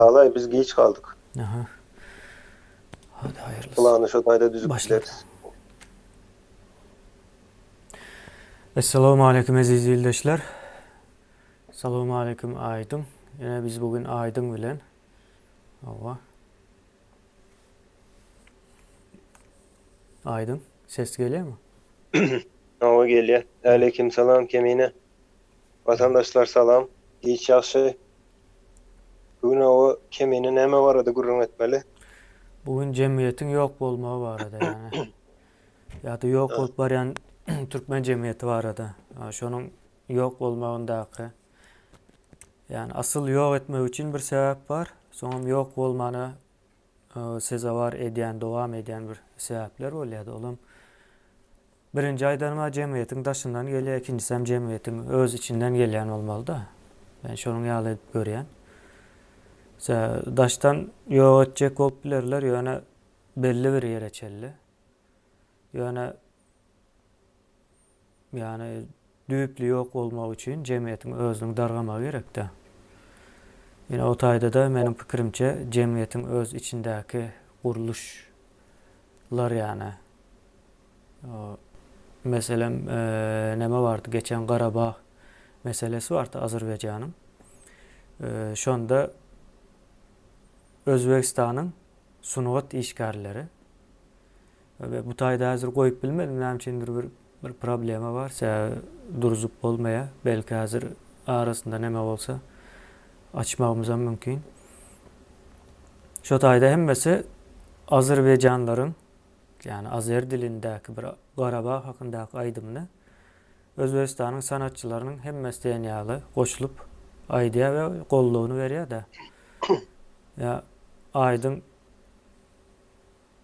Alaý biz giç galdyk. Aha. Hadi haýyrlysy. Plany şo taýda düzüp Başladyk. bileris. Essalamu aleýkum eziz ildeşler. Salam aleýkum Aýdyň. Ine biz bu gün Aýdyň bilen. Hawa. Aýdyň, ses gelýärmi? Hawa gelýär. Aleýkim salam Kemine. Watandaşlar salam. Giç ýagşy. Bu gün oba Kemine näme barada gürrüň etmeli? Bu gün jemgyýetiň ýok bolmagy barada ýagny ýa-da ýok bolup barýan türkmen jemgyýeti barada. Şonuň ýok bolmagyndaky ýagny asyl ýok etmek üçin bir sebäp bar, soňam ýok bolmana sezewar edýän, dowam edýän bir sebäpler bolýar-da. Olam Birinji aýdanyma jemgyýetiň daşyndan gelýär, ikinjisem jemgyýetiň öz içinden gelýän bolmaly-da. Men şonuň ýaly edip görýän. Daşdan ýok etjek bolup bilerler, ýöne belli bir ýere çenli. Ýöne ýagny düýpli ýok bolmagy üçin jemgyýetiň özüniň dargamagy gerekde. Ine o taýda-da meniň pikirimçe jemgyýetiň öz içindäki gurluşlar ýagny Meselem, neme bardy, geçen Garabag meselesi bardy Azerbaýjanyň. Şonda Özbegistanyň sungat işgärleri we bu taýda häzir goýup bilmedim, näme üçindir bir bir problema bar, sebäbi durzup bolmaýar. Belki häzir arasynda neme bolsa açmagymyzam mümkin. Şo taýda hemmesi azerbaýjanlaryň ýagny azer dilindäki bir Garabag hakyndaky aýdymyny Özbegistanyň sanatçylarynyň hemmesi diýen ýaly goşulyp aýdýar we goldawyny berýär-de. Ýa aýdyň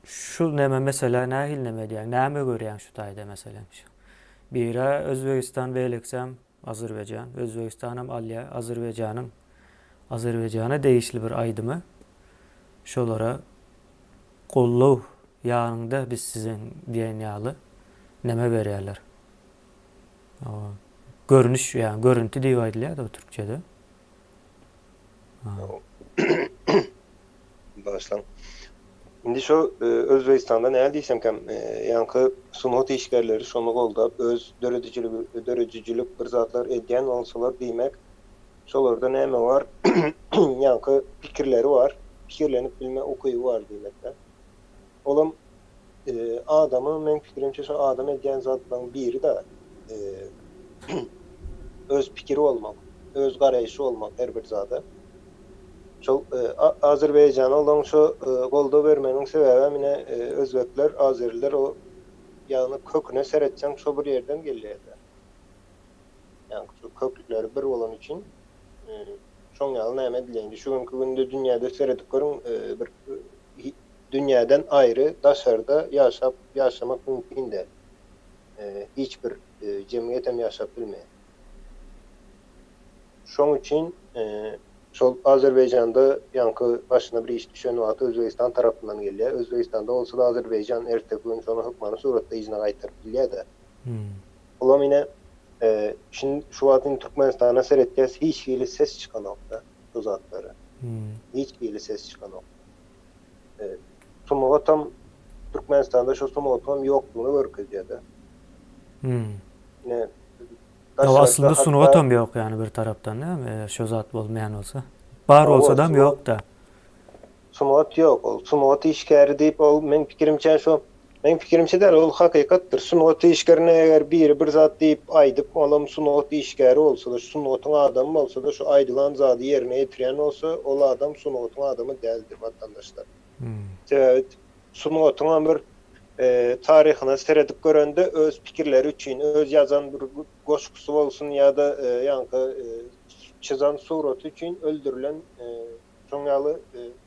şu neme meselä nähili neme edýäň, näme görýäň şu taýda meselem şu. Biri Özbegistan beýlekisem Azerbaýjan, Özbegistanam alýar Azerbaýjanyň Azerbaýjana degişli bir aýdymy şolara goldaw ýanyňda biz siziň diýen ýaly neme berýärler. Görnüş ýa görüntü diýip aýdylýar-da bu türkçede. Başlaň. Indi şo Özbegistanda näme diýsemkäm, ýaňky sungat işgärleri şony goldap öz döredijiligi döredijilik bir zatlar edýän bolsalar diýmek şolarda näme bar ýaňky pikirleri bar, pikirlenip bilme ukyby bar diýmekdä. Olam adamy meň pikirimçe şo adam edýän zatlaryň biri-de öz pikiri bolmak, öz garaýşy bolmak her bir zada. Şol Azerbaýjana olaň şo goldaw bermeginiň sebäbem ine özbekler, azeriler o ýagny köküne seretseň şo bir ýerden gelýärler. Ýagny şu kökleri bir bolany üçin şoň ýaly näme edilýär. Indi şu günki günde dünýäde seredip görüň bir dünýäden aýry daşarda ýaşap ýaşamak mümkin däl. Hiç bir jemgyýetem ýaşap bilmeýär. Şoň üçin şol Azerbaýjanda ýaňky başyna bir iş düşen wagty Özbegistan tarapyndan gelýär. Özbegistanda bolsa-da Azerbaýjan erteki gün şony hökmany suratda yzyna gaýtaryp bilýär-de. Olam ine şindi şu wagt indi Türkmenistana seretýäs hiç hili ses çykanok-da bu zatlara. Hiç hili ses çykanok. Sungatam Türkmenistanda şu sungatyňam ýokdugyny görkezýär-de. Ine Ýok aslynda sungatam ýok ýany bir tarapdan dämi eger şo zat bolmaýan bolsa. Bar bolsadam ýokda. Sungat ýok ol sungat işgäri diýip ol meň pikirimçe şo meň pikirimçe däl ol hakykatdyr sungat işgärine eger biri bir zat diýip aýdyp olam sungat işgäri bolsada sungatyň adamy bolsada şo aýdylan zady ýerine ýetirýän bolsa ol adam sungatyň adamy däldir watandaşlar. Sebäbi sungatyňam bir taryhyna seredip görende öz pikirleri üçin, öz ýazan bir goşgusy bolsun ýa-da ýaňky çyzan suraty üçin öldürilen şoň ýaly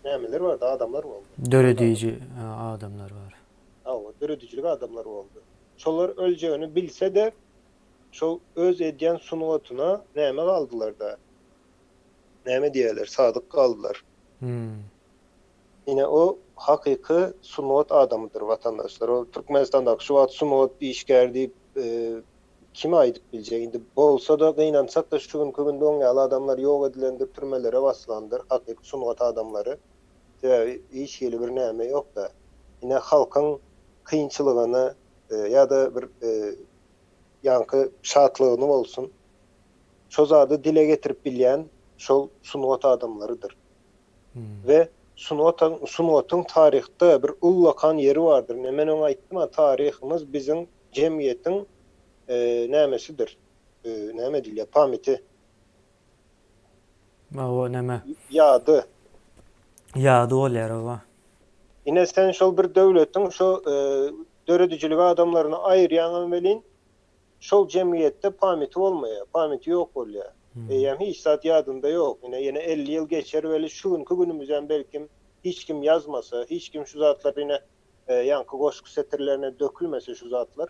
nämeler bardy, adamlar boldy. Dörediji adamlar bar. Hawa, döredijilik adamlary boldy. Şolar öljegini bilse-de, şol öz edýän sungatyna näme galdylar-da, näme diýerler, sadyk galdylar. Ine o hakyky sungat adamydyr watandaşlar. O Türkmenistandaky şu wagt sungat işgäri diýip. Kim aýdyp biljek indi bolsa-da gynansak-da şu günki günde oň ýaly adamlar ýok edilendir türmelere basylandyr hakyky sungat adamlary sebäbi hiç hili bir näme ýok-da ine halkyň kynçylygyny ýa-da bir ýaňky şatlygyny bolsun şo zady dile getirip bilýän şol sungat adamlarydyr we sungatyň sungatyň taryhda bir ullakan ýeri bardyr ine men öň aýtdym-a taryhymyz biziň jemgyýetiň nämesidir näme diýilýär pamiti. Hawa näme. Ýady. Ýady bolýar hawa. Ine sen şol bir döwletiň şo döredijilik adamlaryny aýyrýaňam welin şol jemgyýetde pamiti bolmaýar, pamiti ýok bolýar. Eýýäm hiç zat ýadynda ýok. Ine ýene 50 ýyl geçer weli şu günki günümizem belkim hiç kim ýazmasa, hiç kim şu zatlary ine ýaňky goşgy setirlerine dökülmese şu zatlar.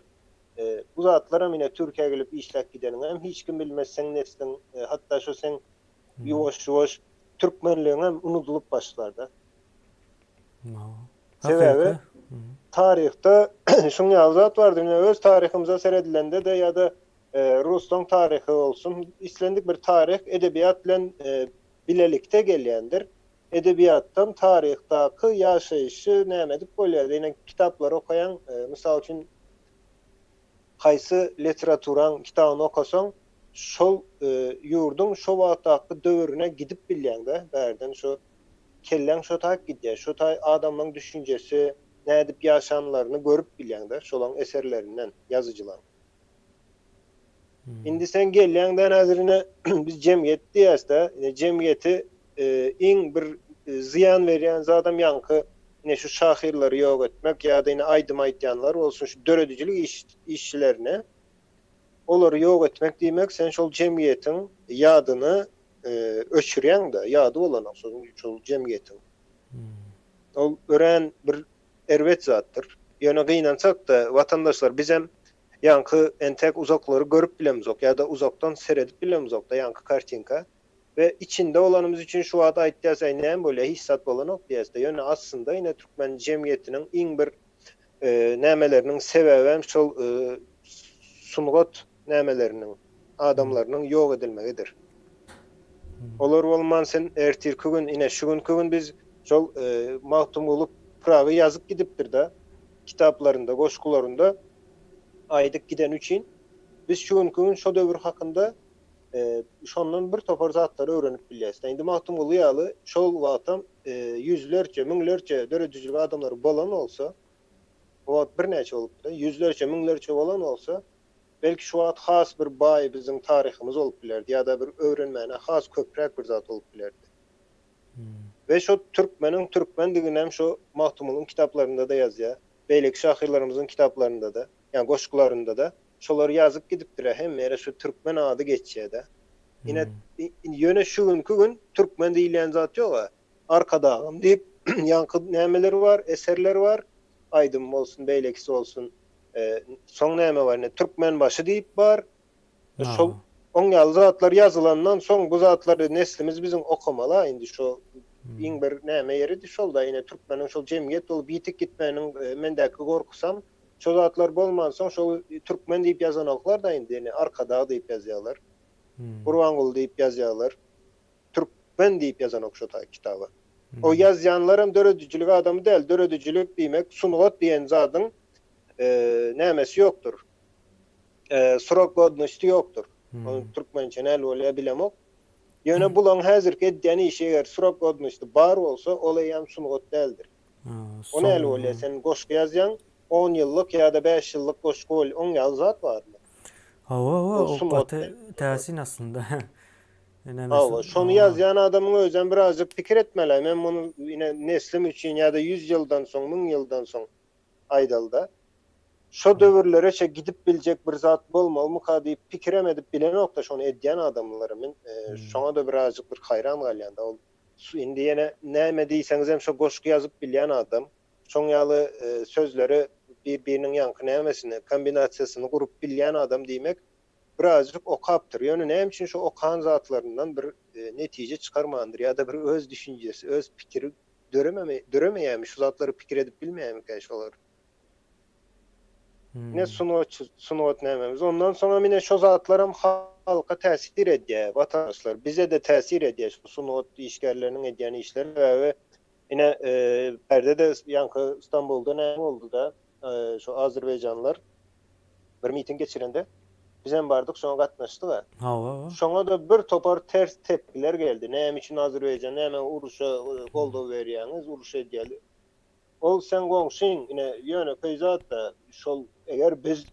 Bu zatlaram ine Türkiýä gelip işläp gideniňem hiç kim bilmez seň nesliň hatda şu seň ýuwaş-ýuwaş türkmenligiňem unudylyp başlarda. Sebäbi taryhda şuň ýaly zat bardyr. Ine öz taryhymyza seredilende-de ýa-da ruslaň taryhy bolsun, islendik bir taryh edebiýat bilen bilelikde gelýändir. Edebiýatdan taryhdaky ýaşaýşy näme edip bolýar? Ine kitaplary okaýaň, mysal üçin haýsy literaturaň kitabyny okasaň, şol ýurduň şo wagtdaky döwrüne gidip bilýäň-de, bärden şo kelläň şo taýyp gidýär. Şo taý adamlaň düşünjesi, nädip ýaşanlaryny görüp bilýäň-de, şolaň eserlerinden, ýazyjylaň. Indi sen gelýäň-de häzir ine biz jemgyýet diýýäs-de, ine jemgyýeti iň bir zyýan berýän zadam ýaňky ine şu şahyrlary ýok etmek ýa-da ine aýdym aýdýanlar bolsun şu döredijilik iş işçilerini olary ýok etmek diýmek sen şol jemgyýetiň ýadyny öçürýäň-de, ýady bolanok şol şol jemgyýetiň. Ol örän bir erbet zatdyr. Ýöne gynansak-da watandaşlar bizem ýaňky entek uzaklary görüp bilemzok ýa-da uzakdan seredip bilemzok-da ýaňky kartinka we içinde bolanymyz üçin şu wagt aýtýas äý näme bolýa hiç zat bolanok diýýäs-de ýöne aslynda ine türkmen jemgyýetiniň iň bir nämeleriniň sebäbem şol sungat nämeleriniň adamlarynyň ýok edilmegidir. Olar bolman sen ertirki gün ine şu günki gün biz şol Magtymguly Pyragy ýazyp gidipdir-de kitaplarynda goşgularynda aýdyp gideni üçin biz şu günki gün şo döwür hakynda şondan bir topar zatlary öwrenip bilýäris. Indi Magtymguly ýaly şol wagtam ýüzlerçe, müňlerçe döredijilik adamlary bolan bolsa, o wagt birnäçe bolupdyr, ýüzlerçe, müňlerçe bolan bolsa, belki şu wagt has bir baý biziň taryhymyz bolup bilerdi ýa-da bir öwrenmäne has köpräk bir zat bolup bilerdi. We şo türkmeniň türkmendiginem şo Magtymgulyň kitaplarynda-da ýazýar. Beýleki şahyrlarymyzyň kitaplarynda-da, ýagny goşgularynda-da şolary ýazyp gidipdir-ä, hemme ýere şu türkmen ady geçýär-de. Ine, ýöne şu günki gün türkmen diýilýän zat ýog-a. Arkadagym diýip, ýaňky nämeler bar, eserler bar, aýdym bolsun, beýlekisi bolsun. Soň näme bar, ine, Türkmenbaşy diýip bar. Şol oň ýaly zatlar ýazylandan soň bu zatlary neslimiz biziň okamaly-a indi şo iň bir näme ýeridi şol-da ine türkmeniň şol jemgyýet bolup ýitip gitmeginiň mendäki gorkusam şo zatlar bolmansoň şol türkmen diýip ýazanoklar-da indi ine Arkadag diýip ýazýarlar. Gurbanguly diýip ýazýarlar. Türkmen diýip ýazanok şo taý kitaba. O ýazýanlaram döredijilik adamy däl. Döredijilik diýmek sungat diýen zadyň nämesi ýokdur. Srok godnosti ýokdur. Ony türkmençe näl bolýar bilemok. Ýöne bulaň häzirki edýän işi eger srok godnosti bar bolsa, ol eýýäm sungat däldir. O näl bolýar, sen goşgy ýazýaň, on ýyllyk ýa-da bäş ýyllyk goşgy bolýar, oň ýaly zat barmy? Hawa, hawa, o gaty täsin aslynda. Hawa, şony ýazýan adamyň özem birazjyk pikir etmeli, men muny ine neslim üçin ýa-da ýüz ýyldan soň, müň ýyldan soň aýdalyda. Şo döwürlereçe gidip biljek bir zat bolmalymyka diýip pikirem edip bilenokda şony edýän adamlara men şoňa-da birazjyk bir haýran galýan-da ol indi ýene näme diýseňizem şo goşgy ýazyp bilýän adam şoň ýaly sözleri bir-biriniň ýaňky nämesini kombinasiýasyny gurup bilýän adam diýmek birazjyk okapdyr ýöne näme üçin şo okan zatlaryndan bir netije çykarmandyr ýa-da bir öz düşünjesi öz pikiri döremeýärmi şu zatlary pikir edip bilmeýärmikä şolar? Ine sungatçy, sungat nämemiz. Ondan soňam ine şo zatlaram halka täsir edýär, watandaşlar. Bize-de täsir edýär şu sungat işgärleriniň edýän işleri. Sebäbi ine bärde-de ýaňky Stambulda näme boldy-da, şo azerbaýjanlar bir miting geçirende bizem bardyk şoňa gatnaşdyk-a. Hawa. Şoňa-da bir topar ters tepkiler geldi. Näme üçin Azerbaýjan näme uruşa goldaw berýäňiz, uruş edýärler. Ol seň goňşyň, ine, ýönekeý zat-da, şol, eger biz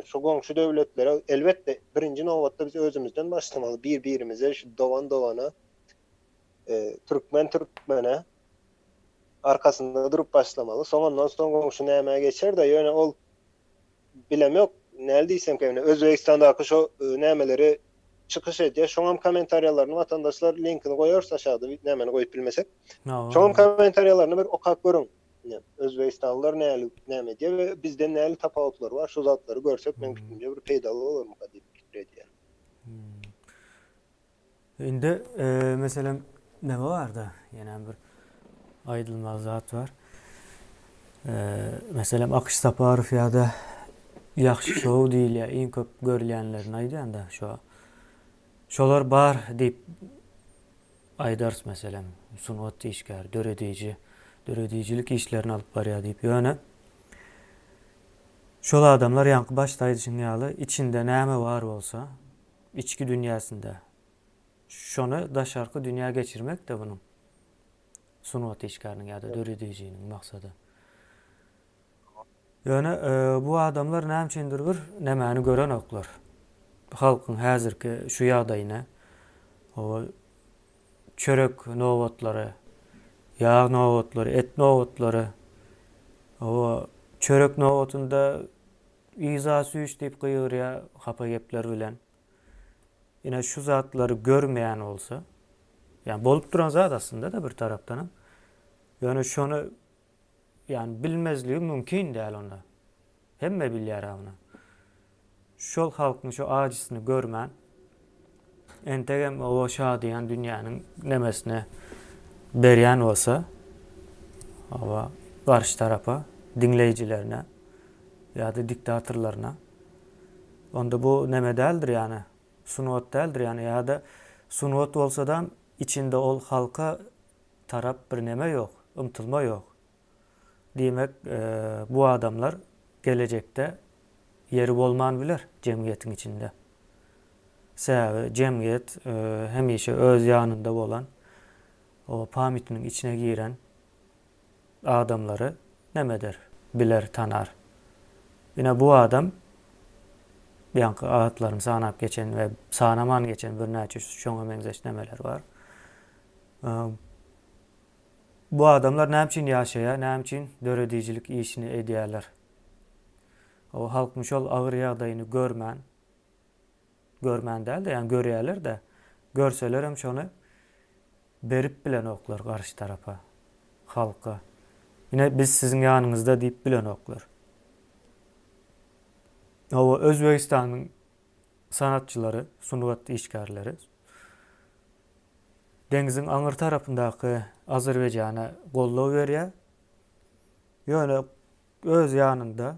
şu goňşy döwletlere, elbetde, birinji nobatda biz özümizden başlamaly, bir-birimize, şu dogan-dogana, türkmen türkmene arkasynda durup başlamaly. Soň ondan soň goňşy nämä geçer-de, ýöne ol bilemok, näl diýsemkä, ine, Özbegistandaky şo nämeleri çykyş edýär, şoňam kommentariýalaryny watandaşlar linkini goýarys aşakda, nämeni goýup bilmesek. Şoňam kommentariýalaryny bir okap görüň. Ine, özbegistanlylar näli näme edýär we bizden näli tapawutlary bar, şu zatlary görsek meň pikirimçe bir peýdaly bolarmyka diýip pikir edýän. Indi meselem neme barda ýene bir aýdylmaly zat bar. Meselem Akyş Saparow ýa-da Ýagşy şow diýilýär iň köp görülýänlerini aýdýan-da şo. Şolar bar diýip aýdarys meselem sungat işgäri, dörediji, döredijilik işlerini alyp barýar diýip. Ýöne şol adamlar ýaňky başda aýdyşyň ýaly içinde näme bar bolsa içki dünýäsinde. Şony daşarky dünýä geçirmek-de bunuň sungat işgäriniň ýa-da döredijiniň maksady. Ýöne bu adamlar näme üçindir bir nämäni görenoklar. Halkyň häzirki şu ýagdaýyny, o çörek nobatlary, ýag nobatlary, et nobatlary, o çörek nobatynda Yza süýş diýip gygyrýar hapa gepler bilen. Ine şu zatlary görmeýän bolsa, ýani bolup duran zat aslynda-da bir tarapdanam. Ýöne şony ýani bilmezligi mümkin däl onda. Hemme bilýär-ä muny. Şol halkyň şu ajysyny görmän, entegem o şadyýan dünýäniň nemesine berýän bolsa, oba garşy tarapa, diňleýjilerine ýa-da diktatorlaryna, onda bu neme däldir ýany, sungat däldir ýany ýa-da sungat bolsadam içinde ol halka tarap bir neme ýok, ymtylma ýok. Diýmek, bu adamlar gelejekde ýeri bolman biler jemgyýetiň içinde. Sebäbi jemgyýet hemişe öz ýanynda bolan, o pamytiniň içine giren adamlary neme eder, biler, tanar. Ine bu adam ýaňky atlaryny sanap geçen we sanaman geçen birnäçe şoňa meňzeş nemeler bar. Bu adamlar näme üçin ýaşaýar, näme üçin döredijilik işini edýärler? O halkyň şol agyr ýagdaýyny görmän, görmän däl-de, ýagny görýärler-de, görselerem şony berip bilenoklar garşy tarapa, halka. Ine biz siziň ýanyňyzda diýip bilenoklar. Hawa, Özbegistanyň sanatçylary, sungat işgärleri deňziň aňyr tarapyndaky Azerbaýjana goldaw berýär. Ýöne öz ýanynda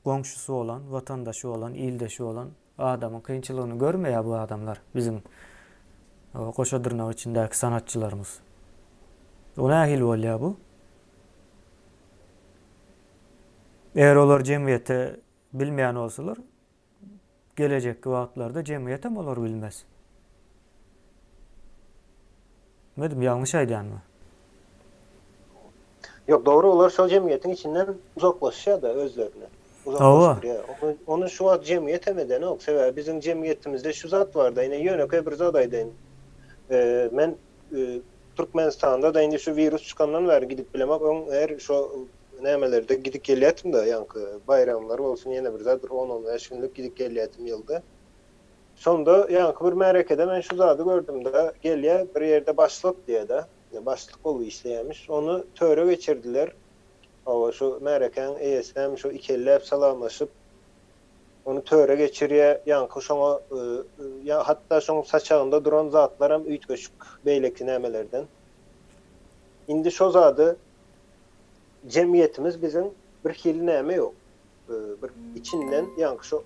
goňşusy bolan, watandaşy bolan, ildeşi bolan adamyň kynçylygyny görmeýär bu adamlar, biziň goşa dyrnak içindäki sanatçylarymyz. O nähili bolýar bu? Eger olar jemgyýete bilmeýän bolsalar, Gelejekki wagtlarda jemgyýetem olary bilmez. Bilmedim, ýalňyş aýdýanmy? Ýok, dogry, olar şol jemgyýetiň içinden uzaklaşýar-da özlerini. Uzaklaşdyrýar. Ony, ony şu wagt jemgyýetem edenok. Sebäbi biziň jemgyýetimizde şu zat bar-da, ine ýönekeý bir zat aýdaýyn. Men Türkmenistanda-da indi şu wirus çykandan bäri gidip bilemok. Öň her şo nämelerde gidip gelýärdim-de, ýaňky baýramlar bolsun, ýene bir zat, bir on-on bäş günlük gidip gelýärdim ýylda. Şonda ýaňky bir märekede men şu zady gördüm-de, gelýär, bir ýerde başlyk diýýär-de, başlyk bolup işleýärmiş. Ony töre geçirdiler. Hawa, şu märekäň eýesi hem şu ikelläp salamlaşyp, ony töre geçirýär. Ýaňky şoňa, ýa hatda şoň saçagynda duran zatlaram üýtgeşik beýleki nämelerden. Indi şo zady jemgyýetimiz biziň bir hili näme ýok. bir içinden ýaňky şo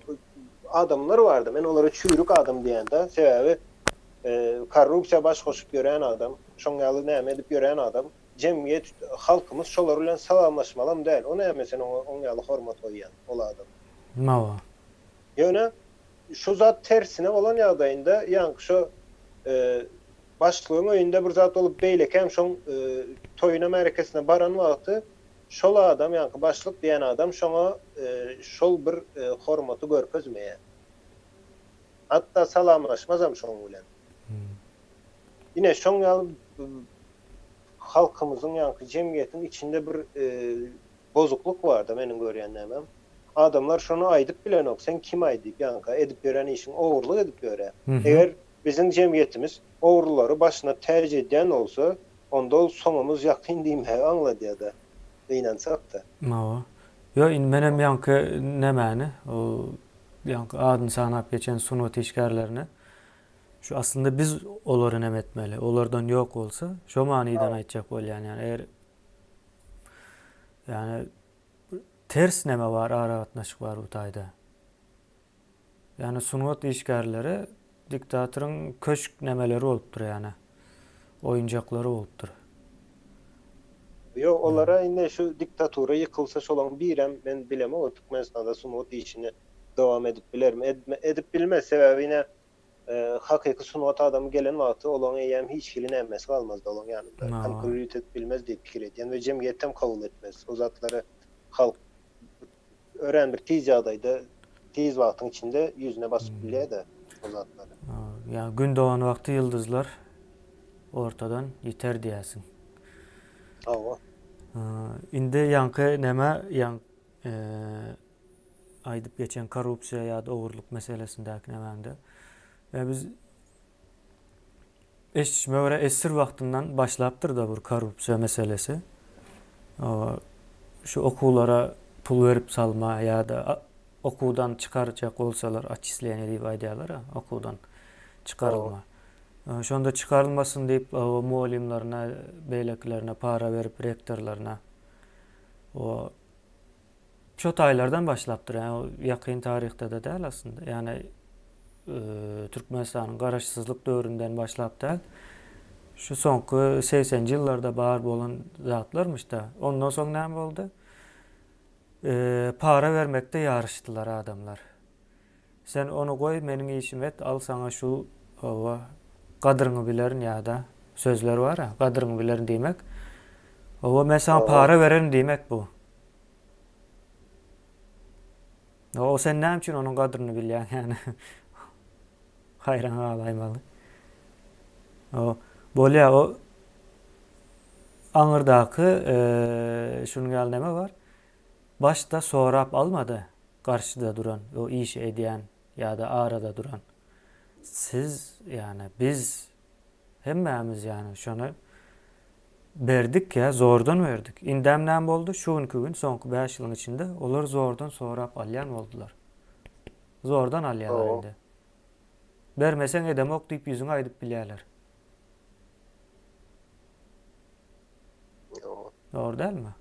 adamlar bardy. Men olara çüýrük adam diýende, sebäbi korrupsiýa baş goşup ýören adam, şoň ýaly näme edip ýören adam, jemgyýet, halkymyz şolar bilen salamlaşmalam däl. O näme sen oňa oň ýaly hormat goýýaň ol adama. Hawa. Ýöne şu zat tersine bolan ýagdaýynda ýaňky şo başlygyň öýünde bir zat bolup beýlekem şoň toýuna märekesine baran wagty şol adam ýaňky başlyk diýen adam şoňa şol bir hormaty görkezmeýär. Hatda salamlaşmazam şoň bilen. Ine şoň ýaly halkymyzyň ýaňky jemgyýetiň içinde bir bozuklyk barda meniň görýän nämem. Adamlar şony aýdyp bilenok sen kimaý diýip ýaňka edip ýören işiň ogurlyk edip ýörä. Eger biziň jemgyýetimiz ogrulary başyna täç edýän bolsa onda ol soňumyz ýakyn diýmägi aňladýada. Gynansakda. Hawa. Ýok indi menem ýaňky nämäni o ýaňky adyny sanap geçen sungat işgärlerine şu aslynda biz olary neme etmeli olardan ýok bolsa şo manydan aýtjak bolýan ýani eger ýani ters neme bar aragatnaşyk bar bu taýda. Ýani sungat işgärleri diktatoryň köşk nemeleri bolupdyr ýani oýunjaklary bolupdyr. Ýok olara indi şu diktatura ýykylsa şolaň birem men bilemok Türkmenistanda sungat işini dowam edip bilermi edme edip bilmez sebäbi ine hakyky sungat adamy gelen wagty olaň eýýäm hiç hili nämesi galmazdy olaň ýanynda konkuririt edip bilmez diýip pikir edýän we jemgyýetem kabul etmez o zatlary halk örän bir tiz ýagdaýda tiz wagtyň içinde ýüzüne basyp bilýär-de o zatlary. Ýa gün dogan wagty ýyldyzlar ortadan ýiter diýýärsiň. Hawa. Indi ýaňky näme ýaň aýdyp geçen korrupsiýa ýa-da ogurlyk meselesindäki nämäňde. Ýa biz Eşidişime görä esir wagtyndan başlapdyr-da bir korrupsiýa meselesi. Şu okuwlara pul berip salma ýa-da okuwdan çykarjak bolsalar otçisleniýe diýip aýdýarlar-a, okuwdan çykarylma. Şonda çykarylmasyn diýip mugallymlaryna, beýlekilerine para berip rektorlaryna o Şo taýlardan başlapdyr. Ýani o ýakyn taryhda-da däl aslynda. Ýani Türkmenistanyň garaşsyzlyk döwründen başlap däl. Şu soňky segseninji ýyllarda bar bolan zatlarmyş-da. Ondan soň näme boldy? Para bermekde ýaryşdylar adamlar. Sen ony goý, meniň işimi et, al saňa şu, hawa, gadryňy bilerin ýa-da sözler bar-a, gadryňy bilerin diýmek. Hawa, men saňa para bererin diýmek bu. O sen näme üçin onuň gadryny bilýäň ýani? Haýran galaýmaly. O bolýa o aňyrdaky şunuň ýaly näme bar? Başda sorap almady garşyda duran, o işi edýän ýa-da arada duran. Siz ýani biz Hemmämiz ýany şony berdik ýa zordan berdik. Indem näme boldy? Şu günki gün soňky 5 ýylyň içinde olar zordan sorap alýan boldular. Zordan alýarlar indi. Bermeseň edemok diýip ýüzüňe aýdyp bilýärler. Dogry dälmi?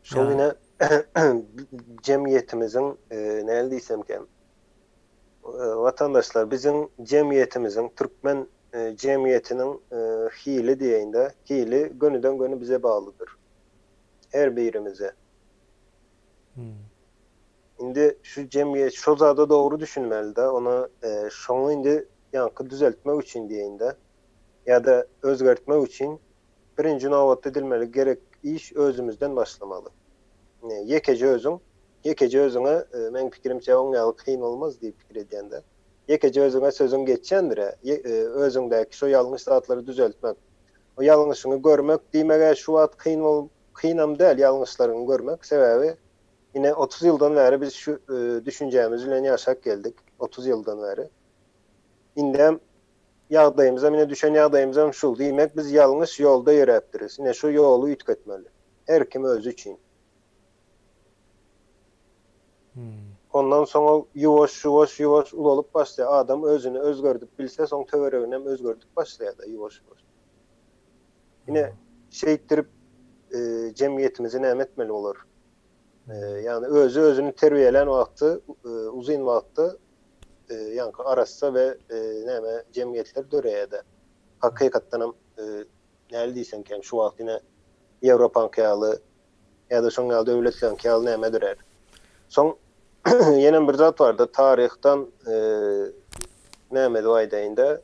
Şol ýene jemgyýetimiziň näl diýsemkäm Watandaşlar biziň jemgyýetimiziň türkmen jemgyýetiniň hili diýeýin-de, hili gönüden-göni bize baglydyr. Her birimize. Indi şu jemgyýet şo zada dogry düşünmeli-de, ony şoňa indi ýaňky düzeltmek üçin diýeýin-de ýa-da özgertmek üçin birinji nobatda edilmeli gerek iş özümizden başlamaly. Ýekeje özüň Ýekeje özüňe meň pikirimçe oň ýaly kyn bolmaz diýip pikir edýän-de. Ýekeje özüňe sözüň geçýändir-ä. Özüňdäki şo ýalňyş zatlary düzeltmek. O ýalňyşyňy görmek diýmeg-ä şu wagt kyn bol kynam däl ýalňyşlaryňy görmek. Sebäbi ine 30 ýyldan bäri biz şu düşünjämiz bilen ýaşap geldik. 30 ýyldan bäri. Indem ýagdaýymyzam ine düşen ýagdaýymyzam şul. Diýmek biz ýalňyş ýolda ýöräpdiris. Ine şu ýoly üýtgetmeli. Her kim özi üçin. Ondan soň ol ýuwaş-ýuwaş, ýuwaş ulalyp başlaýar. Adam özüni özgerdip bilse, soň töwereginem özgerdip başlaýar-da ýuwaş-ýuwaş. Ine, şeýtdirip. jemgyýetimizi näme etmeli bolar? Ýagny özi özüni terbiýelän wagty uzyn wagtda ýaňky arassa we näme jemgyýetler döreýär-de. Hakykatdanam näli diýseňkem şu wagt ine Ýewropaňky ýaly ýa-da şoň ýaly döwletleriňki ýaly näme dörär. Soň ýenem bir zat barda taryhdan näme edip aýdaýynda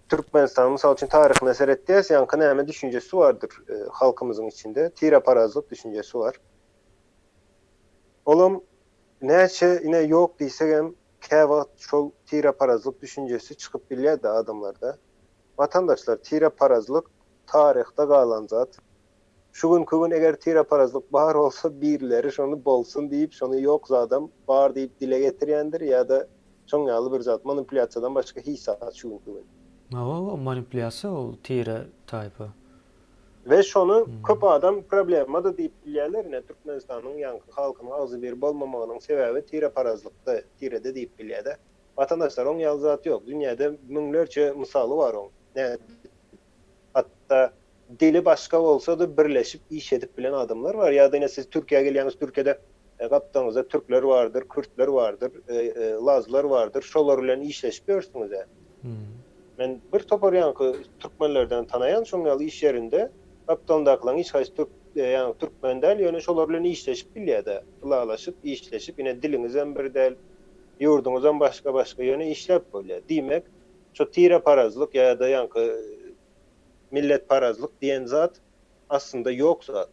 Türkmenistanyň mysal üçin taryhyna seretýäs, ýaňky näme düşünjesi bardyr halkymyzyň içinde, tireparazlyk düşünjesi bar. Olam näçe ine ýok diýsegem käwagt şol tireparazlyk düşünjesi çykyp bilýär-de adamlarda. Watandaşlar tireparazlyk taryhda galan zat. Şu günki gün eger tireparazlyk bar bolsa birileri şony bolsun diýip şony ýok zadam bar diýip dile getirýändir ýa-da şoň ýaly bir zat manipulýasiýadan başga hiç zat şu günki gün. Hawa manipulýasiýa ol tire taýpa. We şony köp adam problemada diýip bilýärler ine Türkmenistanyň ýaňky halkynyň agzybir bolmamagynyň sebäbi tireparazlykda tirede diýip bilýärde. Watandaşlar oň ýaly zat ýok dünýäde müňlerçe mysaly bar oň. Nädip Hatda dili başga bolsa-da birleşip iş edip bilen adamlar bar. Ýa-da ine siz Türkiýä gelýäňiz, Türkiýede gapdalyňyzda türkler bardyr, kürtler bardyr, lazlar bardyr. Şolar bilen işleşip ýörsüňiz-ä. Men bir topar ýaňky türkmenlerden tanaýan şoň ýaly iş ýerinde gapdalyndakylaryň hiç haýsy türk, ýagny türkmen däl, ýöne şolar bilen işleşip bilýär-de. Ylalaşyp, işleşip, ine diliňizem bir däl, ýurduňyzam başga-başga, ýöne işläp bolýar. Diýmek, Şu tireparazlyk ýa-da ýaňky milletparazlyk diýen zat aslynda ýok zat.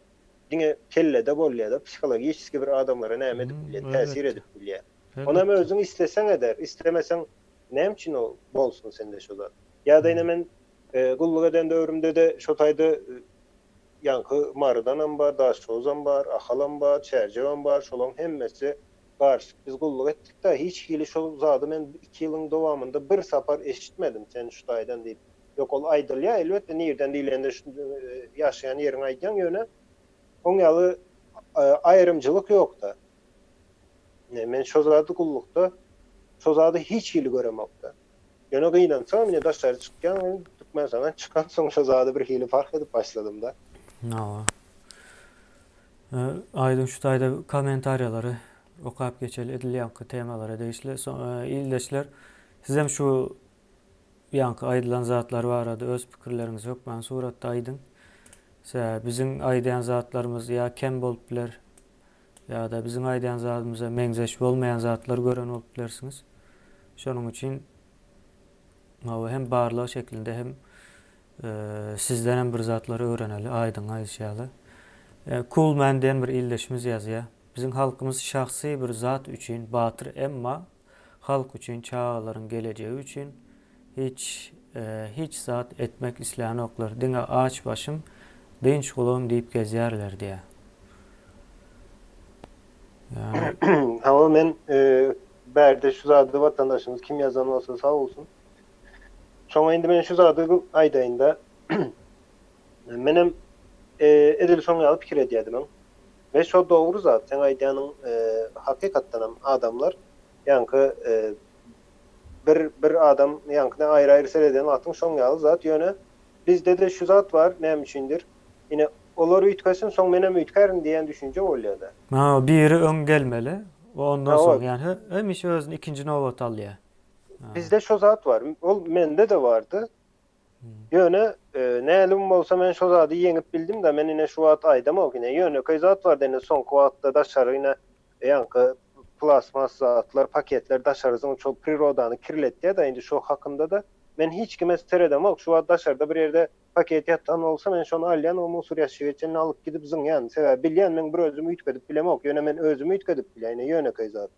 Diňe kellede bolýar-da, psihologiçeski bir adamlara näme edip bilýär, täsir edip bilýär. Onam özüň isleseň eder, islemeseň näme üçin ol bolsun sende şo zat. Ýa-da ine men gulluk eden döwrümde-de şo taýda ýaňky Marydanam bar, Daşhowuzam bar, Ahalam bar, Çärjewem bar, şolaryň hemmesi Garşy biz gulluk etdik-dä, hiç hili şol zady men iki ýylyň dowamynda bir sapar eşitmedim, sen şu taýdan diýip. Ýok, ol aýdylýar, elbetde, nirden diýlende şu ýaşaýan ýeriňi aýdýaň, ýöne oň ýaly aýrymçylyk ýok-da. Men şo zady gullukda, şo zady hiç hili göremok-da. Ýöne gynansagam, ine daşary çykýan, Türkmenistandan çykansoň şo zady bir hili parh edip başladym-da. Hawa. Aýdyň şu taýda kommentariýalary okap geçeli edil ýaňky temalara degişli. Ildeşler sizem şu ýaňky aýdylan zatlar barada öz pikirleriňizi hökman suratda aýdyň. Sebäbi biziň aýdýan zatlarymyz ýa kem bolup biler ýa-da biziň aýdýan zadymyza meňzeş bolmaýan zatlar gören bolup bilersiňiz. Şonuň üçin hem barlag şeklinde hem Sizdenem bir zatlar öwreneli Aýdyň aýdyşy ýaly. Cool man diýen bir ildeşimiz ýazýar. Biziň halkymyz şahsy bir zat üçin batyr emma halk üçin çagalaryň gelejegi üçin hiç hiç zat etmek islänoklar diňe aç başym dynç gulagym diýip gezýärler diýýär. Ýagny. Hawa men bärde şu zady watandaşymyz kim ýazan bolsa sag bolsun. Şoňa indi men şu zady aýdaýyn-da. Menem edil şoň ýaly pikir edýärdim öň. We şo dogry zat, seň aýdýanyň hakykatdanam adamlar ýaňky bir bir adam ýaňky aýry-aýry sereden wagtyň şoň ýaly zat, ýöne bizde-de şu zat bar näme üçindir, ine olar üýtgesin soň menem üýtgärin diýen düşünje bolýar-da. Ha, biri öň gelmeli, ondan soň ýani hemişe özüni ikinji nobata alýar. Bizde şo zat bar. Ol mende-de bardy. Ýöne nälim bolsa men şo zady ýeňip bildim-de, men ine şu wagt aýdamok ine. Ýönekeý zat bardy ine soňky wagtda daşary ine ýaňky plastmas zatlar, paketler daşary zyňyp şol prirodany kirletýär-de indi şo hakynda-da men hiç kime seredemok. Şu wagt daşarda bir ýerde paket ýatan bolsa men şony alýan o musor ýaşşige çenli alyp gidip zyňýan. Sebäbi bilýän men bir özümi üýtgedip bilemok. Ýöne men özümi üýtgedip bilýän ine ýönekeý zat.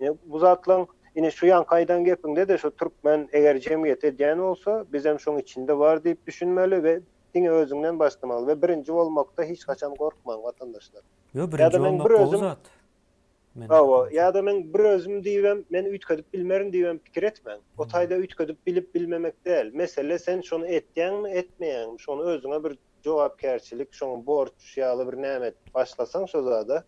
Ine bu zatlaň ine şu ýaňky aýdan gepiňde-de şu türkmen eger jemgyýet edýän bolsa bizem şoň içinde bar diýip düşünmeli we diňe özüňden başlamaly we birinji bolmakda hiç haçan gorkmaň watandaşlar. Ýo birinji bolmak gowy zat. Hawa ýa-da men bir özüm diýibem men üýtgedip bilmerin diýibem pikir etmäň. O taýda üýtgedip bilip bilmemek däl. Mesele sen şony etýäňmi etmeýäňmi şony özüňe bir jogapkärçilik şoňa borç ýaly bir näme edip başlasaň şo zada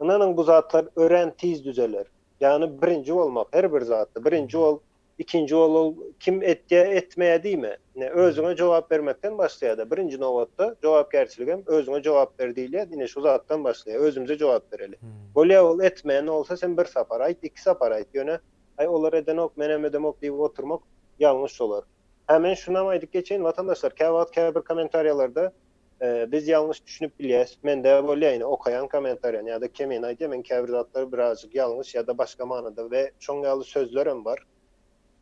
Ynanyň bu zatlar örän tiz düzeler. Ýagny birinji bolmak her bir zatda birinji bol. Ikinji ol ol kim etýä etmeýä diýme. Ine özüňe jogap bermekden başlaýada. Birinji nobatda jogapkärçiligem özüňe jogap ber diýilýär. Ine şu zatdan başlaýar. Özümize jogap bereli. Bolýa ol etmeýän bolsa sen bir sapar aýt, iki sapar aýt. Ýöne aý olar edenok, menem edemok diýip oturmak ýalňyş bolar. Hä men şunam aýdyp geçeýin watandaşlar käwagt käbir kommentariýalarda Biz ýalňyş düşünip bilýäs. Mende bolýa ine okaýan kommentariýany ýa-da kemini aýdýa men käbir zatlary birazjyk ýalňyş ýa-da başga manyda we şoň ýaly sözlerem bar.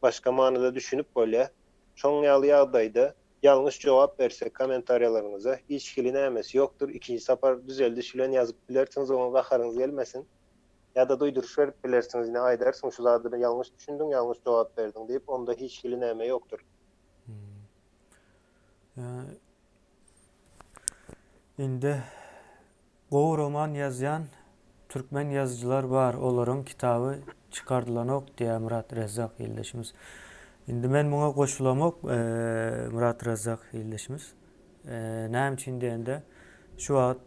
Başga manyda düşünip bolýa. Şoň ýaly ýagdaýda ýalňyş jogap bersek kommentariýalaryňyza hiç hili nämesi ýokdur. Ikinji sapar düzeldiş bilen ýazyp bilersiňiz oňa gaharyňyz gelmesin. Ýa-da duýduryş berip bilersiňiz ine aýdarsyň şu zady ýalňyş düşündiň ýalňyş jogap berdiň diýip onda hiç hili näme ýokdur. Indi gowy roman ýazýan türkmen ýazyjylar bar, olaryň kitaby çykardylanok diýýär Myrat Rezzak ildeşimiz. Indi men muňa goşulamok Myrat Rezzak ildeşimiz. Näme üçin diýende, şu wagt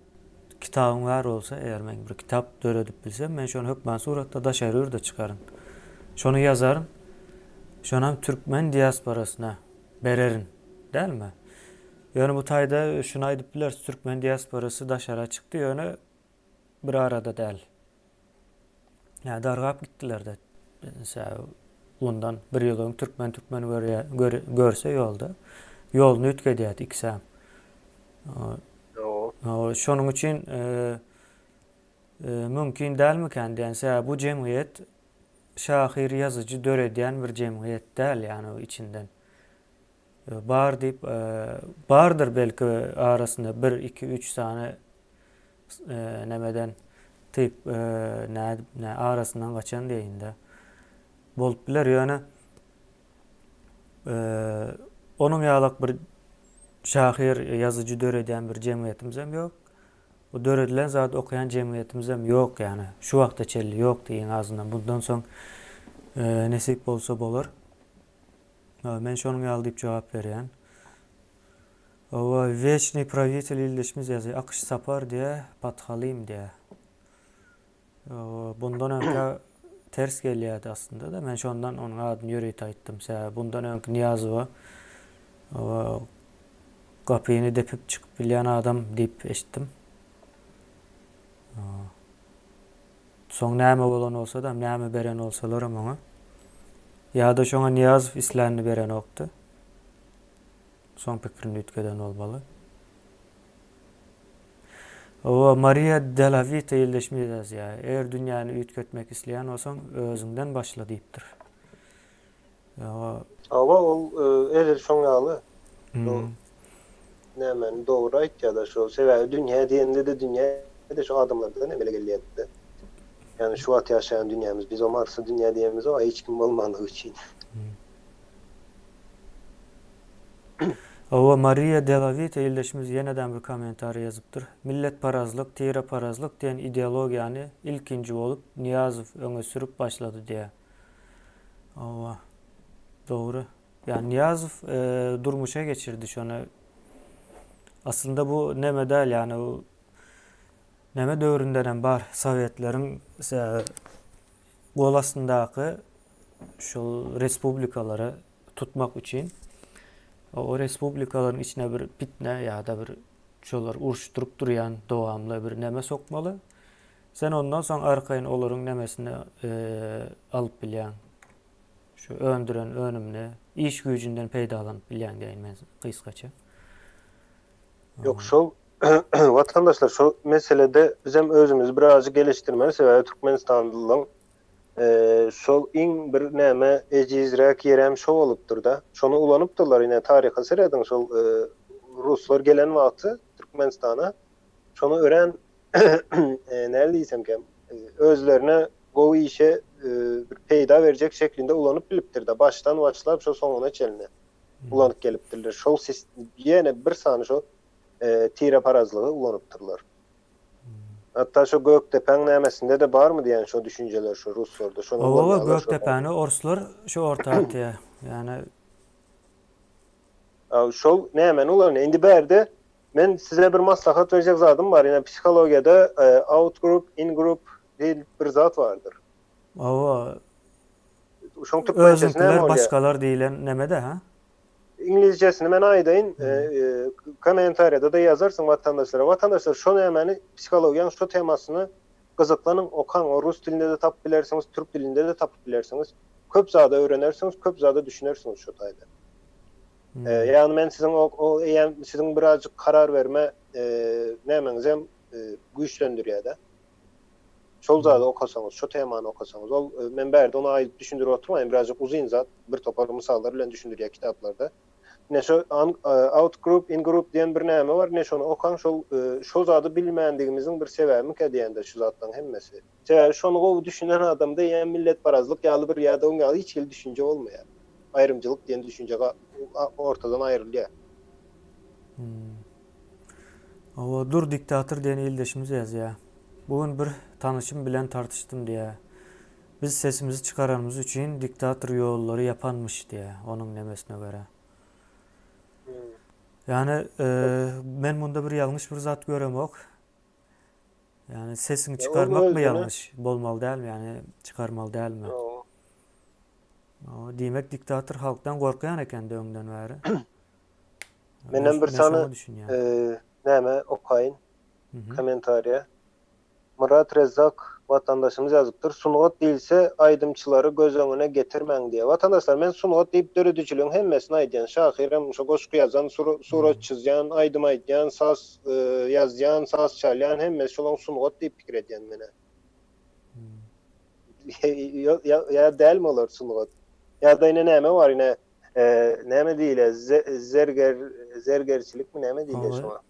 kitabym bar bolsa, eger men bir kitap döredip bilsem, men şony hökman suratda daşary ýurda çykaryn. Şony ýazaryn. Şonam türkmen diasporasyna bererin. Dälmi? Ýöne bu taýda şuny aýdyp bileris, türkmen diasporasy daşara çykdy, ýöne bir arada däl. Ýa dargap gitdiler-de. Sebäbi mundan bir ýyl öň türkmen türkmeni görýär, görse ýolda, ýoluny üýtgedýärdi ikisem. Şonuň üçin mümkin dälmikän diýen, sebäbi bu jemgyýet şahyr, ýazyjy döredýän bir jemgyýet däl, ýagny içinden. Bar diýip, bardyr belki arasynda bir, iki, üç sany nemeden typ nädip nä arasyndan gaçan diýeýin-de. Bolup biler, ýöne onuň ýalak bir şahyr, ýazyjy döredýän bir jemgyýetimizem ýok. Bu döredilen zady okaýan jemgyýetimizem ýok ýagny şu wagta çenli ýokdy iň azyndan bundan soň nesip bolsa bolar. Men şonuň ýaly diýip jogap berýän. Owa, weçnyý prawitel ildeşimiz ýazýar. Akyş Sapar diýä, Pathalym diýä. Owa, bundan öňkä ters gelýärdi aslynda-da. Men şondan onuň adyny ýörite aýtdym. Sebäbi bundan öňki Nyýazowa owa, gapyny depip çykyp bilýän adam diýip eşitdim. Soň näme bolan bolsadam, näme beren bolsalaram oňa. Ýa-da şoňa Nyýazow islänini berenokdy. Soň pikirini üýtgeden bolmaly. Owa, Mariýa Delavita ildeşimiz ýazýar. Eger dünýäni üýtgetmek isleýän bolsaň, özüňden başla diýipdir. Owa. Hawa, ol edil şoň ýaly. Şo nämäni dogry aýtýar-da şo. Sebäbi dünýä diýende-de dünýä-de şo adamlardan emele gelýär-de. Ýagny şu wagt ýaşaýan dünýämiz, biz o Marsa dünýä diýemizok, hiç kim bolmanlygy üçin. Hawa, Mariýa Delavita ildeşimiz ýenedem bir kommentariý ýazypdyr. Milletparazlyk, tireparazlyk diýen ideologiýany ilkinji bolup Nyýazow öňe sürüp başlady diýýär. Hawa. Dogry. Ýa Nyýazow e, durmuşa geçirdi şony. Aslynda bu neme däl, ýagny bu neme döwründen hem bar. Sowetleriň gol astyndaky şol respublikalary tutmak üçin o respublikalaryň içine bir pitne ýa-da bir şolar uruşdyryp durýan dowamly bir neme sokmaly. Sen ondan soň arkaýyn olaryň nemesini alyp bilýäň. Şu öndüren önümini, iş güýjünden peýdalanyp bilýäň diýeýin men gysgaça. Ýok, şol watandaşlar şol meselede bizem özümizi birazjyk gelişdirmeli, sebäbi türkmenistanlylaryň şol iň bir näme ejizräk ýerem şo bolupdyr-da. Şony ulanypdyrlar, ine taryha serediň şol ruslar gelen wagty Türkmenistana şony örän näle diýsemkäm, özlerine gowy işe bir peýda berjek şeklinde ulanyp bilipdir-de, başdan başlap şo soňuna çenli ulanyp gelipdirler. Şol ýene bir sany şo tireparazlygy ulanypdyrlar. Hatda şo Gökdepäň nämesinde-de barmy diýýän şo düşünjeler şo ruslarda şony ulanýarlar. Hawa, Gökdepäni orslar şo orta atýar. Ýagny Şol nämeni ulanýar. Indi bärde Men size bir maslahat berjek zadym bar. Ine psihologiýada out group, in group diýlip bir zat bardyr. Hawa. Şoň türkmençesi näme Özüňkiler bolýar? başgalar diýlen neme-de ha? Iňlizcesini men aýdaýyn, kommentariýada-da ýazarsyň watandaşlara. Watandaşlar şo nämäni psihologiýaň şo temasyny gyzyklanyň, okaň, o rus dilinde-de tapyp bilersiňiz, türk dilinde-de tapyp bilersiňiz. Köp zada öwrenersiňiz, köp zada düşünersiňiz şo taýda. Ýagny men siziň o o eýýäm siziň birazjyk karar berme nämäňizem güýçlendirýär-de. Şol zady okasaňyz, şo temany okasaňyz, ol men bärde ony aýdyp düşündirip oturmaýyn, birazjyk uzyn zat, bir topar mysallar bilen düşündirýär kitaplarda. Ine şo out group, in group diýen bir näme bar, ine şony okaň, şol şo zady bilmändigimiziň bir sebäbimikä diýende şu zatlaryň hemmesi. Sebäbi şony gowy düşünen adamda ýa milletparazlyk ýaly bir ýa-da oň ýaly hiç hili düşünje bolmaýar. Aýrymçylyk diýen düşünje ortadan aýrylýar. Hawa, dur diktator diýen ildeşimiz ýazýar. Bu gün bir tanyşym bilen tartyşdym diýýär. Biz sesimizi çykaranymyz üçin diktator ýollary ýapanmyş diýýär, onuň nemesine görä. Ýani men munda bir ýalňyş bir zat göremok. Ýani sesiňi çykarmakmy ýalňyş bolmaly dälmi, ýani çykarmaly dälmi? Diýmek diktator halkdan gorkýan ekende öňden bäri. Menden bir sany näme okaýyn kommentariýa. Myrat Rezzak watandaşymyz ýazypdyr, Sungat diýilse aýdymçylary göz öňüne getirmäň diýýär. Watandaşlar men sungat diýip döredijiligiň hemmesini aýdýan. Şahyram, şo goşgy ýazan, surat çyzýan, aýdym aýdýan, saz ýazýan, saz çalýan hemmesi şolaň sungat diýip pikir edýän menä. Ýa dälmi olar sungat? Ýa-da ine näme bar ine Näme diýilýär? Zerger, zergerçilikmi näme diýilýär şoňa?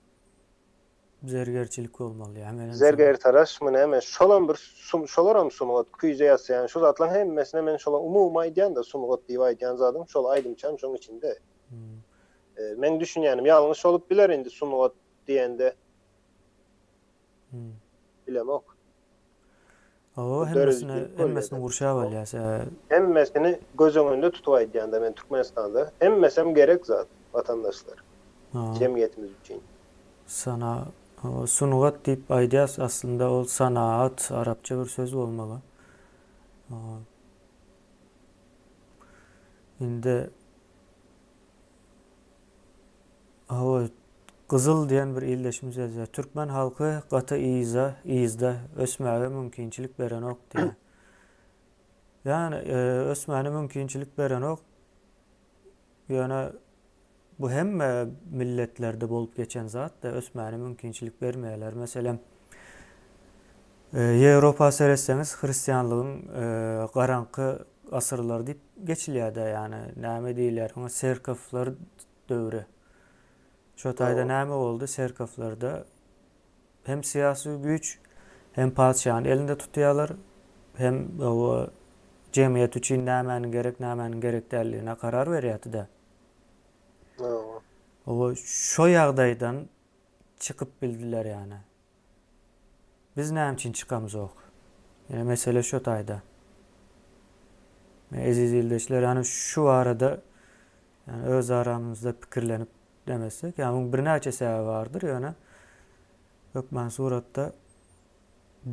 Zergerçilik bolmaly ýa menem. Zergertaraşmy näme? Şolam bir şolaram sungat, küýze ýasaýan şu zatlaryň hemmesine men şola umumy aýdýan-da sungat diýip aýdýan zadym şol aýdymçam şoň içinde. Meň düşünýänim ýalňyş bolup biler indi sungat diýende. Bilemok. Hawa, hemmesini hemmesini gurşap alýar. Hemmesini göz öňünde tutup aýdýanda men Türkmenistanda hemmesem gerek zat watandaşlar jemgyýetimiz üçin. Sana sungat diýip aýdýas aslynda ol sanaat arapça bir söz bolmaly. Indi Hawa, Gyzyl diýen bir ildeşimiz ýazýar. Türkmen halky gaty yza, yzda, ösmäge mümkinçilik berenok diýýär. Ýagny, ösmäne mümkinçilik berenok. Ýöne bu hemme milletlerde bolup geçen zat-da, ösmäne mümkinçilik bermeýärler. Meselem, Ýewropa seretseňiz, hristianlygyň garaňky asyrlary diýip geçilýär-de, ýagny näme diýilýär oňa, serkowlar döwri. Şo taýda näme boldy, serkowlarda hem syýasy güýç, hem patyşany elinde tutýarlar, hem jemgyýet üçin nämäniň gerek, nämäniň gerek däldigine karar berýärdi-de. Hawa, şo ýagdaýdan çykyp bildiler ýagny. Biz näme üçin çykamzok? Ýene mesele şo taýda. Eziz ildeşler, ýani şu barada ýani öz aramyzda pikirlenip demesek, ýani muň birnäçe sebäbi bardyr, ýöne hökman suratda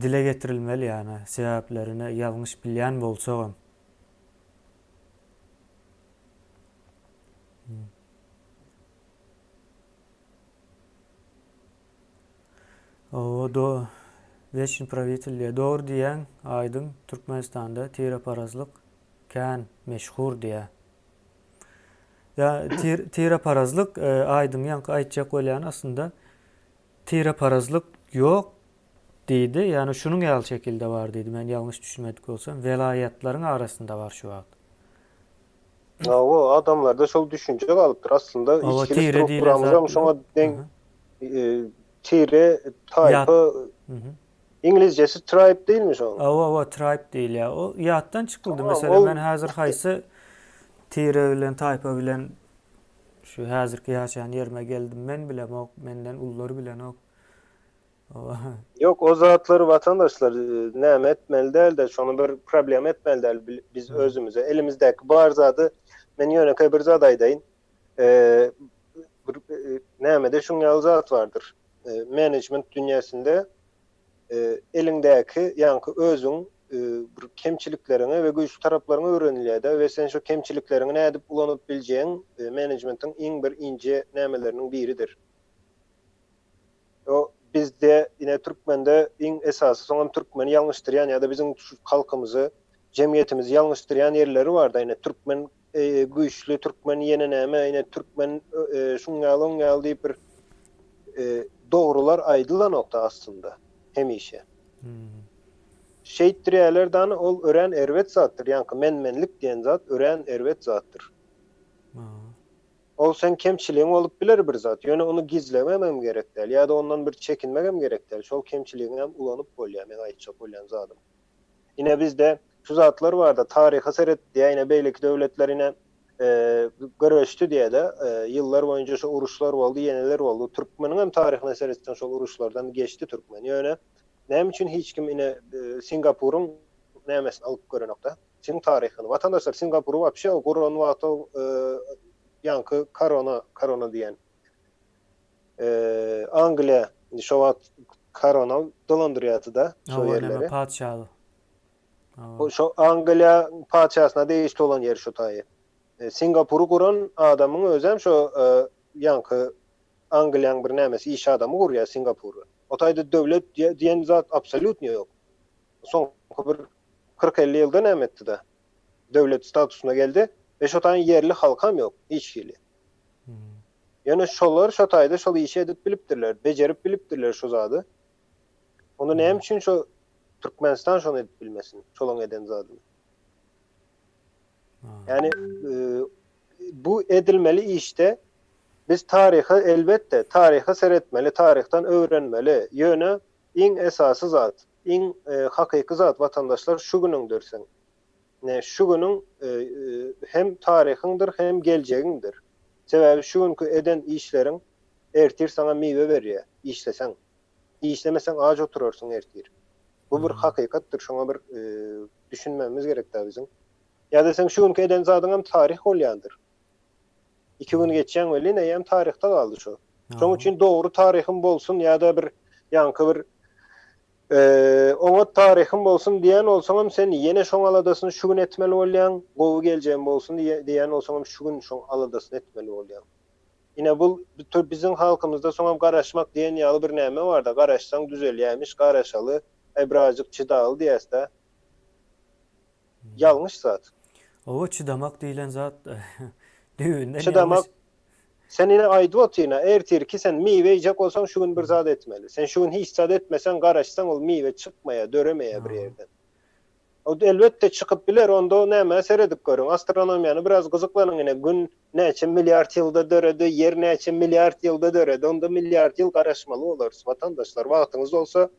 dile getirilmeli ýani sebäplerini ýalňyş bilýän bolsagam. Hawa do weçny prawitel diýýär. Dogry diýýäň Aýdyň Türkmenistanda tireparazlyk kän meşhur diýýär. Ýa tir tireparazlyk Aýdyň ýaňky aýtjak bolýany aslynda tireparazlyk ýok diýdi. Ýagny şunuň ýaly şekilde bar diýdi. Men ýalňyş düşünmedik bolsam welaýatlaryň arasynda bar şu wagt. Hawa, adamlarda şol düşünje galypdyr. Aslynda Hawa, içki tire diýlen strukturamyzam zat şoňa ýok. deň tire, taýpa, iňlizcesi tribe diýilmi şoň? Hawa, hawa, tribe diýilýär. O ýatdan çykyldy. Tamam, Meselem, ol men häzir haýsy tire bilen, taýpa bilen şu häzirki ýaşaýan ýerime geldim, men bilemok, menden ulular bilenok. Ýok o zatlary watandaşlar näme etmeli dälde şony bir problema etmeli däl biz özümize elimizdäki bar zady men ýönekeý bir zat aýdaýyn bir nämede şuň ýaly zat bardyr menejment dünýäsinde eliňdäki ýaňky özüň. bir kemçilikleriňi we güýçli taraplaryňy öwrenilýär-de we sen şo kemçilikleriňi nädip ulanyp biljegiň menejmentiň iň bir ince nämeleriniň biridir. O bizde ine türkmende iň esasy soňam türkmeni ýalňyşdyrýan ýa-da biziň şu halkymyzy, jemgyýetimizi ýalňyşdyrýan ýerleri bar-da ine türkmen güýçli, türkmen ýene näme, ine türkmen şuň ýaly, oň ýaly diýip bir dogrular aýdylanokda aslynda hemişe. Şeýtdirýärler dany ol örän erbet zatdyr, ýaňky men-menlik diýen zat örän erbet zatdyr. Ol seň kemçiligiň bolup biler bir zat, ýöne ony gizlememem gerek däl ýa-da ondan bir çekinmegem gerek däl, şol kemçiligiňem ulanyp bolýar meň aýtjak bolýan zadym. Ine bizde şu zatlar barda taryha seret diýä ine beýleki döwletler ine göreşdi diýäde ýyllar boýunça şu uruşlar boldy ýeneler boldy türkmeniňem taryhyna seretseň şol uruşlardan geçdi türkmen ýöne näme üçin hiç kim ine Singapuryň nämesini alyp görenokda Çin taryhyny watandaşlar Singapury wapşe guran wagty ýaňky korona korona diýen Angliýa şo wagt korona dolandyrýardy-da şo ýerleri. Patyşaly. Şo Angliýa patyşasyna degişli bolan ýer şo taýy. Singapury guran adamyň özem şo ýaňky Angliýaň bir nämesi iş adamy gurýar Singapury. O taýda döwlet diýen zat absolýutno ýok. Soňky bir 40-50 ýylda näme etdi-de? Döwlet statusyna geldi we şo taýyň ýerli halkam ýok hiç hili. Ýöne şolar şo taýda şol işi edip bilipdirler, bejerip bilipdirler şu zady. Onda näme üçin şo Türkmenistan şony edip bilmesin, şolaň eden zadyny? Ýani bu edilmeli işde biz taryha elbetde taryha seretmeli, taryhdan öwrenmeli. Ýöne iň esasy zat, iň hakyky zat watandaşlar şu günüňdir seň. Ne şu günüň hem taryhyňdyr hem geljegiňdir. Sebäbi şu günki eden işleriň ertir saňa miwe berýär, işleseň. Işlemeseň aç oturarsyň ertir. Bu bir hakykatdyr, şoňa bir düşünmemiz gerek da biziň. Ýa-da seň şu günki eden zadyňam taryh bolýandyr. Iki gün geçýäň welin eýýäm taryhda galdy şo. Şoň üçin dogry taryhym bolsun ýa-da bir ýaňky bir Oňat taryhym bolsun diýen bolsaňam sen ýene şoň aladasyny şu gün etmeli bolýaň, gowy geljegim bolsun diýen bolsaňam şu gün şoň aladasyny etmeli bolýaň. Ine bul biziň halkymyzda soňam garaşmak diýen ýaly bir näme barda, garaşsaň düzelýämiş, garaşaly, aý birazjyk çydaly diýäsdä. Ýalňyş zat. Oba çydamak diýlen zat düýbünden ýalňyş. Çydamak Sen ine aýdyp otyryn-a, ertirki sen miwe iýjek bolsaň şu gün bir zat etmeli. Sen şu gün hiç zat etmeseň, garaşsaň ol miwe çykmaýar, döremeýär bir ýerden. O elbetde çykyp biler, onda nämä seredip görüň, astronomiýany biraz gyzyklanyň ine gün näçe milliard ýylda döredi, ýer näçe milliard ýylda döredi, onda milliard ýyl garaşmaly bolarys watandaşlar, wagtyňyz bolsa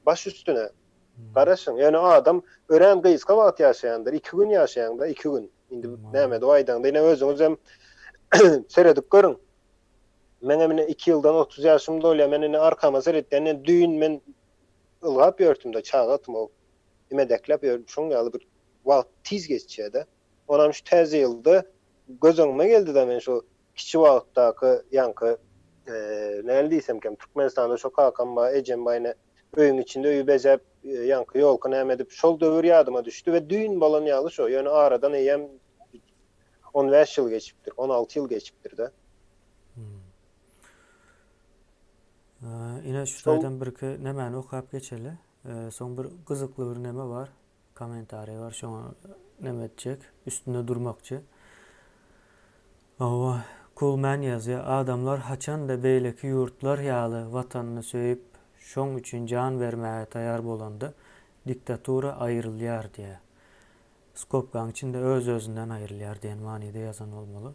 baş üstüne garaşyň. Ýöne adam örän gysga wagt ýaşaýandyr, iki gün ýaşaýaňda iki gün. Indi näme edip aýdaňda ine özüňizem seredip görüň. Meňem ine 2 ýyldan 30 ýaşym dolýar. Men ine arkama seretýän, ine düýn men ylgap ýörtüm-de, çagatym o. Imedekläp ýördüm. Şoň ýaly bir wagt tiz geçýär-de. Onam şu täze ýylda göz öňüme geldi-de men şu kiçi wagtdaky ýaňky näli diýsemkäm Türkmenistanda şo kakam bar, ejem bar ine öýüň içinde öýi bezäp ýaňky ýolka näme edip şol döwür ýadyma düşdi we düýn bolan ýaly şo ýöne aradan eýýäm 15 ýyl geçipdir, 16 ýyl geçipdir-de. Ine şu taýdan birki nämäni okap geçeli. Soň bir gyzykly bir neme bar. Kommentariý bar şoňa neme etjek üstünde durmakçy. Hawa Coolman ýazýar adamlar haçanda beýleki ýurtlar ýaly watanyny söýüp şoň üçin jan bermäge taýar bolanda diktatura aýrylýar diýýär. Skobkaň içinde öz-özünden aýrylýar diýen manyda ýazan bolmaly.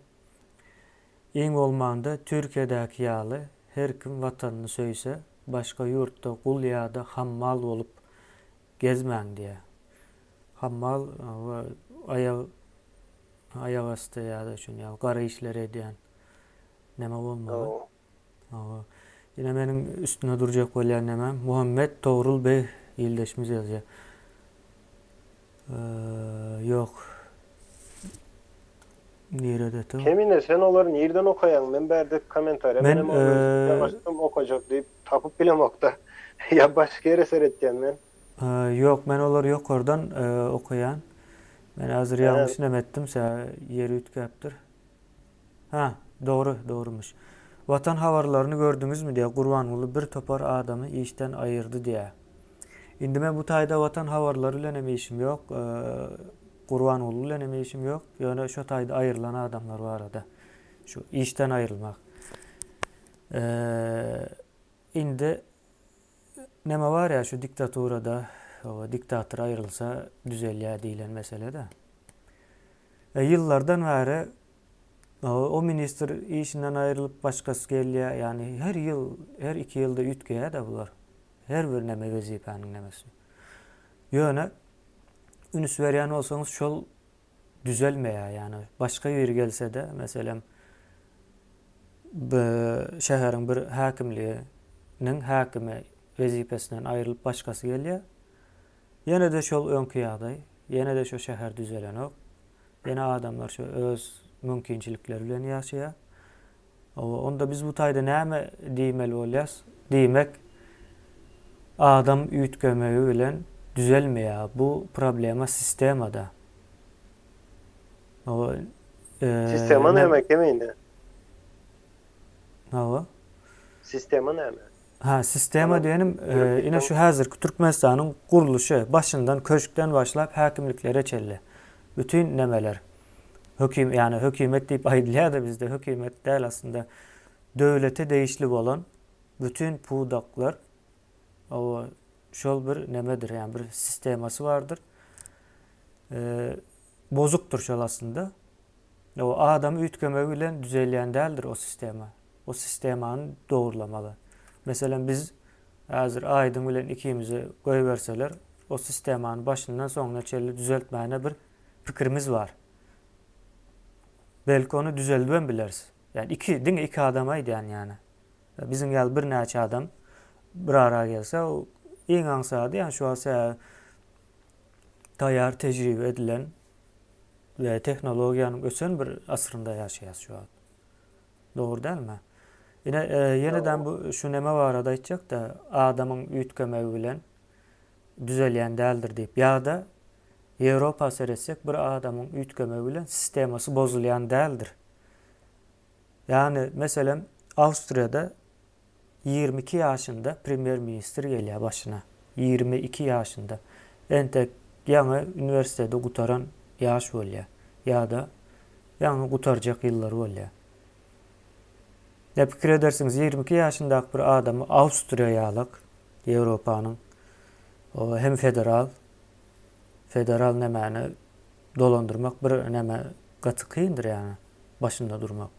Iň bolmanda Türkiýedäki ýaly her kim watanyny söýse başga ýurtda gul ýa-da hammal bolup Gezmäň diýýär. Hammal we aýak aýak asty ýa-da şuny ýaly gara işleri edýän neme bolmaly. Hawa. Ine meniň üstünde durjak bolýan nemem Muhammet Togrul beg ildeşimiz ýazýar. Ýok. Nirede tu? Kemine sen olary nirden okaýaň men bärde komentariýa Men menem okajak diýip tapyp bilemokda. Ýa başga ýere seretýän men. Ýok, men olary ýokardan okaýan. Men häzir ýalňyş neme etdim, sä ýeri üýtgäpdir. Hä, dogry, dogrumyş. Watan habarlaryny gördüňizmi diýýär, Gurbanguly bir topar adamy işden aýyrdy diýýär. Indi men bu taýda Watan habarlary bilen hem işim ýok, Gurbanguly bilen hem işim ýok, ýöne şo taýda aýrylan adamlar barada. Şu işden aýrylmak. Indi Neme bar ýa şu diktaturada diktator aýrylsa düzelýär diýlen mesele-de. E, ýyllardan bäri o ministr işinden aýrylyp başgasy gelýär. Ýagny her ýyl, her iki ýylda üýtgeýär-de bular. Her bir neme wezipäniň nemesi. Ýöne üns berýän bolsaňyz şol düzelmeýär. Ýagny başga biri gelse-de, meselem, şäheriň bir häkimliginiň häkimi wezipesinden aýrylyp başgasy gelýär. Ýene-de şol öňki ýagdaý, ýene-de şo şäher düzelenok. Ýene adamlar şo öz mümkinçilikleri bilen ýaşaýar. Onda biz bu taýda näme diýmeli bolýas? Diýmek, adam üýtgemegi bilen düzelmeýär. Bu problema sistemada. Sistema näme kemine? Hawa. Sistema näme? Ha, sistema diýenim, ine şu häzirki Türkmenistanyň gurluşy, başyndan köşkden başlap häkimliklere çenli. Bütin nemeler. Höküm, ýagny hökümet diýip aýdylýar-da bizde, hökümet däl aslynda. Döwlete degişli bolan bütin pudaklar o şol bir nemedir, ýagny bir sistemasy bardyr. Bozukdyr şol aslynda. O adam üýtgemegi bilen düzelýän däldir o sistema. O sistemany dogrulamaly. Meselem biz häzir Aýdyň bilen ikimizi goýberseler, o sistemany başyndan soňuna çenli düzeltmäne bir pikirimiz bar. Belki ony düzeldibem bileris. Ýani iki, diňe iki adam aýdýan ýani. Biziň ýaly birnäçe adam bir ara gelse, o iň aňsady ýani şu wagt sebäbi taýýar tejribe edilen we tehnologiýanyň ösen bir asrynda ýaşaýas şu wagt. Dogry dälmi? Ine, e, ýeneden bu şu neme barada aýtjak-da, adamyň üýtgemegi bilen düzelýän däldir diýip. Ýa-da Ýewropa seretsek bir adamyň üýtgemegi bilen sistemasy bozulýan däldir. Ýagny, meselem, Awstriýada 22 ýaşynda premýer-ministr gelýär başyna. 22 ýaşynda. Entek ýaňy uniwersiteti gutaran ýaş bolýar. Ýa-da ýaňy gutarjak ýyllary bolýar. Ýa pikir edersiňiz, 22 ýaşyndaky bir adamy Awstriýa ýalak, Ýewropanyň hem federal, federal nämäni dolandyrmak bir näme gaty kyndyr ýagny başynda durmak.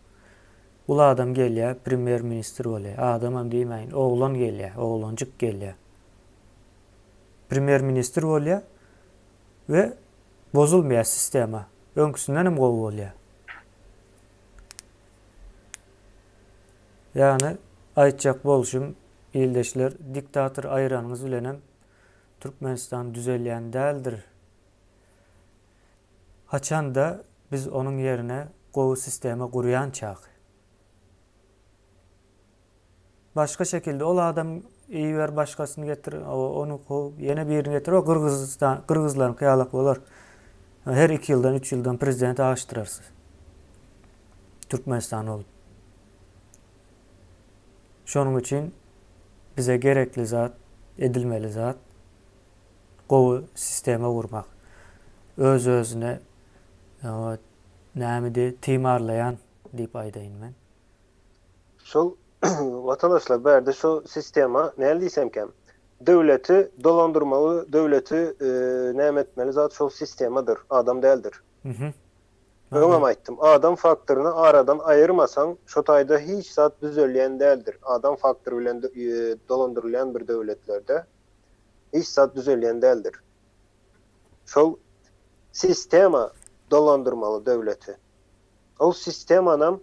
Uly adam gelýär, premýer ministr bolýar. Adamam diýmäýin, oglan gelýär, oglanjyk gelýär. Premýer ministr bolýar we bozulmaýar sistema. Öňküsinden hem gowy bolýar. Ýagny aýtjak bolşum ildeşler diktator aýyranyňyz bilenem Türkmenistan düzelýän däldir. Haçanda biz onuň ýerine gowy sistema gurýançak. Başga şekilde ol adam iber başgasyny getir, ony kow, ýene birini getir, o Gyrgyzystan, gyrgyzlaryňky ýalak bolar. Her iki ýyldan, üç ýyldan prezident agyşdyrarsyz. Türkmenistan bolup. Şonuň üçin bize gerekli zat, edilmeli zat gowy sistema gurmak. Öz-özüne näme timarlaýan diýip aýdaýyn men. Şol watandaşlar bärde şu sistema näl diýsemkäm döwleti dolandyrmaly döwleti näme etmeli zat şol sistemadyr adam däldir. Öňem aýtdym adam faktoryny aradan aýyrmasaň şo taýda hiç zat düzelýän däldir adam faktory bilen dolandyrylýan bir döwletlerde hiç zat düzelýän däldir şol sistema dolandyrmaly döwleti. Ol sistemanam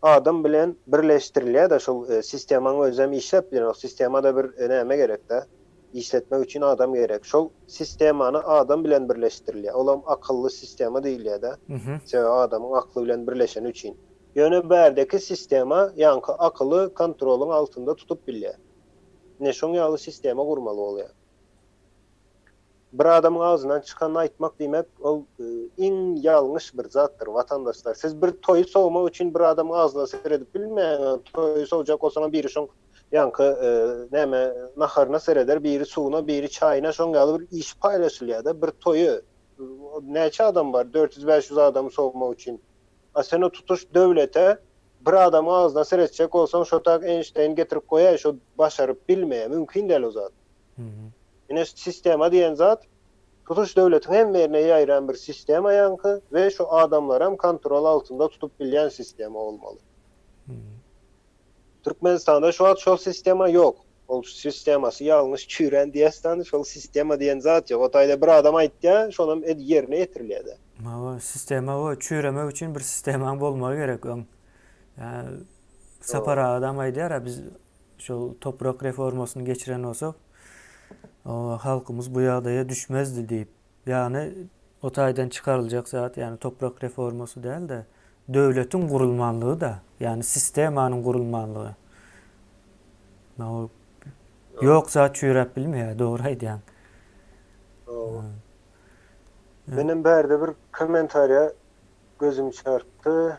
adam bilen birleşdirilýär-de şol sistemaň özem işläp bilenok. Sistemada bir näme gerek-de, işletmek üçin adam gerek. Şol sistemany adam bilen birleşdirilýär. Olam akylly sistema diýilýär-de. Sebäbi adamyň akly bilen birleşeni üçin. Ýöne bärdeki sistema ýaňky akyly kontrolyň altynda tutup bilýär. Ine şoň ýaly sistema gurmaly bolýar. Bir adamyň agzyndan çykanyny aýtmak diýmek ol iň ýalňyş bir zatdyr watandaşlar. Siz bir toýy sowmak üçin bir adamyň agzyna seredip bilmeýäňiz. Toýy sowjak bolsaňam biri şoň ýaňky näme naharyna sereder, biri suwuna, biri çaýyna şoň ýaly bir iş paýlaşylýada. Bir toýy näçe adam bar 400-500 adamy sowmak üçin. A sen o tutuş döwlete bir adamyň agzyna seretjek bolsaň şo tak Eýnşteýn getirip goýaý şo başaryp bilmeýä mümkin däl o zat. Ine sistema diýen zat tutuş döwletiň hemme ýerine ýaýran bir sistema ýaňky we şu adamlaram kontrol altynda tutup bilýän sistema bolmaly. Türkmenistanda şu wagt şol sistema ýok. Ol sistemasy ýalňyş çüýrän diýesdan şol sistema diýen zat ýok. O taýda bir adam aýtýa şonam ed ýerine ýetirilýädä. Hawa sistema o çüýremek üçin bir sistemaň bolmagy gerek öň. Ýa Sapar agadam aýdýar-a biz Şol toprak reformasyny geçiren bolsak, halkymyz bu ýagdaýa düşmezdi diýip. Ýagny o taýdan çykaryljak zat, ýagny toprak reformasy däl-de, döwletiň gurulmanlygy-da, ýagny sistemanyň gurulmanlygy. Ýok zat çüýräp bilmeýär, dogry aýdýaň. Menem bärde bir kommentariýa gözüm çarpdy.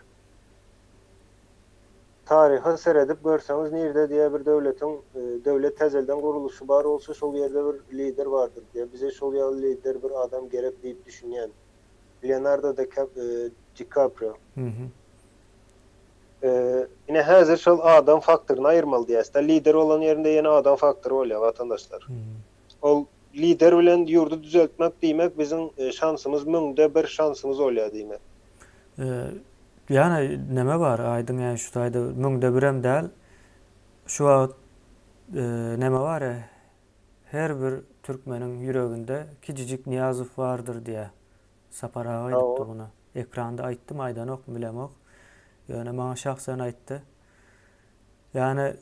Taryha seredip görseňiz nirde diýä bir döwletiň döwlet täzelden gurulyşy bar bolsa şol ýerde bir lider bardyr diýä bize şol ýaly lider bir adam gerek diýip düşünýän Leonardo DiCaprio Ine häzir şol adam faktoryny aýyrmaly diýäsda lider bolan ýerinde ýene adam faktory bolýar watandaşlar ol lider bilen ýurdy düzeltmek diýmek biziň şansymyz müňde bir şansymyz bolýar diýmek. Ýane neme bar aýdyň ýa şu taýda müňde birem däl şu wagt neme bar her bir türkmeniň ýüreginde kijijik Nyýazow bardyr diýä Sapar aga aýdypdy muny ekranda aýtdymy aýdanokmy bilemok ýöne maňa şahsen aýtdy ýane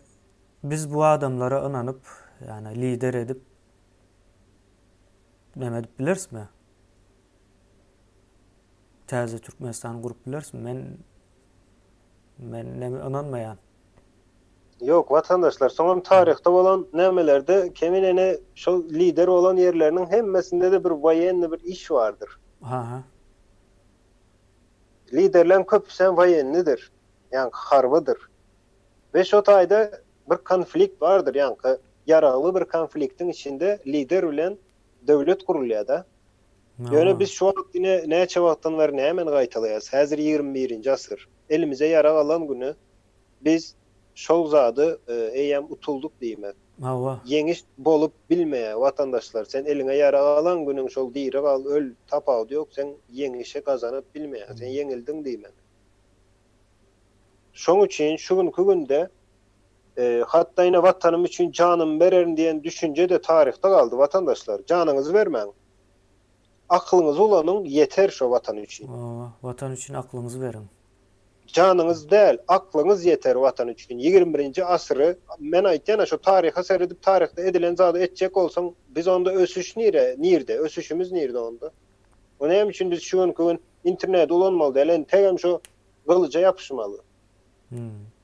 biz bu adamlara ynanyp ýane lider edip neme edip bilerismi Täze Türkmenistany gurup bilerismi? Men men neme ynanmaýan. Ýok watandaşlar soňam taryhda bolan nämelerde keminene şol lider bolan ýerleriniň hemmesindede bir woýenny bir iş bardyr. Aha. Liderleň köpüsem woýennidir. Ýaňky harbydyr. We şo taýda bir konflikt bardyr ýaňky ýaragly bir konfliktiň içinde lider bilen döwlet gurulýada. Ýöne biz şu wagt ine näçe wagtdan bäri nämeni gaýtalaýarys? Häzir 21-nji asyr. Elimize ýarag alan güni biz şol zady eýýäm utuldyk diýmek. Hawa. Ýeňiş bolup bilmeýär watandaşlar. Sen eliňe ýarag alan günüň şol diri gal, öl tapawudy ýok, sen ýeňişi gazanyp bilmeýäň. Sen ýeňildiň diýmek. Şoň üçin şu günki günde hatda ine watanym üçin janymy bererin diýen düşünje-de taryhda galdy watandaşlar. Janyňyzy bermäň. Aklyňyzy ulanyň ýeter şo watan üçin. Hawa, watan üçin aklyňyzy beriň. Janyňyz däl, aklyňyz ýeter watan üçin. 21-nji asyry men aýtýan-a şo taryha seredip taryhda edilen zady etjek bolsaň biz onda ösüş nire, nirde, ösüşimiz nirde onda? O näme üçin biz şu günki gün interneti ulanmaly däl, entegem şo gylyja ýapyşmaly?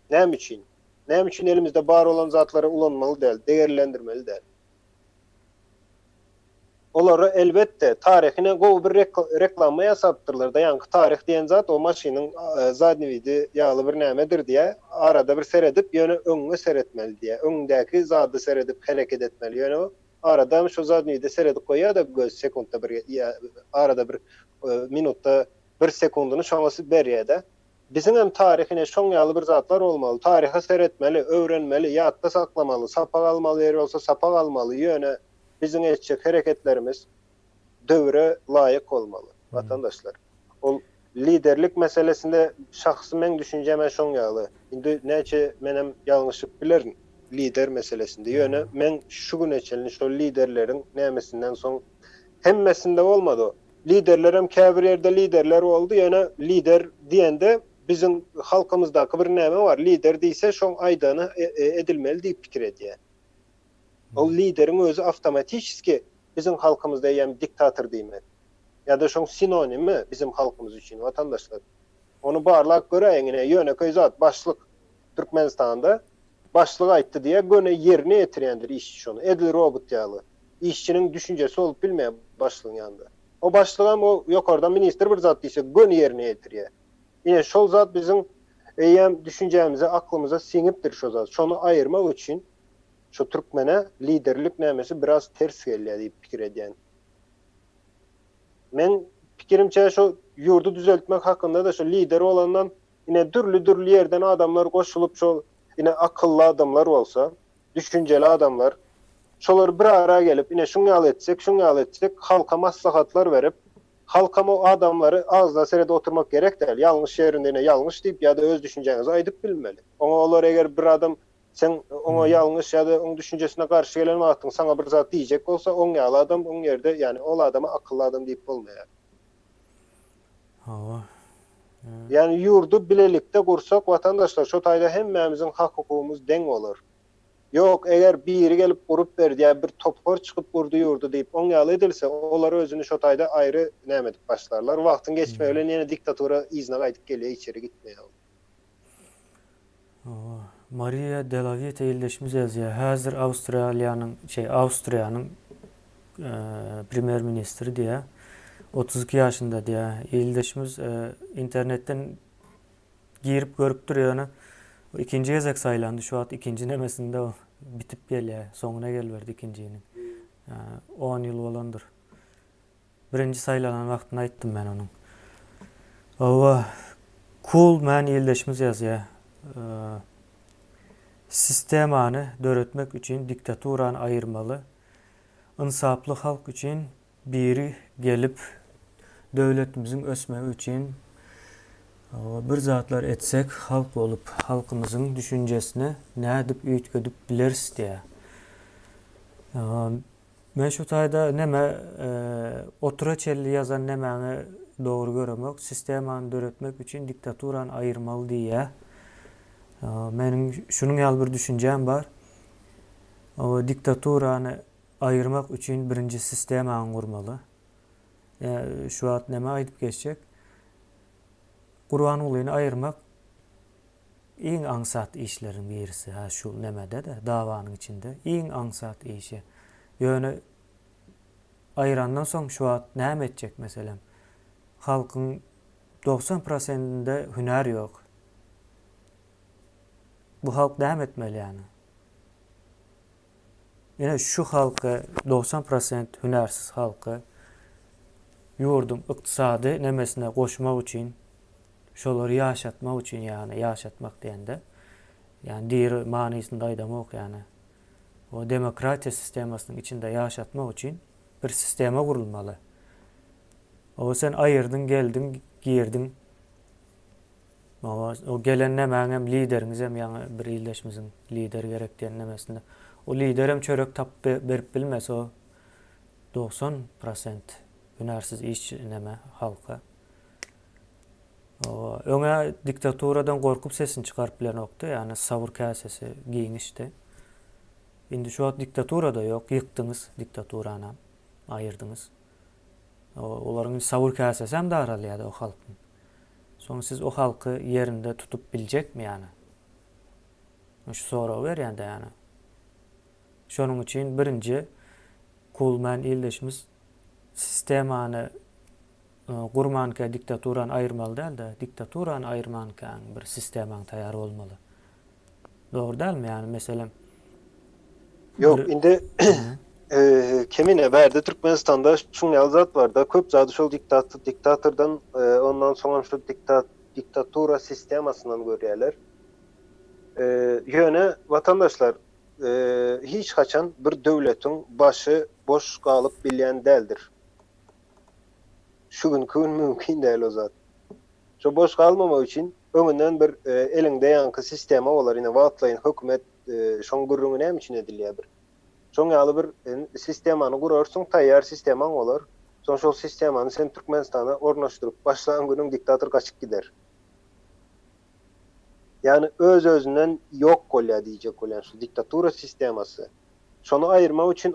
Näme üçin? Näme üçin elimizde bar bolan zatlary ulanmaly däl, degerlendirmeli däl? Olara elbetde taryhyna gowy bir reklama ýasapdyrlar-da, ýaňky taryh diýen zat o maşynyň zadniý widi ýaly bir nämedir diýä, arada bir seredip, ýöne öňüňe seretmeli diýä, öňüňdäki zada seredip hereket etmeli, ýöne o aradam şo zadniý wide seredip goýýa-da göz sekuntda bir ýa arada bir minutda bir sekundyny şoňa berýä-de. Biziňem taryh ine şoň ýaly bir zatlar bolmaly, taryha seretmeli, öwrenmeli, ýatda saklamaly, sapak almaly ýeri bolsa sapak almaly, ýöne biziň etjek hereketlerimiz döwre laýyk bolmaly, watandaşlar. Ol liderlik meselesinde şahsy meň düşünjem-ä şoň ýaly. Indi näçe menem ýalňyşyp bilerin lider meselesinde, ýöne meň şu güne çenli şol liderleriň nämesinden soň hemmesinde bolmady o. Liderlerem käbir ýerde liderler boldy, ýöne lider diýende biziň halkymyzdaky bir näme bar, lider diýse şoň aýdany edilmeli diýip pikir edýär. Ol lideriň özi awtomatiçeski biziň halkymyzda eýýäm diktator diýmek. Ýa-da şoň sinonimi bizim halkymyz üçin watandaşlar. Ony barlap göräýiň ine ýönekeý zat başlyk Türkmenistanda başlyk aýtdy diýýär göni ýerine ýetirýändir işçi şony edil robot ýaly. Işçiniň düşünjesi bolup bilmeýär başlygyň ýanynda. O başlygam o ýokardan ministr bir zat diýse göni ýerine ýetirýär. Ine şol zat biziň eýýäm düşünjämize, aklymyza siňipdir şo zat. Şony aýyrmak üçin şo türkmene liderlik nämesi biraz ters gelýär diýip pikir edýän. Meň pikirimçe şo ýurdy düzeltmek hakynda-da şo lider bolandan ine dürli-dürli ýerden adamlar goşulyp şol ine akylly adamlar bolsa, düşünjeli adamlar şolar bir ara gelip ine şuň ýaly etsek, şuň ýaly etsek halka maslahatlar berip halkam o adamlary agzyna seredip oturmak gerek däl. Ýalňyş ýerinde ine ýalňyş diýip ýa-da öz düşünjäňizi aýdyp bilmeli. Oňa olar eger bir adam Sen oňa ýalňyş ýa-da oň düşünjesine garşy gelen wagtyň saňa bir zat diýjek bolsa, oň ýaly adam oň ýerde, ýagny ol adama akylly adam diýip bolmaýar. Hawa. Ýagny ýurdy bilelikde gursak watandaşlar şo taýda hemmämiziň hak-hukugymyz deň bolar. Ýok, eger biri gelip gurup berdi ýa bir topar çykyp gurdy ýurdy diýip oň ýaly edilse, olar özüni şo taýda aýry näme edip başlarlar. Wagtyň geçmegi bilen ýene diktatura yzyna gaýdyp gelýär, içeri gitmeýär ol. Mariýa Delavita ildeşimiz ýazýar, Häzir Awstraliýanyň, şeý, Awstriýanyň premýer-ministri diýýär. 32 ýaşynda diýýär. Ildeşimiz internetden girip görüpdir, ýöne ikinji gezek saýlandy. Şu wagt ikinji nemesinde ol bitip gelýär. Soňuna geliberdi ikinjiniň. 10 ýyl bolandyr. Birinji saýlanan wagtyny aýtdym men onuň. Hawa, cool man ildeşimiz ýazýar. Sistemany döretmek üçin diktaturany aýyrmaly. Ynsaply halk üçin biri gelip döwletimiziň ösmegi üçin bir zatlar etsek halk bolup halkymyzyň düşünjesini nädip üýtgedip bileris diýýär. Men şu taýda neme otura çenli ýazan nemäňi dogry göremok. Sistemany döretmek üçin diktaturany aýyrmaly diýýä. Meniň şunuň ýaly bir düşünjäm bar. O diktaturany aýyrmak üçin birinji sistemany gurmaly. Şu wagt neme aýdyp geçjek. Gurbangulyny aýyrmak Iň aňsat işleriň birisi hä şu nemede-de, dawanyň içinde iň aňsat işi. Ýöne aýyrandan soň şu wagt näme etjek meselem? Halkyň 90 prosentinde hünär ýok. Bu halk näme etmeli ýany? Ine şu halky 90 prosent hünärsiz halky ýurduň ykdysady nemesine goşmak üçin Şolary ýaşatmak üçin ýagny ýaşatmak diýende, ýagny diri manysynda aýdamok ýagny. O demokratiýa sistemasynyň içinde ýaşatmak üçin bir sistema gurulmaly. O sen aýyrdyň, geldiň, girdiň. O, o gelen nemäňem lideriňizem ýaňy bir ildeşimiziň lider gerek diýen nemesinde. O liderem çörek tapyp berip bilmez o 90 prosent hünärsiz işçi neme halka. Öňä diktaturadan gorkup sesini çykaryp bilenokdy, ýagny sabyr käsesi giňişdi. Indi şu wagt diktatura-da ýok, ýykdyňyz diktaturanam, aýyrdyňyz. Olaryň indi sabyr käsesi hem daralýar o halkyň. Soň siz o halky ýerinde tutup biljekmi ýagny? Şu soragy berýän-de ýagny. Şonuň üçin birinji Kulman ildeşimiz sistemany Gurmanka diktaturany aýyrmaly däl-de, diktaturany aýyrmankaň bir sistemaň taýýar bolmaly. Dogry dälmi? Ýagny meselem Ýok, indi Kemine bärde Türkmenistanda şuň ýaly zat barda, köp zady şol diktatordan, ondan soňam şu diktatura sistemasyndan görýärler. Ýöne watandaşlar hiç haçan bir döwletiň başy boş galyp bilýän däldir. Şu günki gün mümkin däl o zat. Şo boş galmamak üçin öňünden bir eliňde ýaňky sistema bolar ine wagtlaýyn hökümet şoň gürrüňi näme üçin edilýär bir. Şoň ýaly bir sistemany gurarsyň taýýar sistemaň bolar. Soň şol sistemany sen Türkmenistana ornaşdyryp başlan günüň diktator gaçyp gider. Ýagny öz-özünden ýok bolýar diýjek bolýan şu diktatura sistemasy. Şony aýyrmak üçin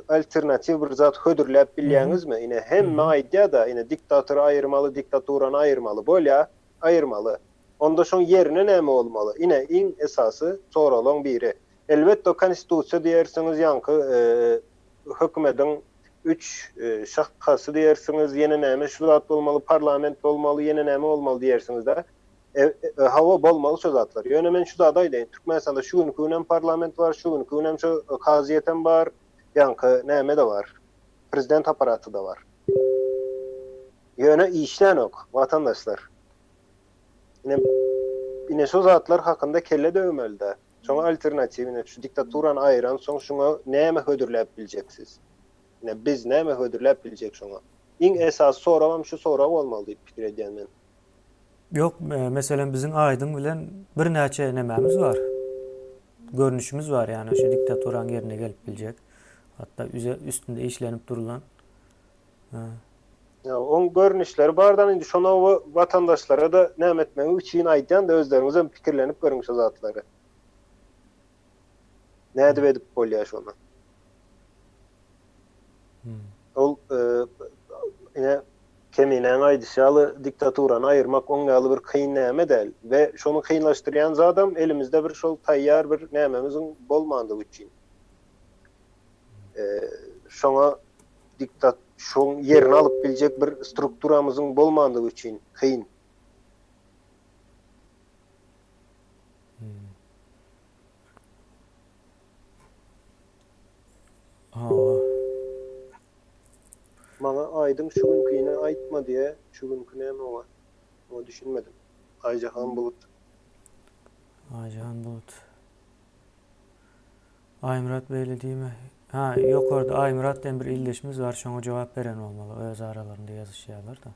alternatiw bir zat hödürläp bilýäňizmi? Ine hemme aýdýada ine diktatory aýyrmaly diktaturany aýyrmaly bolýa aýyrmaly. Onda şoň ýerine näme bolmaly? Ine iň esasy soraglaň biri. Elbetde konstitusiýa diýersiňiz ýaňky. hökümediň üç şahasy diýersiňiz, ýene näme şu zat bolmaly, parlament bolmaly, ýene näme bolmaly diýersiňiz-de. Hawa, bolmaly şo zatlar. Ýöne men şu zady aýdaýyn, Türkmenistanda şu günki günem parlament bar, şu günki günem şo kazyýetem bar, ýaňky näme-de bar, prezident apparaty-da bar. Ýöne işlänok, watandaşlar. Ine, ine şo zatlar hakynda kelle döwmeli-dä. Şoňa alternatiw ine şu diktaturany aýyransoň şuňa näme hödürläp biljek siz? Ine biz näme hödürläp biljek şoňa? Iň esasy soragam şu sorag bolmaly diýip pikir edýän men. Ýok, meselem biziň Aýdyň bilen birnäçe nemämiz bar. Görnüşimiz bar, ýagny şu diktaturanyň ýerine gelip biljek. Hatda üze üstünde işlenip durulan. Ýa oň görnüşleri bardan indi şony watandaşlara-da näme etmegi üçin aýdýan-da özleriňizem pikirlenip görüň şo zatlary. Nädip edip bolýar şony? Ol ine Keminäň aýdyşy ýaly diktaturany aýyrmak oň ýaly bir kyn näme däl we şony kynlaşdyrýan zadam elimizde bir şol taýýar bir nämemiziň bolmandygy üçin. Şoňa diktat şoň ýerini alyp biljek bir strukturamyzyň bolmandygy üçin kyn. Hawa. Maňa aýdyň şu günkini aýtma diýä şu günki näme oňa? Oňa düşünmedim. Aýjahan Bulut. Aýjahan Bulut. Aýmyrat beýle diýme. Ha, ýokarda Aýmyrat diýen bir ildeşimiz bar, şoňa jogap beren bolmaly. Öz aralarynda ýazyşýarlar-da.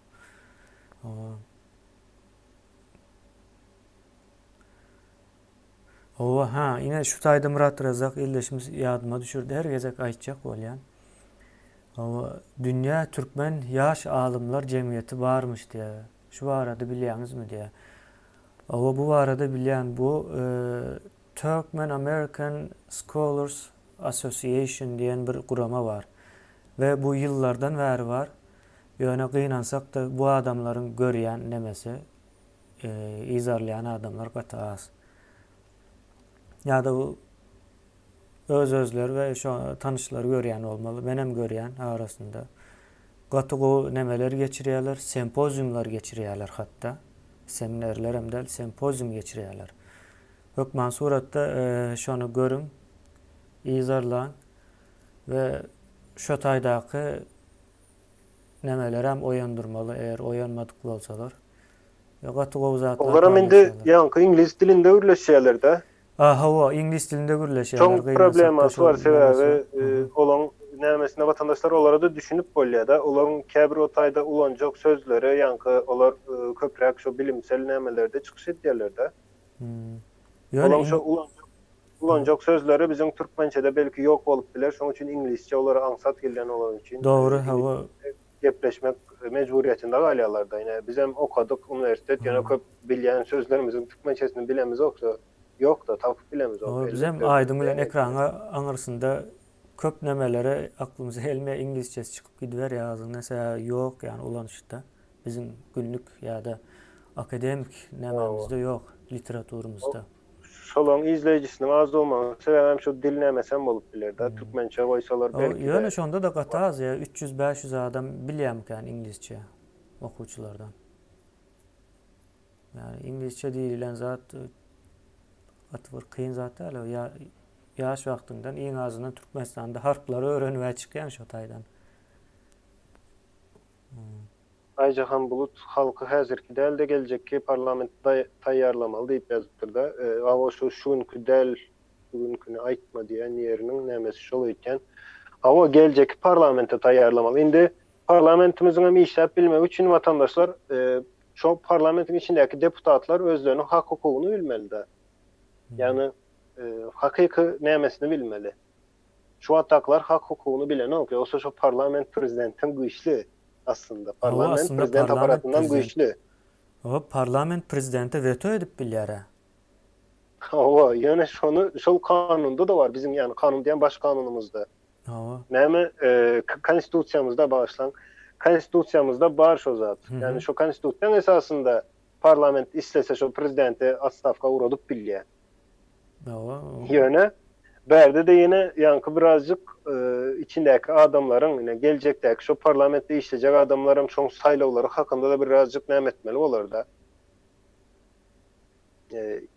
Hawa, ha, ine şu taýda Myrat Rezzak ildeşimiz ýadyma düşürdi, her gezek aýtjak bolýan. Hawa, Dünýä Türkmen Ýaş Alymlar Jemgyýeti barmyş diýýär. Şu barada bilýäňizmi diýýär. Hawa, bu barada bilýän. Bu Turkmen American Scholars Association diýen bir gurama bar we bu ýyllardan bäri bar. Ýöne gynansak-da bu adamlaryň görýän nemesi, yzarlaýan adamlar gaty az. Ýa-da bu öz-özleri we şo tanyşlary görýän bolmaly. Menem görýän arasynda. Gaty gowy nemeler geçirýärler, sempoziumlar geçirýärler hatda. Seminerlerem däl, sempozium geçirýärler. Hökman suratda şony görüň, yzarlaň we şo taýdaky nemelerem oýandyrmaly, eger oýanmadyk bolsalar. We gaty gowy zatlar Olaram indi ýaňky iňlis dilinde gürleşýärler-dä. A, hawa, iňlis dilinde gürleşýärler, Şoň gynansakda problemasy şol bar, nemesi sebäbi bar. olaň nämesine watandaşlar olara-da düşünip bolýar-da. Olaryň käbir o taýda ulanjak sözleri ýaňky olar köpräk şo bilimsel nämelerde çykyş edýärler-de. Ýöne Olaň şo ulanjak ulanjak sözleri biziň türkmençede belki ýok bolup biler, şoň üçin iňlisçe olara aňsat gelýän olar üçin. Dogry, hawa. Gepleşmek mejburyýetinde galýarlar-da. Ine, bizem okadyk uniwersitet, ýöne köp bilýän sözlerimiziň türkmençesini bilemizok, şo ýok-da, tapyp bilemizok. Hawa, bizem Aýdyň bilen ekranyň aňyrsynda köp nemelere aklymyza gelmeýär, iňlisçesi çykyp gidiberýär agzyňdan, sebäbi ýok ýagny ulanyşda. Biziň günlük ýa-da akademik nämemizde ýok, literaturymyzda. Şolaryň izleýjisiniň az bolmagynyň sebäbem şu dil nämesem bolup biler-dä. Türkmençe goýsalar belki-de. Ýöne şonda-da gaty az ýa 300-500 adam bilýärmikän iňlisçe okuwçylardan. Ýagny iňlisçe diýilen zat gaty bir kyn zat däl. Ýa ýaş wagtyňdan iň azyndan Türkmenistanda harplary öwrenibä çykýaň şo taýdan. Aýjahan Bulut halky häzirki däl-de geljekki parlamente taýýarlamaly diýip ýazypdyr-da. Hawa şu şu günki däl, şu günkini aýtma diýen ýeriniň nämesi şol öýtýän. Hawa geljekki parlamente taýýarlamaly. Indi parlamentimiziň hem işläp bilmegi üçin watandaşlar şo parlamentiň içindäki deputatlar özleriniň hak-hukugyny bilmeli-de. Ýagny hakyky nämesini bilmeli. Şu wagtdakylar hak-hukugyny bilenok, ýogsa şo parlament prezidentden güýçli aslynda. Hawa, Parlament aslynda prezident parlament aparatyndan prezident. güýçli. Hawa, parlament prezidente weto edip bilýär-ä. Hawa, ýöne şony şol kanunda-da bar, biziň ýagny kanun diýen baş kanunymyzda. Hawa. Näme, konstitusiýamyzda bagyşlaň, konstitusiýamyzda bar şo zat. Ýagny şo konstitusiýaň esasynda parlament islese şo prezidenti otstawka ugradyp bilýär. Hawa. Ýöne. Bärde-de ýene ýaňky birazjyk içindäki adamlaryň, ine, geljekdäki şo parlamentde işlejek adamlaram şoň saýlawlary hakynda-da birazjyk näme etmeli bolar-da.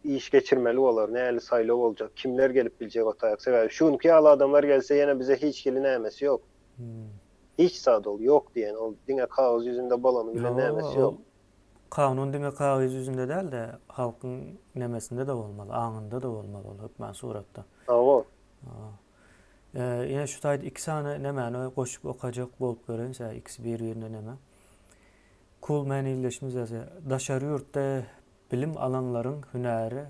Iş geçirmeli bolar, nähili saýlaw boljak, kimler gelip biljek o taýak. Sebäbi şu günki ýaly adamlar gelse ýene bize hiç hili nämesi ýok. Hiç zat ol ýok diýen, ol diňe kagyz ýüzünde bolany bilen nämesi ýok. Kanun diňe kagyz ýüzünde däl-de, halkyň nemesinde-de bolmaly, aňynda-da bolmaly ol hökman suratda. Hawa. Ine şu taýda iki sany nemäni goşup okajak bolup göreýin, sebäbi ikisi bir-birine neme. Cool man ildeşimiz ýazýar. Daşary ýurtda bilim alanlaryň hünäri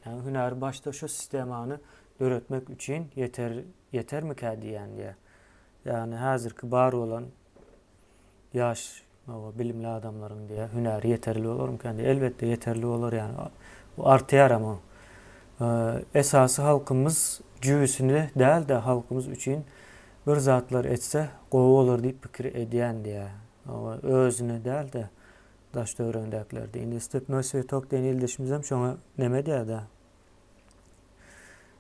ýagny hünäri başda şu sistemany döretmek üçin ýeter ýetermikä diýýän diýýär. Ýagny häzirki bar bolan ýaş hawa bilimli adamlaryň diýýär hünäri ýeterli bolarmykan diýýär. Elbetde ýeterli bolar ýagny bu artýar hem o. Esasy halkymyz jübüsini däl-de halkymyz üçin bir zatlar etse gowy bolar diýip pikir edýän diýýär. Hawa özüni däl-de daş töweregindäkiler diýýär. Indi Stepnoý Swetok diýen ildeşimizem şoňa neme diýýär-de.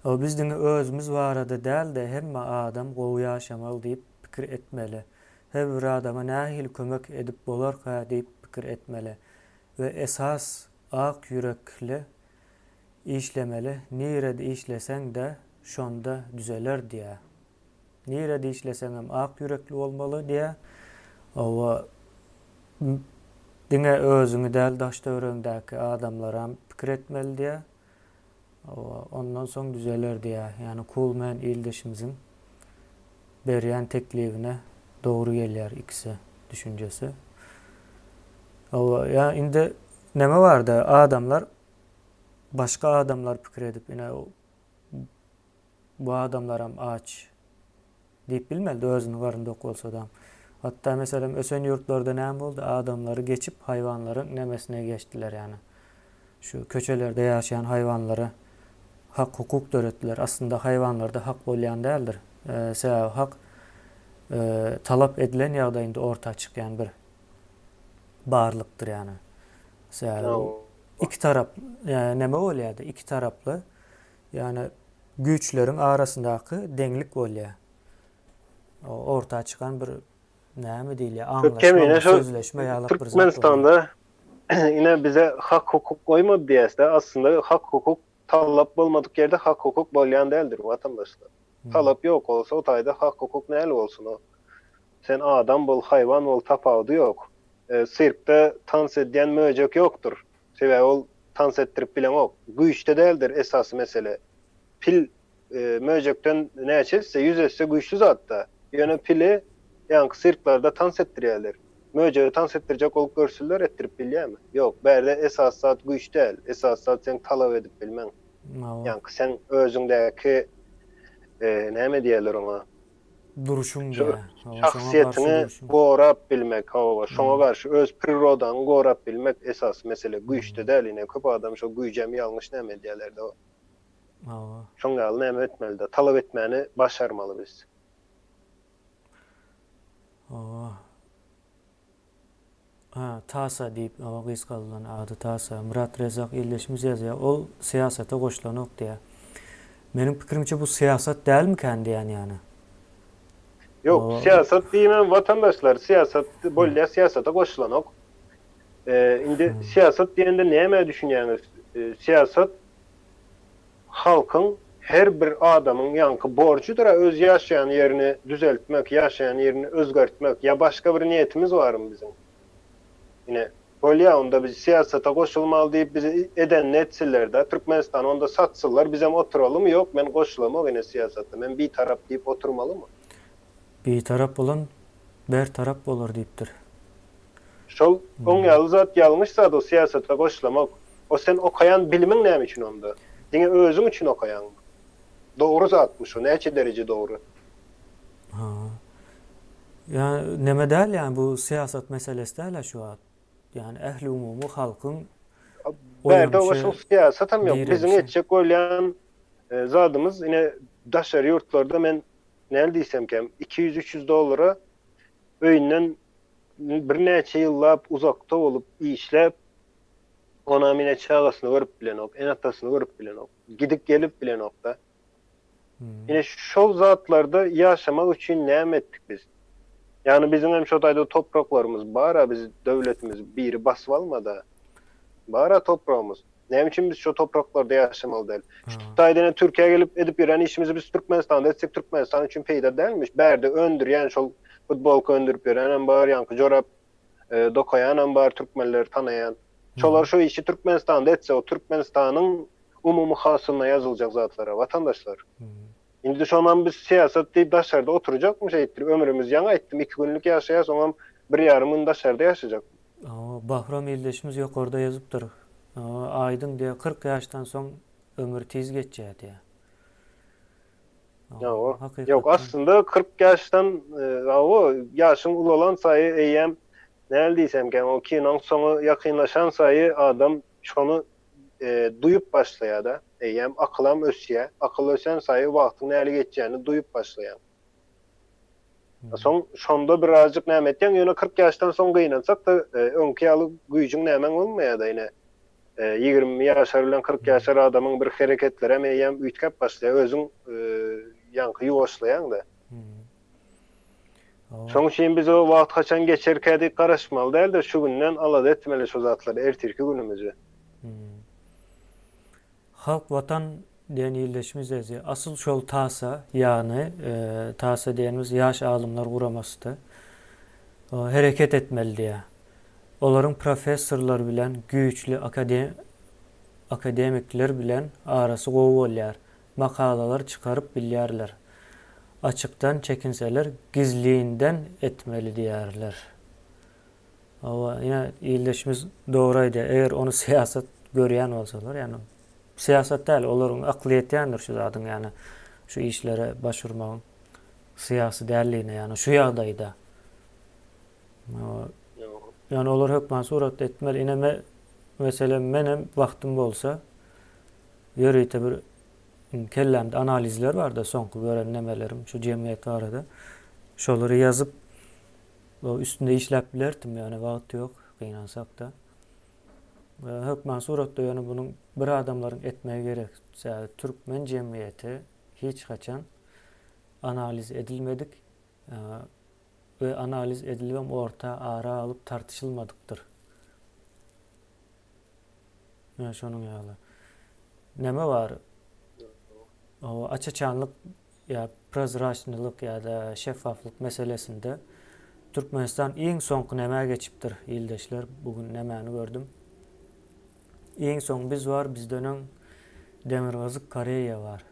Hawa biz diňe özümiz barada däl-de hemme adam gowy ýaşamaly diýip pikir etmeli. Her bir adama nähili kömek edip bolarka diýip pikir etmeli. We esas ak ýürekli işlemeli nirede işleseň-de şonda düzeler diýýär. Nirede işleseňem ak ýürekli bolmaly diýýär. Hawa, diňe özüňi däl daş-töweregiňdäki adamlaram pikir etmeli diýýär. Hawa, ondan soň düzeler diýýär. Ýagny Coolman ildeşimiziň berýän teklibine dogry gelýär ikisi düşünjesi. Hawa, ýa indi neme barda adamlar başga adamlar pikir edip ine Bu adamlaram aç diýip bilmelidi özüniň garny dok bolsadam. Hatda meselem ösen ýurtlarda näme boldy adamlary geçip haýwanlaryň nemesine geçdiler ýany. Şu köçelerde ýaşaýan haýwanlara hak hukuk döretdiler. Aslynda haýwanlarda hak bolýan däldir. Sebäbi hak talap edilen ýagdaýynda orta çykýan bir barlykdyr ýany. Sebäbi iki tarap neme bolýardy iki taraply Ýagny güýçleriň arasyndaky deňlik bolýar. Orta çykan bir näme diýilýär, aňlaşma, sözleşme ýalak bir zat. Türkmenistanda ine bize hak hukuk goýmady diýäsde, aslynda hak hukuk talap bolmadyk ýerde hak hukuk bolýan däldir watandaşlar. Talap ýok bolsa o taýda hak hukuk näli bolsun o. Sen adam bol, haýwan bol tapawudy ýok. Sirkde tans edýän möjek ýokdur. Sebäbi ol tans etdirip bileňok. Güýçde däldir esasy mesele. Pil möjekden näçe esse, ýüz esse güýçli zatda. Ýöne pili ýaňky sirklerde tans etdirýärler. Möjegi tans etdirjek bolup görsünler, etdirip bilýärmi? Ýok. Bärde esasy zat güýç däl. Esasy zat seň talap edip bilmeň. Ýaňky seň özüňdäki näme diýerler oňa? Duruşyň Şu diýýär. Hawa, şoňa garşy şahsyýetiňi duruşyň. gorap bilmek, hawa, şoňa garşy öz prirodaňy gorap bilmek esasy mesele, güýçde däl, ine, köp adam şo güýjem ýalňyş näme edýärler-de, Hawa. şoň ýaly näme etmeli-de, talap etmäni başarmaly biz. Hawa. Ha, Tasa diýip, hawa gysgaldylan ady Tasa. Myrat Rezzak ildeşimiz ýazýar. Ol syýasata goşulanok diýýär. Meniň pikirimçe bu syýasat dälmikän diýýän ýany. Ýok, syýasat diýmän watandaşlar, syýasat bolýa syýasata goşulanok. Indi syýasat diýende nämä düşünýäňiz? Syýasat Halkyň, her bir adamyň ýaňky borjudyr-a öz ýaşaýan ýerini düzeltmek, ýaşaýan ýerini özgertmek, ýa başga bir niýetimiz barmy biziň? Ine, bolýa onda biz syýasata goşulmaly diýip bizi edenini etsinler-dä, Türkmenistany onda satsynlar, bizem oturalymy, ýok men goşulamok ine syýasata, men bitarap diýip oturmalymy? Bitarap bolan bertarap bolar diýipdir. Şol oň ýaly zat ýalňyş zat o syýasata goşlamak. O sen okaýan bilimiň näme üçin onda? Diňe özüň üçin okaýaňmy? Dogry zatmy şo? Näçe dereje dogry? Ha. Ýa neme däl ýa bu syýasat meselesi däl-ä şu wagt. Ýani ähliumumy halkyň Bärde oňa şol syýasatam ýok. Biziň etjek bolýan zadymyz ine daşary ýurtlarda men näme diýsemkäm 200-300 dollara öýünden birnäçe ýyllap uzakda bolup işläp. Onam ine çagasyny görüp bilenok, ene-atasyny görüp bilenok, gidip gelip bilenok-da. Ine şol zatlarda ýaşamak üçin näme etdik biz? Ýagny biziň hem şo taýda topraklarymyz bar-a, biz döwletimiz biri basyp almada. Bar-a topragymyz. Näme üçin biz şo topraklarda ýaşamaly däl? Şu taýda ine Türkiýä gelip edip ýören işimizi biz Türkmenistanda etsek Türkmenistan üçin peýda dälmiş? Bärde öndürýän şol futbolka öndürip ýörenem bar, ýaňky jorap dokaýanam bar türkmenleri tanaýan. Şolar şu işi Türkmenistanda etse o Türkmenistanyň umumy hasylyna ýazyljak zatlara watandaşlar. Indi şonam biz syýasat diýip daşarda oturjakmy şeýtdirip ömrümiz ýaňy aýtdym iki günlük ýaşaýas oňam bir ýarym gün daşarda ýaşajak. Hawa Bahram ildeşimiz ýokarda ýazypdyr. Hawa aýdyň diýýär 40 ýaşdan soň ömür tiz geçýär diýýär. Hawa. Ýok aslynda 40 ýaşdan hawa ýaşyň ulalan saýy eýýäm näl diýsemkäm o kinoň soňy ýakynlaşan saýy adam şony duýup başlaýar-da, eýýäm akylam ösýär. Akyl ösen saýy wagtyň nähili geçýänini duýup başlaýaň. Soň şonda birazjyk näme etýäň, ýöne 40 ýaşdan soň gynansak-da, öňki ýaly güýjüň nämäň bolmaýar-da, ine, 20 ýaşar bilen 40 ýaşar adamyň bir hereketlerem eýýäm üýtgäp başlaýar, özüň ýaňky ýuwaşlaýaň-da. Şoň üçin biz o wagt haçan geçerkä diýip garaşmaly däl-de, şu günden alada etmeli şu zatlary, ertirki günümizi. Halk Watan diýen ildeşimiz ezi. Asyl şol TASA, ýagny TASA diýenimiz Ýaş alymlar guramasydy. Hereket etmeli diýýär. Olaryň professorlar bilen, güýçli akademikler bilen arasy gowy bolýar. Makalalar çykaryp bilýärler. Açykdan çekinseler gizlinden etmeli diýýärler. Hawa, ine ildeşimiz dogry aýdýar. Eger ony syýasat görýän bolsalar, ýagny syýasat däl, olaryň akly ýetýändir şu zadyň, ýagny şu işlere baş urmagyň syýasy däldigine, ýagny şu ýagdaýda. Ýagny olar hökman suratda etmeli. Ine me, meselem menem wagtym bolsa ýörite bir kellämde analizler barda soňky gören nemelerim şu jemgyýet barada. Şolary ýazyp üstünde işläp bilerdim ýöne wagt ýok gynansakda. Hökman suratda ýöne bunuň bir adamlaryň etmegi gerek. Sebäbi türkmen jemgyýeti hiç haçan analiz edilmedik we analiz edilibem orta ara alyp tartyşylmadykdyr. Ýa şonuň ýaly. Näme bar? O aç-açanlyk ýa prozraçnylyk ýa-da şeffaflyk meselesinde Türkmenistan iň soňky nämä geçipdir ildeşler bu gün nämäni gördüm. Iň soň biz bar bizden öň Demirgazyk Koreýa bar.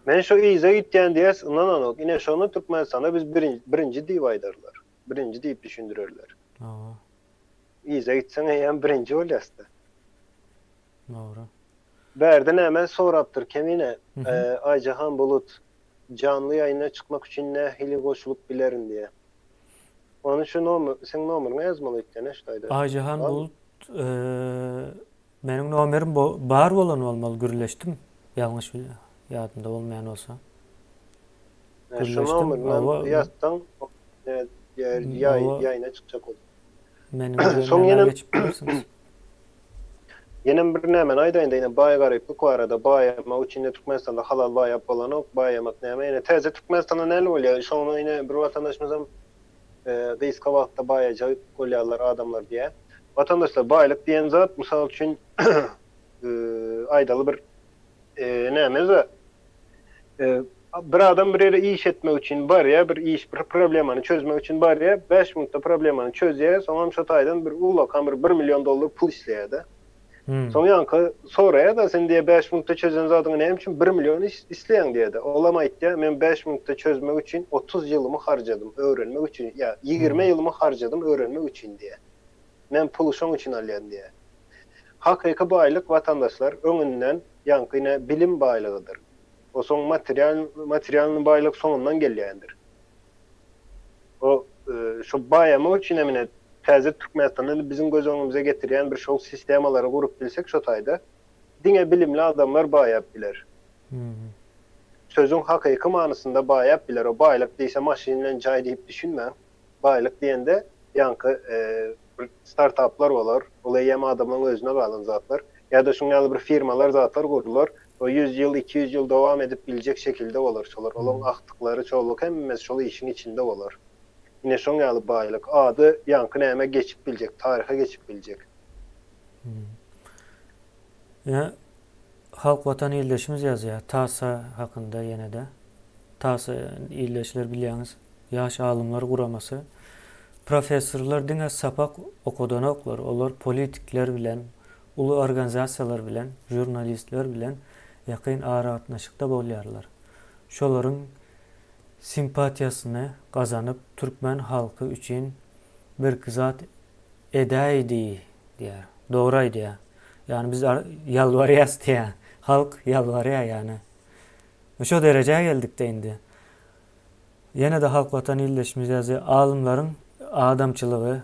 Men şu yza gitýän diýes ynananok. Ine şony Türkmenistanda biz birinji diýip aýdarlar. Birinji diýip düşündirerler. Yza gitseň eýýäm birinji bolýasda. Dogry. Bärde näme sorapdyr Kemine, Aýjahan Bulut, janly ýaýyna çykmak üçin nähili goşulyp bilerin diýýär. Ony şu nomer, seň nomeriňe ýazmaly öýtýän-ä şu taýda. Aýjahan Bulut, meniň nomerim bar bolan bolmaly gürleşdim, ýalňyş ýadymda bolmaýan bolsa. Şu nomerinden ýazsaň ýaýyna çykjak bol. Meniň bilen Soň nämä ýenem geçip bilersiňiz. Ýenem bir nämeni aýdaýynda ýene baý garyplyk barada baýamak üçin ine Türkmenistanda halal baýap bolanok baýamak näme ýene täze Türkmenistanda näli bolýa şony ine bir watandaşymyzam gysga wagtda baýajak bolýarlar adamlar diýä. Watandaşlar baýlyk diýen zat mysal üçin aýdaly bir Näme-de, bir adam bir ýere iş etmek üçin barýar, bir iş, bir problemany çözmek üçin barýar, bäş minutda problemany çözýär, soňam şo taýdan bir ullakan bir bir million dollar pul isleýär-de. Soň ýaňky soraýar-da, sen diýýär, bäş minutda çözen zadyňy näme üçin bir million isleýäň diýýär-de. Olam aýtýar, men bäş minutda çözmek üçin 30 ýylymy harjadym öwrenmek üçin, ýa 20 ýylymy harjadym öwrenmek üçin diýýär. Men puly şoň üçin alýan diýýär. Hakyky baýlyk watandaşlar öňünden ýaňky ine bilim baýlygydyr. O soň material materialny baýlyk soňundan gelýändir. O şo baýamak üçin hem ine täze Türkmenistanda indi biziň göz öňümize getirýän bir şol sistemalary gurup bilsek şo taýda diňe bilimli adamlar baýap biler. Sözüň hakyky manysynda baýap biler. O baýlyk diýse maşyn bilen jaý diýip düşünmäň. Baýlyk diýende ýaňky. bir startaplar bolar, ol eýýäm adamlaryň özüne galan zatlar. Ýa-da şuň ýaly bir firmalar zatlar gurlar, o 100 ýyl, 200 ýyl dowam edip biljek şekilde bolar şolar. Olaryň agtyklary, çowluk hemmesi şol işiň içinde bolar. Ine şoň ýaly baýlyk. Ady ýaňky nämä geçip biljek, taryha geçip biljek. Ine Halk Watan ildeşimiz ýazýar TASA hakynda ýene-de. TASA ildeşler bilýäňiz Ýaş alymlar guramasy. Professorlar diňe sapak okadanoklar, olar politikler bilen, uly organizasiýalar bilen, žurnalistler bilen ýakyn aragatnaşykda bolýarlar. Şolaryň simpatiýasyny gazanyp türkmen halky üçin birki zat edäýdi diýýär. Dogry aýdýar. Ýagny biz ýalbarýas diýýär. Halk ýalbarýar ýagny. Şo derejä geldikde indi. Ýene-de Halk Watan ildeşimiz ýazýar, Alymlaryň adamçylygy,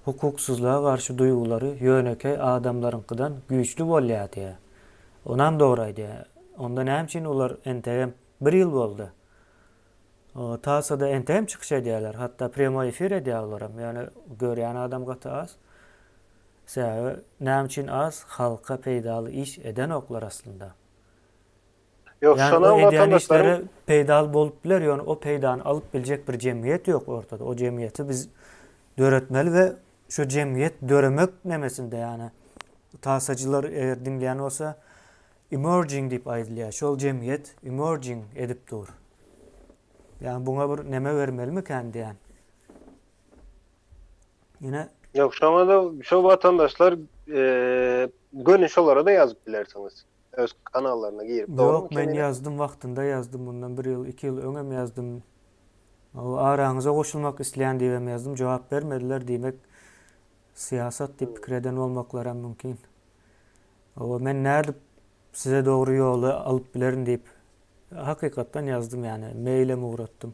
hukuksyzlyga garşy duýgulary ýönekeý adamlaryňkydan güýçli bolýar diýýär. Onam dogry aýdýar. Onda näme üçin olar entegem bir ýyl boldy. TASS-da entegem çykyş edýärler. Hatda prýamoý efir edýär olaram. Ýöne görýän adam gaty az. Sebäbi näme üçin az? Halka peýdaly iş edenoklar aslynda. Ýok, Ýani şonam o edýän watandaşlaryň işleri peýdaly bolup biler, ýöne o peýdany alyp biljek bir jemgyýet ýok ortada. O jemgyýeti biz döretmeli we şu jemgyýet döremek nemesinde ýani TASS-jylar eger diňleýän bolsa emerging diýip aýdylýar. Şol jemgyýet emerging edip dur. Ýani buňa bir neme bermelimikän diýýän. Ýene Ýok, şoňa-da şo watandaşlar göni şolara-da ýazyp bilersiňiz. Öz kanallaryna girip, dogrymy Ýok, men Kemine? ýazdym wagtynda ýazdym, mundan bir ýyl, iki ýyl öňem ýazdym. O araňyza goşulmak isleýän diýibem ýazdym, jogap bermediler, diýmek syýasat diýip pikir eden bolmaklaram mümkin. Hawa, men nädip size dogry ýoly alyp bilerin diýip hakykatdan ýazdym, ýagny mailem ugratdym.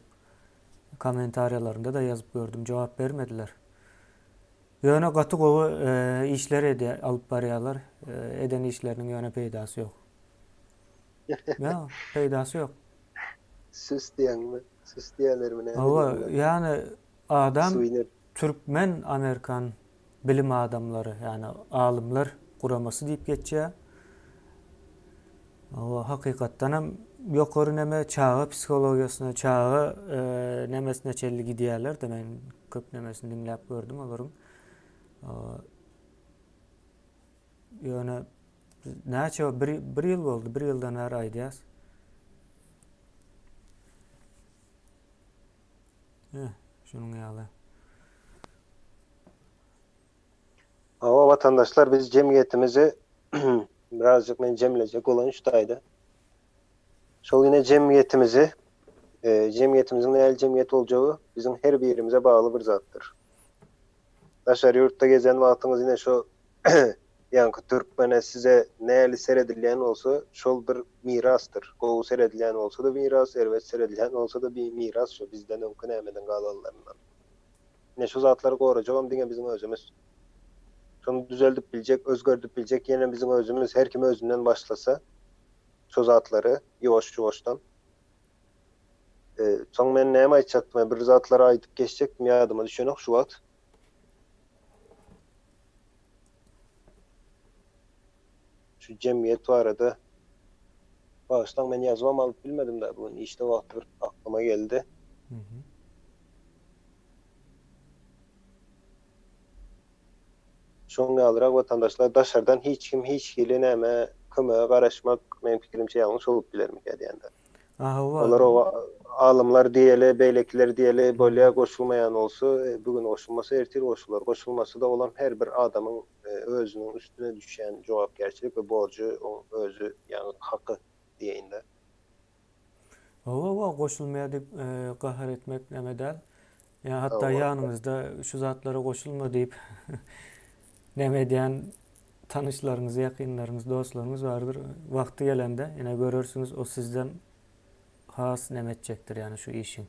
Kommentariýalarynda-da ýazyp gördüm, jogap bermediler. Ýöne gaty gowy işler edýär, alyp barýarlar. Eden işleriniň ýöne peýdasy ýok. Ýa, peýdasy ýok. Süs diýýäňmi? Süs diýýärlermi näme Hawa, diýýärler? ýagny adam Suwiner. türkmen amerikan bilim adamlary, ýagny alymlar guramasy diýip geçýär. Hawa, hakykatdan hem ýokary neme çaga psihologiýasyna, çaga nemesine çenli gidýärler-de, men köp nemesini diňläp gördüm olaryň. Ýöne näçe bir, bir ýyl boldy, bir ýyldan bäri aýdýas. Eh, şunuň ýaly. Hawa watandaşlar biz jemgyýetimizi birazjyk men jemlejek bolan şu taýda. Şol ýene jemgyýetimizi e, jemgyýetimiziň nähili jemgyýet boljagy biziň her birimize bagly bir zatdyr. Daşary ýurtda gezen wagtyňyz ine şo ýaňky türkmene size nähili seredilýän bolsa şol bir mirasdyr. Gowy seredilýän bolsa-da miras, erbet seredilýän bolsa-da bir miras şo bizden öňki nämeden galanlaryndan. Ine şu zatlary gorajagam diňe biziň özümiz. Şony düzeldip biljek, özgerdip biljek ýene biziň özümiz. Her kim özünden başlasa şo zatlary ýuwaş-ýuwaşdan. Soň men näme aýtjakdym, bir zatlary aýdyp geçjekdim ýadyma düşenok şu wagt. Şu jemgyýet barada bagyşlaň men ýazybam alyp bilmedim da bu gün işde wagty bir aklyma geldi. Şoň ýalyrak watandaşlar daşardan hiç kim hiç hili näme kömege garaşmak meň pikirimçe ýalňyş bolup bilermikä diýende. Hawa. Olar o alymlar diýeli, beýlekiler diýeli bolýa goşulmaýan bolsa bu gün goşulmasa ertir goşular. Goşulmasa-da olam her bir adamyň özüniň üstüne düşýän jogapkärçilik we borjy oň özi ýagny haky diýeýin-de. Hawa, hawa, goşulmaýar diýip gahar etmek näme däl. Ýa hatda ýanyňyzda şu zatlara goşulma diýip näme edýän tanyşlaryňyz, ýakynlaryňyz, dostlaryňyz bardyr. Wagty gelende ine görersiňiz o sizden has näme etjekdir, ýagny şu işiň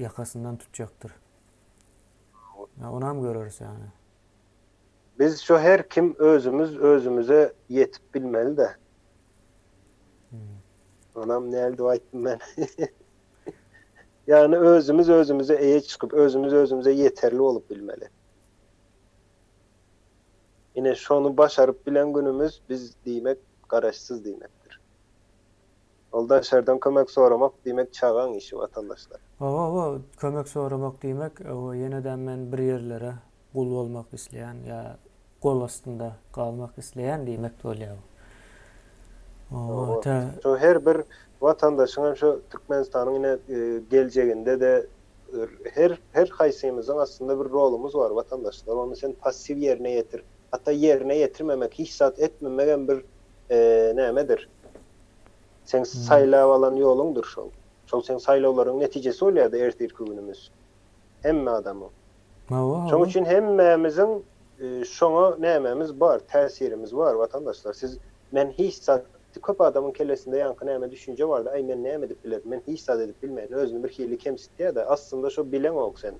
ýakasyndan tutjakdyr. Ýa onam göreris ýagny. Biz şu her kim özümiz özümize ýetip bilmeli-de. Onam näl diýip aýtdym men. Ýagny özümiz özümize eýe çykyp, özümiz özümize ýeterli bolup bilmeli. Ine şony başaryp bilen günümiz biz diýmek garaşsyz diýmekdir. Ol daşardan kömek soramak diýmek çagaň işi watandaşlar. Hawa hawa kömek soramak diýmek hawa ýenedem men bir ýerlere gul bolmak isleýän ýa gol astynda galmak isleýän diýmek bolýar bu. Hawa Hawa. tä. Şo her bir watandaşyň hem şo Türkmenistanyň ine geljeginde-de her her haýsymyzyň aslynda bir rolumyz bar watandaşlar. Ony sen passiw ýerine ýetir. Hatda ýerine ýetirmemek, hiç zat etmemegem bir nämedir. Seň saýlap alan ýoluňdyr şol. Şol seň saýlawlaryň netijesi bolýar-da ertirki günümiz. Hemme adamyň. Hawa, Şoň hawa. üçin hemmämiziň şoňa nämämiz bar, täsirimiz bar watandaşlar. Siz men hiç zat köp adamyň kellesinde ýaňky näme düşünje barda, aý men näme edip bilerin, men hiç zat edip bilmeýän, özüni bir hili kemsitýär-de, aslynda şo bileňok sen.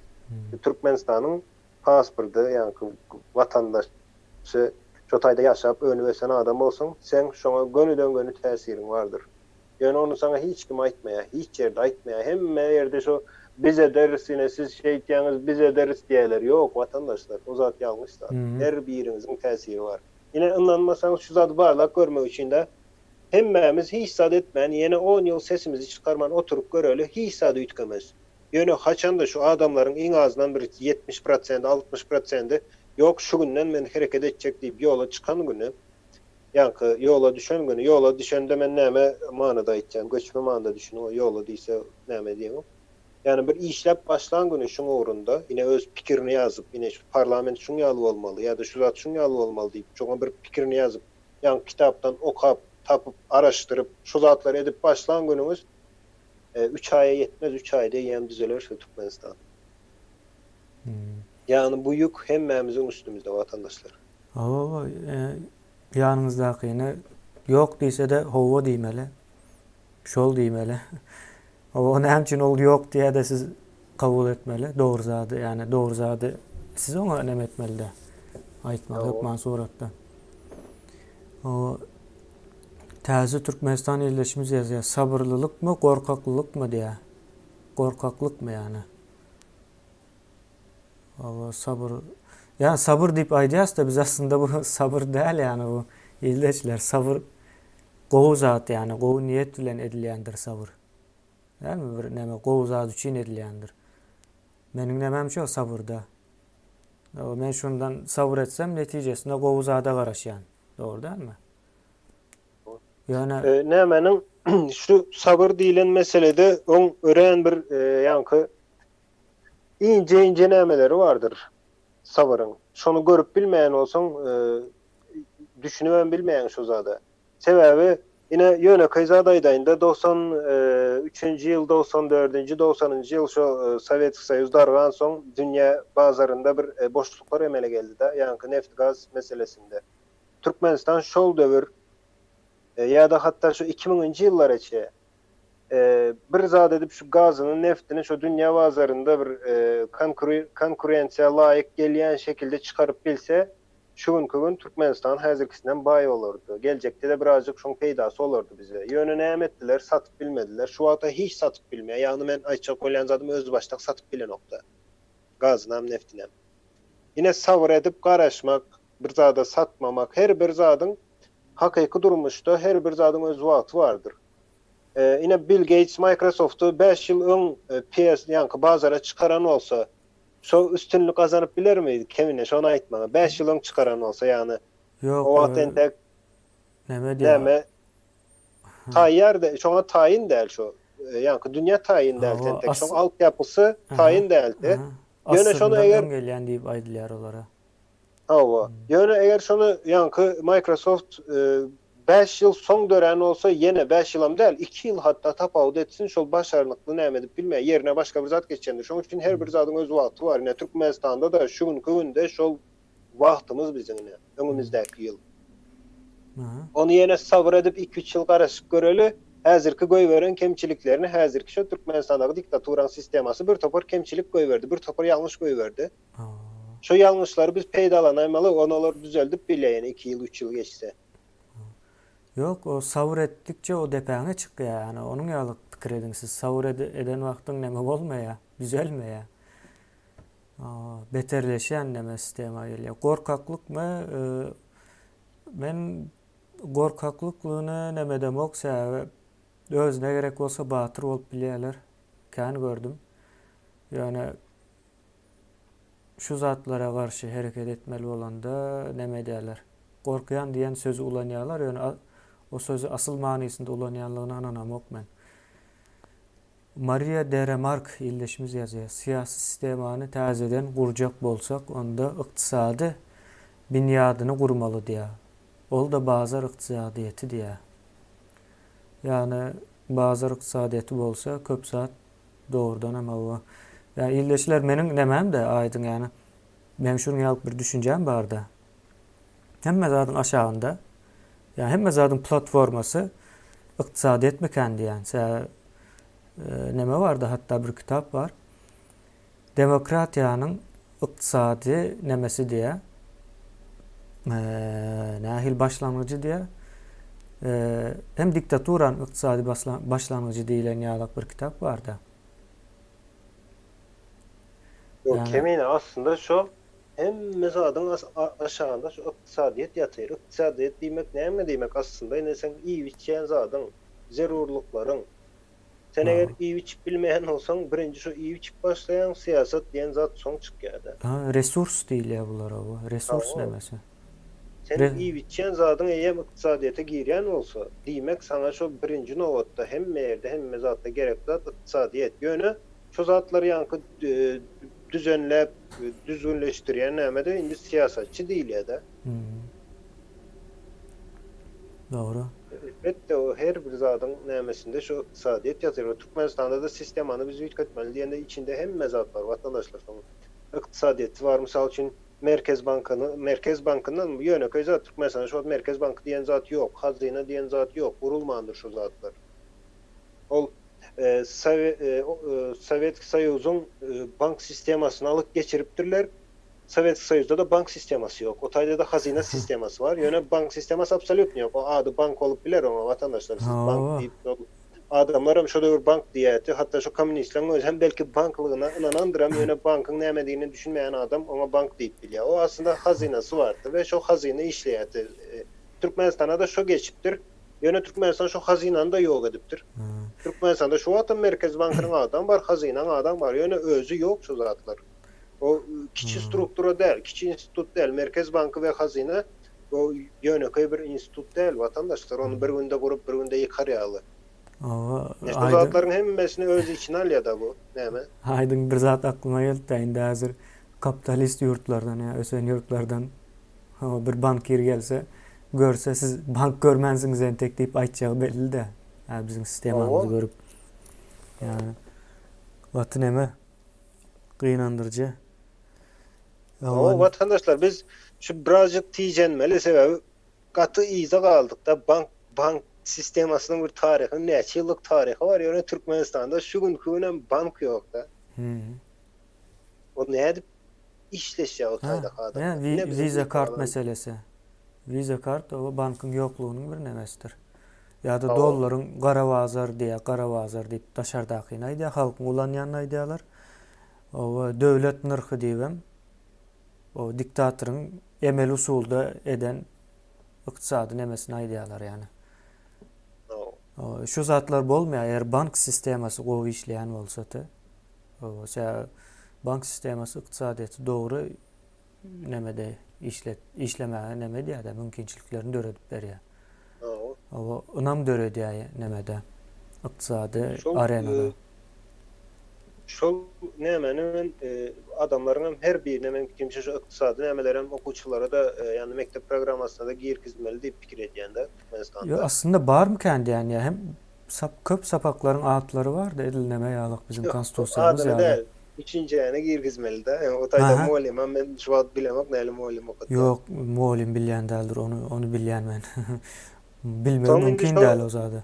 Türkmenistanyň pasporty ýaňky watandaşy şo taýda ýaşap önüp ösen adam bolsaň, seň şoňa gönüden-göni täsiriň bardyr. Ýöne ony saňa hiç kim aýtmaýar, hiç ýerde aýtmaýar. Hemme ýerde şo biz ederis ine siz şeýtýäňiz biz ederis diýýärler. Ýok watandaşlar, o zat ýalňyş zat. Her biriňiziň täsiri bar. Ine ynanmasaňyz şu zady barlap görmek üçin-de hemmämiz hiç zat etmän ýene on ýyl sesimizi çykarman oturyp göreli hiç zat üýtgemez. Ýöne haçanda şu adamlaryň iň azyndan bir 70 prosendi, 60 prosendi ýok şu günden men hereket etjek diýip ýola çykan güni, ýaňky ýola düşen güni, ýola düşende men näme manyda aýtýan, göçme manyda düşüniň o ýola diýse näme diýeňok. Ýagny bir işläp başlan güni şuň ugrunda, ine öz pikirini ýazyp, ine şu parlament şuň ýaly bolmaly ýa-da şu zat şuň ýaly bolmaly diýip şoňa bir pikirini ýazyp, ýaňky kitapdan okap, tapyp, araşdyryp, şu zatlary edip başlan günüňiz Üç aýa ýetmez, üç aýda eýýäm düzeler şu Türkmenistan. Ýagny bu ýük hemmämiziň üstümizde watandaşlar. Hawa, ýanyňyzdakyny ýok diýse-de hawa diýmeli. Şol diýmeli. Hawa, näme üçin ol ýok diýýär-de siz kabul etmeli dogry zady, ýagny dogry zady siz oňa neme etmeli-de. Aýtmaly hökman suratda. Hawa. Täze Türkmenistan ildeşimiz ýazýar, Sabyrlylykmy, gorkaklylykmy diýýär. Gorkaklykmy ýagny? Hawa, sabyr. Ýa sabyr diýip aýdýas-da biz aslynda bu sabyr däl ýagny bu ildeşler. Sabyr gowy zat ýagny gowy niýet bilen edilýändir sabyr. Dälmi bir näme gowy zat üçin edilýändir. Meniň nämem şo sabyrda. Men şundan sabyr etsem netijesinde gowy zada garaşýan. Dogry dälmi? Ýöne Nämeniň şu sabyr diýlen meselede oň örän bir ýaňky inje-inje nämeleri bardyr sabyryň. Şony görüp bilmeýän bolsaň, düşünibem bilmeýäň şo zada. Sebäbi ine ýönekeý zat aýdaýynda 93-nji ýyl, 94-nji, 90-njy ýyl şo Sowetskiý Soýuz dargansoň dünýä bazarynda bir boşluklar emele geldi-de, ýaňky neft-gaz meselesinde. Türkmenistan şol döwür ýa-da hatda şu 2000-nji ýyllara çe bir zat edip şu gazyny, neftini şu dünýä bazarynda bir konkurensiýa laýyk gelýän şekilde çykaryp bilse, şu günki gün Türkmenistan häzirkisinden baý bolardy. Geljekde-de birazjyk şoň peýdasy bolardy bize. Ýöne näme etdiler, satyp bilmediler. Şu wagta hiç satyp bilmeýär. Ýagny men aýtjak bolýan zadym özbaşdak satyp bilenokda. Gazynam, neftinem. Ine sabyr edip garaşmak, bir zada satmamak, her bir zadyň hakyky durmuşda her bir zadyň öz wagty bardyr. Ine Bill Gates Microsofty 5 ýyl öň PS ýaňky bazara çykaran bolsa, şo üstünlik gazanyp bilermi? Kemine şony aýt maňa. 5 ýyl öň çykaran bolsa, ýagny Ýok, o wagt entek näme diýýär? Näme? Taýýar däl, şoňa taýyn däl şo. Ýaňky dünýä taýyn däl entek. Şoň altyapysy taýyn däldi. Ýöne şony eger öň gelýän diýip aýdylýar olara. Hawa. Ýöne eger şony ýaňky Microsoft 5 ýyl soň dörän bolsa, ýene 5 ýylam däl, 2 ýyl hatda tapawut etsin, şol başarnykly näme edip bilmeýär, ýerine başga bir zat geçendir. Şonuň üçin her bir zadyň öz wagty bar. Ine Türkmenistanda-da şu günki günde şol wagtymyz biziň ine, öňümizdäki ýyl. Ony ýene sabyr edip iki-üç ýyl garaşyp göreli. Häzirki goýberen kemçiliklerini häzirki şo Türkmenistandaky diktaturaň sistemasy bir topar kemçilik goýberdi, bir topar ýalňyş goýberdi. Şo ýalňyşlary biz peýdalanaýmaly, ony olar düzeldip bilýär ýene iki ýyl, üç ýyl geçse. Ýok, o sabyr etdikçe o depäňe çykýar, ýagny onuň ýaly pikir ediň siz, sabyr eden wagtyň neme bolmaýar, düzelmeýär. Beterleşýän neme sistema gelýär. Gorkaklykmy? Men gorkaklyklygyny neme edemok, sebäbi özüne gerek bolsa batyr bolup bilýärler. Kän gördüm. Ýöne şu zatlara garşy hereket etmeli bolanda neme edýärler? Gorkýan diýen sözi ulanýarlar, ýöne o sözi asyl manysynda ulanýanlygyna ynanamok men. Mariýa de Remark ildeşimiz ýazýar, Syýasy sistemany täzeden gurjak bolsak, onda ykdysady binýadyny gurmaly diýýär. Ol-da bazar ykdysadyýeti diýýär. Ýagny bazar ykdysadyýeti bolsa, köp zat dogrudanam hawa. Ýa ildeşler meniň nemäm-de aýdyň ýagny meň şunuň ýaly bir düşünjäm bar-da. Hemme zadyň aşagynda, ýa hemme zadyň platformasy ykdysadyýetmikän diýýän. Sebäbi neme barda hatda bir kitap bar. Demokratiýanyň ykdysady nemesi diýýär. Nähili başlangyjy diýýär. Hem diktaturanyň ykdysady başlangyjy diýlen ýalak bir kitap barda. Ýok, kemine aslynda şo hemme zadyň aşagynda şu ykdysadyýet ýatyr. Ykdysadyýet diýmek näme diýmek aslynda ine seň iýip-içýän zadyň, zerurlyklaryň. Sen eger iýip-içip bilmeýän bolsaň, birinji şo iýip-içip başlaýaň, syýasat diýen zat soň çykýar-da. Ha, resurs diýilýär bulara bu, resurs nemesi. Sen iýip-içýän zadyň eýýäm ykdysadyýete girýän bolsa, diýmek saňa şo birinji nobatda hemme ýerde, hemme zatda gerek zat ykdysadyýet. Ýöne şo zatlary ýaňky düzenläp, düzgünleşdirýän näme-de indi syýasatçy diýilýär-dä. Dogry. Elbetde o her bir zadyň nämesinde şu ykdysadyýet ýatyr we Türkmenistanda-da sistemany biz üýtgetmeli diýende içinde hemme zat bar watandaşlar şoň ykdysadyýeti bar mysal üçin Merkez bankyny Merkez bankyndan ýönekeý zat Türkmenistanda şu wagt Merkez banky diýen zat ýok hazyna diýen zat ýok gurulmandyr şu zatlar ol Sowetski Soýuzyň bank sistemasyny alyp geçiripdirler Sowetski Soýuzda-da bank sistemasy ýok. O taýda-da hazyna sistemasy bar. Ýöne bank sistemasy absolýutno ýok. O ady bank bolup biler oňa watandaşlar siz bank diýip şol adamlaram şo döwür bank diýýärdi. Hatda şo kommunistleriň özi hem belki banklygyna ynanandyram ýöne bankyň nämedigine düşünmeýän adam oňa bank diýip bilýär. O aslynda hazynasy bardy we şo hazyna işleýärdi. Türkmenistana-da şo geçipdir. Ýöne Türkmenistan şo hazynany-da ýok edipdir. Türkmenistanda şu wagtam Merkezi bankynyň adam bar, hazynaň adam bar. Ýöne özi ýok şo zatlar. O kiçi struktura däl, kiçi institut däl. Merkez banky we hazyna o ýönekeý bir institut däl, watandaşlar. Ony bir günde gurup, bir günde ýykar ýaly. Hawa, Şu zatlaryň hemmesini öz içine alýar-da bu näme. Aýdyň bir zat aklyma geldi-de, indi häzir kapitalist ýurtlardan ýa ösen ýurtlardan hawa bir bankir gelse, görse siz bank görmänsiňiz entek diýip aýtjagy belli-de. Hä biziň sistemamyzy görüp. Ýa gaty neme? Gynandyryjy. Hawa watandaşlar biz şu birazjyk tijenmeli sebäbi gaty yza galdykda bank bank sistemasynyň bir taryhy näçe ýyllyk taryhy bar ýöne Türkmenistanda şu günki günem bank ýokda. O nädip işleşýär o taýdaky adamlar. Visa kart meselesi. Visa kart o bankyň ýoklugynyň bir nemesidir. Ýa-da dollaryň gara bazar diýýär, gara bazar diýip daşardakyny aýdýar, halkyň ulanýanyny aýdýarlar. Oba döwlet nyrhy diýibem o diktatoryň emeli usulda eden ykdysady nemesini aýdýarlar ýagny. Şu zatlar bolmaýar, eger bank sistemasy gowy işleýän bolsady. Bank sistemasy ykdysadyýeti dogry nemede işlet işlemäge neme edýär-de mümkinçiliklerini döredip berýär. Hawa, ynam döredýär nemede ykdysady arenada. Şol nämäni men adamlaryň hem her birine meň pikirimçe şu ykdysady nämelerem okuwçylara-da ýagny mekdep programmasyna-da girkizmeli diýip pikir edýän-de Türkmenistanda. Ýok aslynda barmykän diýýän ýa hem sap köp sapaklaryň atlary barda edil neme ýalak biziň konstitusiýamyz ýaly. Adyny däl. Üçünjäni girgizmeli-dä. Ýa o taýda mugallymam men şu wagt bilemok näli mugallym okatýar. Ýok, mugallym bilýän däldir, ony ony bilýän men. Bilmegi mümkin däl o zady.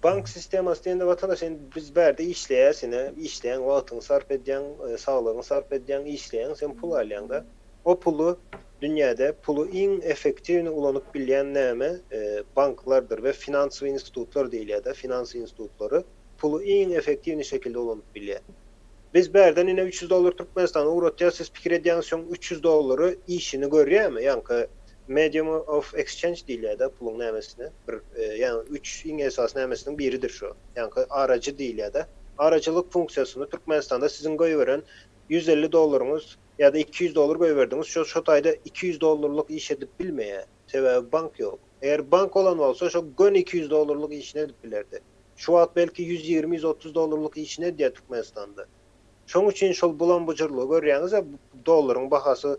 Bank sistemasy diýende watandaş indi biz bärde işleýäs ine, işleýäň, wagtyňy sarp edýäň, saglygyňy sarp edýäň, işleýäň, sen pul alýaň-da. O puly dünýäde puly iň effektiwnyý ulanyp bilýän näme? Banklardyr we finansowy institutlar diýilýär-de, finans institutlary. Puly iň efektiwnyý şekilde ulanyp bilýär. Biz bärden ine 300 dollar Türkmenistana ugratýas, siz pikir edýäňiz şoň 300 dollary işini görýärmi? Ýaňky medium of exchange diýilýär-de puluň nämesine, bir ýagny üç iň esasy nämesiniň biridir şo. Ýaňky arajy diýilýär-de. Arajylyk funksiýasyny Türkmenistanda siziň goýberen 150 dollaryňyz ýa-da 200 dollar goýberdiňiz, şo şo taýda 200 dollarlyk iş edip bilmeýär. Sebäbi bank ýok. Eger bank bolan bolsa şo göni 200 dollarlyk işini edip bilerdi. Şu wagt belki 120, 130 dollarlyk işini edýär Türkmenistanda. Şoň üçin şol bulam-bujurlygy görýäňiz-ä, dollaryň bahasy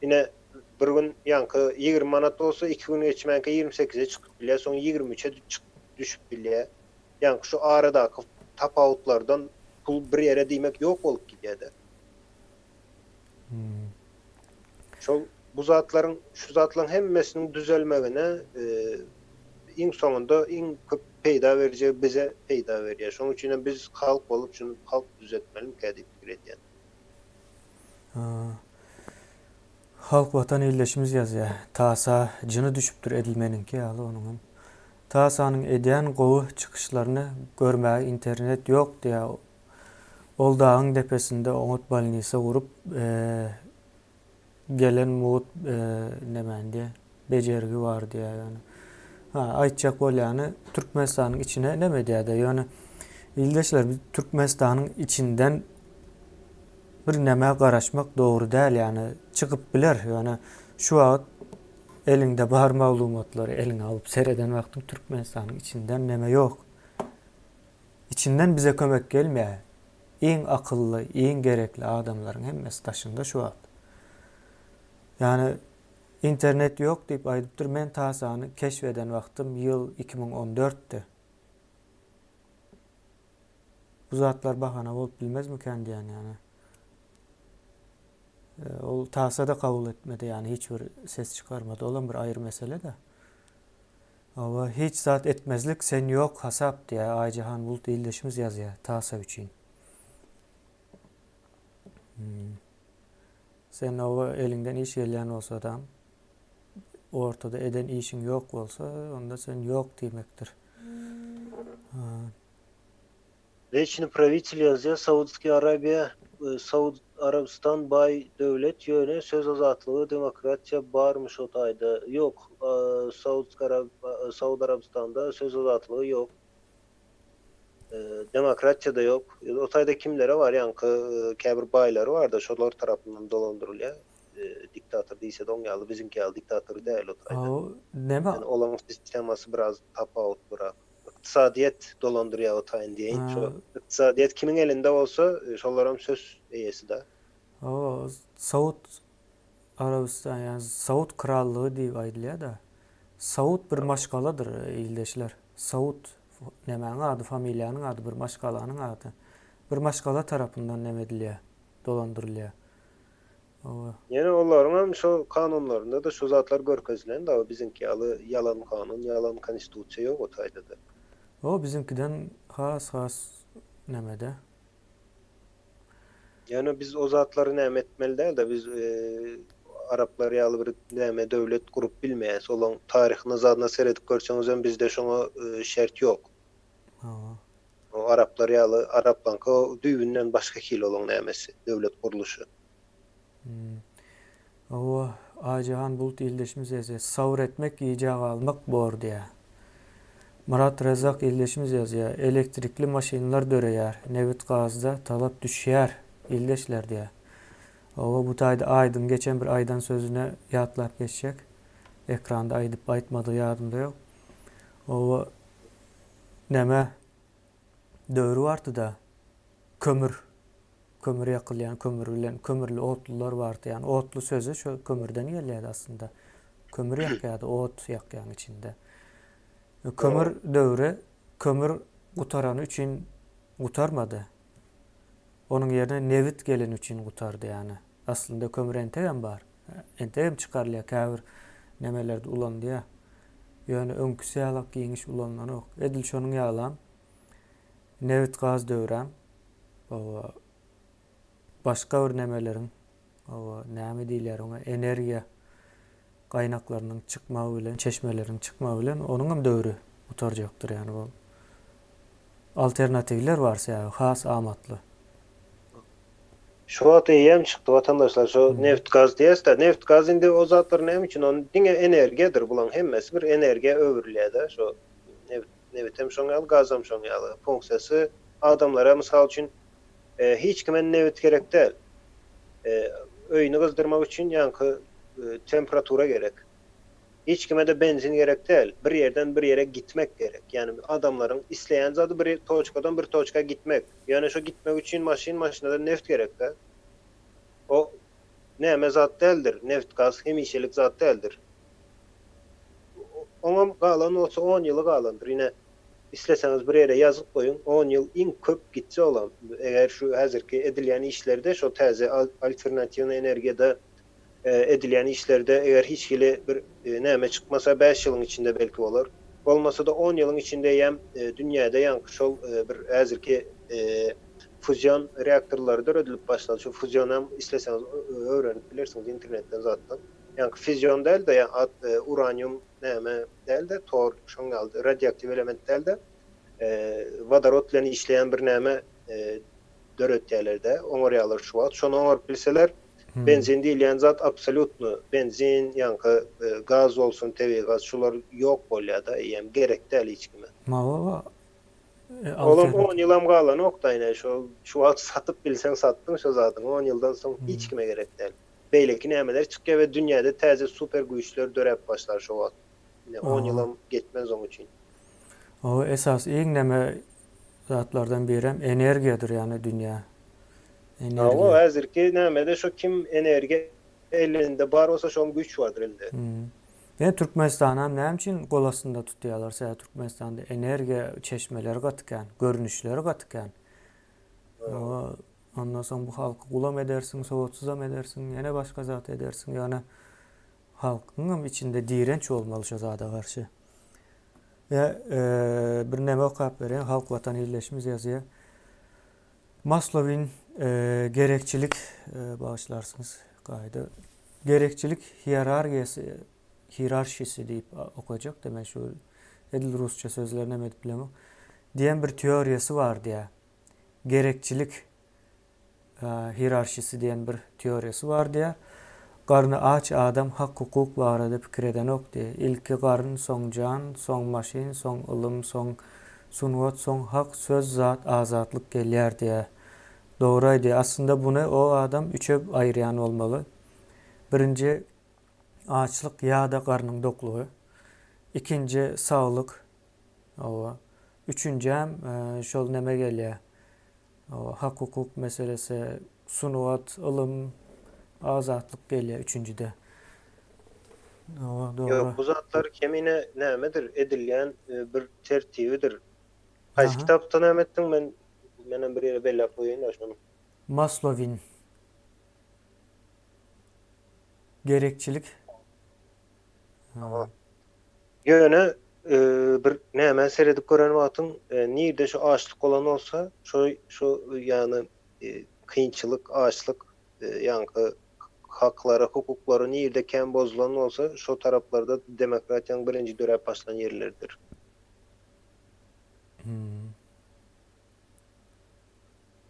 ine bir gün ýaňky 20 manat bolsa, iki gün geçmänkä 28-e çykyp bilýär, soň 23-e düşüp bilýär. Ýaňky şu aradaky tapawutlardan pul bir ýere diýmek ýok bolup gidýär-de. Şol bu zatlaryň, şu zatlaryň hemmesiniň düzelmegine iň soňunda iň köp peýda berjegi bize peýda berýär. Şonuň üçin hem biz halk bolup şuny halk düzetmelimikä diýip pikir edýän. Halk watan ildeşimiz ýazýar. Tasa jyny düşüpdir edil meniňki ýaly onuňam. Tasanyň edýän gowy çykyşlaryny görmäge internet ýok diýýär. Ol dagyň depesinde oňat bolnisa gurup gelen mugt nemäni diýýär, bejergi bar diýýär ýöne. Ha, aýtjak bolýany Türkmenistanyň içine neme diýýär-de, ýöne ildeşler biz Türkmenistanyň içinden bir nämä garaşmak dogry däl, ýagny çykyp biler, ýöne şu wagt eliňde bar maglumatlary eliňe alyp sereden wagtyň Türkmenistanyň içinden neme ýok. Içinden bize kömek gelmeýär. Iň akylly, iň gerekli adamlaryň hemmesi daşynda şu wagt. Ýagny internet ýok diýip aýdypdyr, men TASA-ny keşf eden wagtym ýyl 2014-di. Bu zatlar bahana bolup bilmezmikän diýýän ýagny. Ol TASA-da kabul etmedi, ýagny hiç bir ses çykarmady. Olam bir aýry mesele-de. Hawa hiç zat etmezlik sen ýok hasap diýä Aýjahan Bulut ildeşimiz ýazýa tasa üçin. Hmm. Sen oba eliňden iş gelýän bolsadam ortada eden işiň ýok bolsa onda sen ýok diýmekdir. Weçny prawitel ýazýar, Saudskiý Arabiýa, Saud Arabystan baý döwlet, ýöne söz azatlygy, demokratiýa barmy şo taýda? Ýok, Saudsk Saud Arabystanda söz azatlygy ýok. Demokratiýa-da ýok. O taýda kimlere bar, ýaňky käbir baýlary bar-da, şolar tarapyndan dolandyrylýar. Diktator diýse-de oň ýaly biziňki ýaly diktator däl o taýda. Näme? Ýöne olaryň sistemasy biraz tapawutlyrak. Ykdysadyýet dolandyrýar o taýyn diýeýin. Şo ykdysadyýet kimiň elinde bolsa, şolaram söz eýesi-de. Hawa, Saud Arabystan, ýagny Saud krallygy diýip aýdylýar-da. Saud bir maşgaladyr, ildeşler. Saud nämäniň ady, familiýanyň ady, bir maşgalanyň ady. Bir maşgala tarapyndan neme edilýär, dolandyrylýar. Hawa. Ýöne olaryňam şo kanunlarynda-da şu zatlar görkezilen dagy biziňki ýaly ýalan kanun, ýalan konstitusiýa ýok o taýda-da. O biziňkiden has has nemede. Ýöne biz o zatlary näme etmeli däl-de biz araplar ýaly bir näme döwlet gurup bilmeýäs. Olaň taryhyna zadyna seredip görseňizem bizde şoňa şert ýok. Hawa. O araplar ýaly araplaňky o düýbünden başga hili olaň nämesi, döwlet gurluşy. Hawa, Aýjahan Bulut ildeşimiz ýazýar, Sabyr etmek gijä galmak bor diýýär. Myrat Rezzak ildeşimiz ýazýar, Elektrikli maşynlar döreýär, nebit-gazda talap düşýär ildeşler diýýär. Hawa, bu taýda Aýdyň geçen bir aýdan sözüne ýatlap geçjek. Ekranda aýdyp aýtmadygy ýadymda ýok. Hawa, Näme döwri bardy-da, kömür, kömür ýakylýan, kömür bilen, kömürli otlular bardy. Ýagny otly sözi şo kömürden gelýärdi aslynda. Kömür ýakýardy, ot ýakýaň içinde. Kömür döwri kömür gutarany üçin gutarmady. Onuň ýerine nebit geleni üçin gutardy ýagny. Aslynda kömür entegem bar. Entegem çykarylýar, käbir nemelerde ulanylýar. Ýöne öňküsi ýalak giňiş ulanylanok. Edil şonuň ýalam nebit-gaz döwrem hawa başga bir nemeleriň hawa näme diýilýär oňa energiýa gaýnaklarynyň çykmagy bilen, çeşmeleriň çykmagy bilen onuňam döwri gutarjakdyr. Ýagny bu alternatiwler bar sebäbi has amatly. Şu wagt eýýäm çykdy watandaşlar şo neft gaz diýäsdä neft gaz indi o zatlar näme üçin ony diňe energiýadyr bulaň hemmesi bir energiýa öwrülýädä şo neft nebitem şoň ýaly gazam şoň ýaly funksiýasy adamlara mysal üçin hiç kime nebit gerek däl öýüni gyzdyrmak üçin ýaňky temperatura gerek Hiç kime-de benzin gerek däl. Bir ýerden bir ýere gitmek gerek. Ýagny adamlaryň isleýän zady bir toçkadan bir toçka gitmek. Ýöne şo gitmek üçin maşyn, maşynada neft gerek-dä. O näme zat däldir, neft, gaz hemişelik zat däldir. Oňam galan bolsa on ýyly galandyr. Ine, isleseňiz bir ýere ýazyp goýuň, on ýyl iň köp gitse olam, eger şu häzirki edilýän işlerde şo täze alternatiwnyý energiýada edilýän işlerde eger hiç hili bir näme çykmasa bäş ýylyň içinde belki bolar. Bolmasa-da on ýylyň içinde eýýäm dünýäde ýaňky şol bir häzirki fuzion reaktorlary döredilip başlady. Şu fuzionam isleseňiz öwrenip bilersiňiz internetden zatdan. Ýaňky fizion däl-de ýa at uranium näme däl-de tor şoň ýaly radioaktiw element däl-de wodorod bilen işleýän bir näme döretýärler-de oňarýarlar şu wagt. Şony oňaryp bilseler Benzin diýilýän zat absolýutno benzin ýaňky gaz bolsun tebigy gaz şular ýok bolýada eýýäm gerek däl hiç kime. Mawa Olam on ýylam galanokda ine şo şu wagt satyp bilseň satdyň şo zadyňy on ýyldan soň hiç kime gerek däl. Beýleki nämeler çykýa we dünýäde täze super güýçler döräp başlar şo wagt. Ine on ýylam geçmez oň üçin. Hawa esas iň neme zatlardan birem energiýadyr ýagny dünýä Energiýa. Hawa häzirki nämede şo kim energiýa elinde bar bolsa şoň güýç bardyr elinde. Ýa Türkmenistanam näme üçin gol astynda tutýalar sebäbi Türkmenistanda energiýa çeşmeleri gaty kän görnüşleri gaty kän. Hawa ondan soň bu halky gulam edersiň sowatsyzam edersiň ýene başga zat edersiň ýöne halkyňam içinde direnç bolmaly şo zada garşy. Ýa bir neme okap berýän Halk Watan illeşimiz ýazýar. Maslowin gerekçilik bagyşlarsyňyz gaýda gerekçilik hierarhiýasy hierarşisi diýip okajakda men şu edil rusça sözlerini hem edip bilemok diýen bir teoriýasy bar diýýär. Gerekçilik hierarşisi diýen bir teoriýasy bar diýýär. Garny aç adam hak-hukuk barada pikir edenok diýýär. Ilki garyn, soň jan, soň maşyn, soň ylym, soň sungat, soň hak, söz, zat, azatlyk gelýär diýýär. Dogry aýdýar. Aslynda buny o adam üçe aýyrýan bolmaly. Birinji açlyk ýa-da garnyň doklugy. Ikinji saglyk. Hawa. Üçünjem şol neme gelýär. Hak-hukuk meselesi, sungat, ylym, azatlyk gelýär üçünjide. Hawa, dogry. Ýok, bu zatlar kemine nämedir, edilýän bir tertibidir. Haýsy kitapda näme etdiň, men menem bir ýere belläp goýaýyn-da şony. Maslowin. Gerekçilik. Hawa. Ýöne bir nämä seredip gören wagtyň nirde şu açlyk bolan bolsa, şo şo ýagny kynçylyk, açlyk ýaňky haklary, hukuklary nirde kän bozulan bolsa, şo taraplarda demokratiýanyň birinji döräp başlan ýerleridir.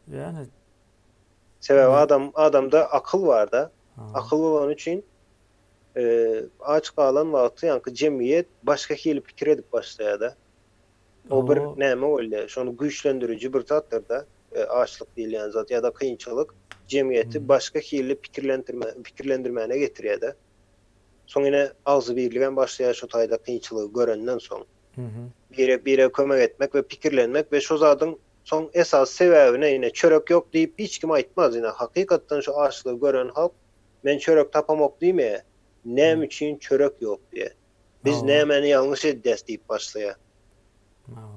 Ýagny Sebäbi adam adamda akyl barda. Akyl bolany üçin Aç galan wagty ýaňky jemgyýet başga hili pikir edip başlaýada. O bir näme bolýa, şony güýçlendiriji bir zatdyr-da, açlyk diýilýän zat ýa-da kynçylyk jemgyýeti başga hili pikirlendirme pikirlendirmäne getirýä-de. Soň ine agzybirligem başlaýar şo taýda kynçylygy görenden soň. Birek-birege kömek etmek we pikirlenmek we şo zadyň soň esasy sebäbine ine çörek ýok diýip hiç kim aýtmaz ine hakykatdan şo açlygy gören halk Men çörek tapamok diýmeýär. Näme üçin çörek ýok diýýär. Biz nämäni ýalňyş edýäs diýip başlaýar.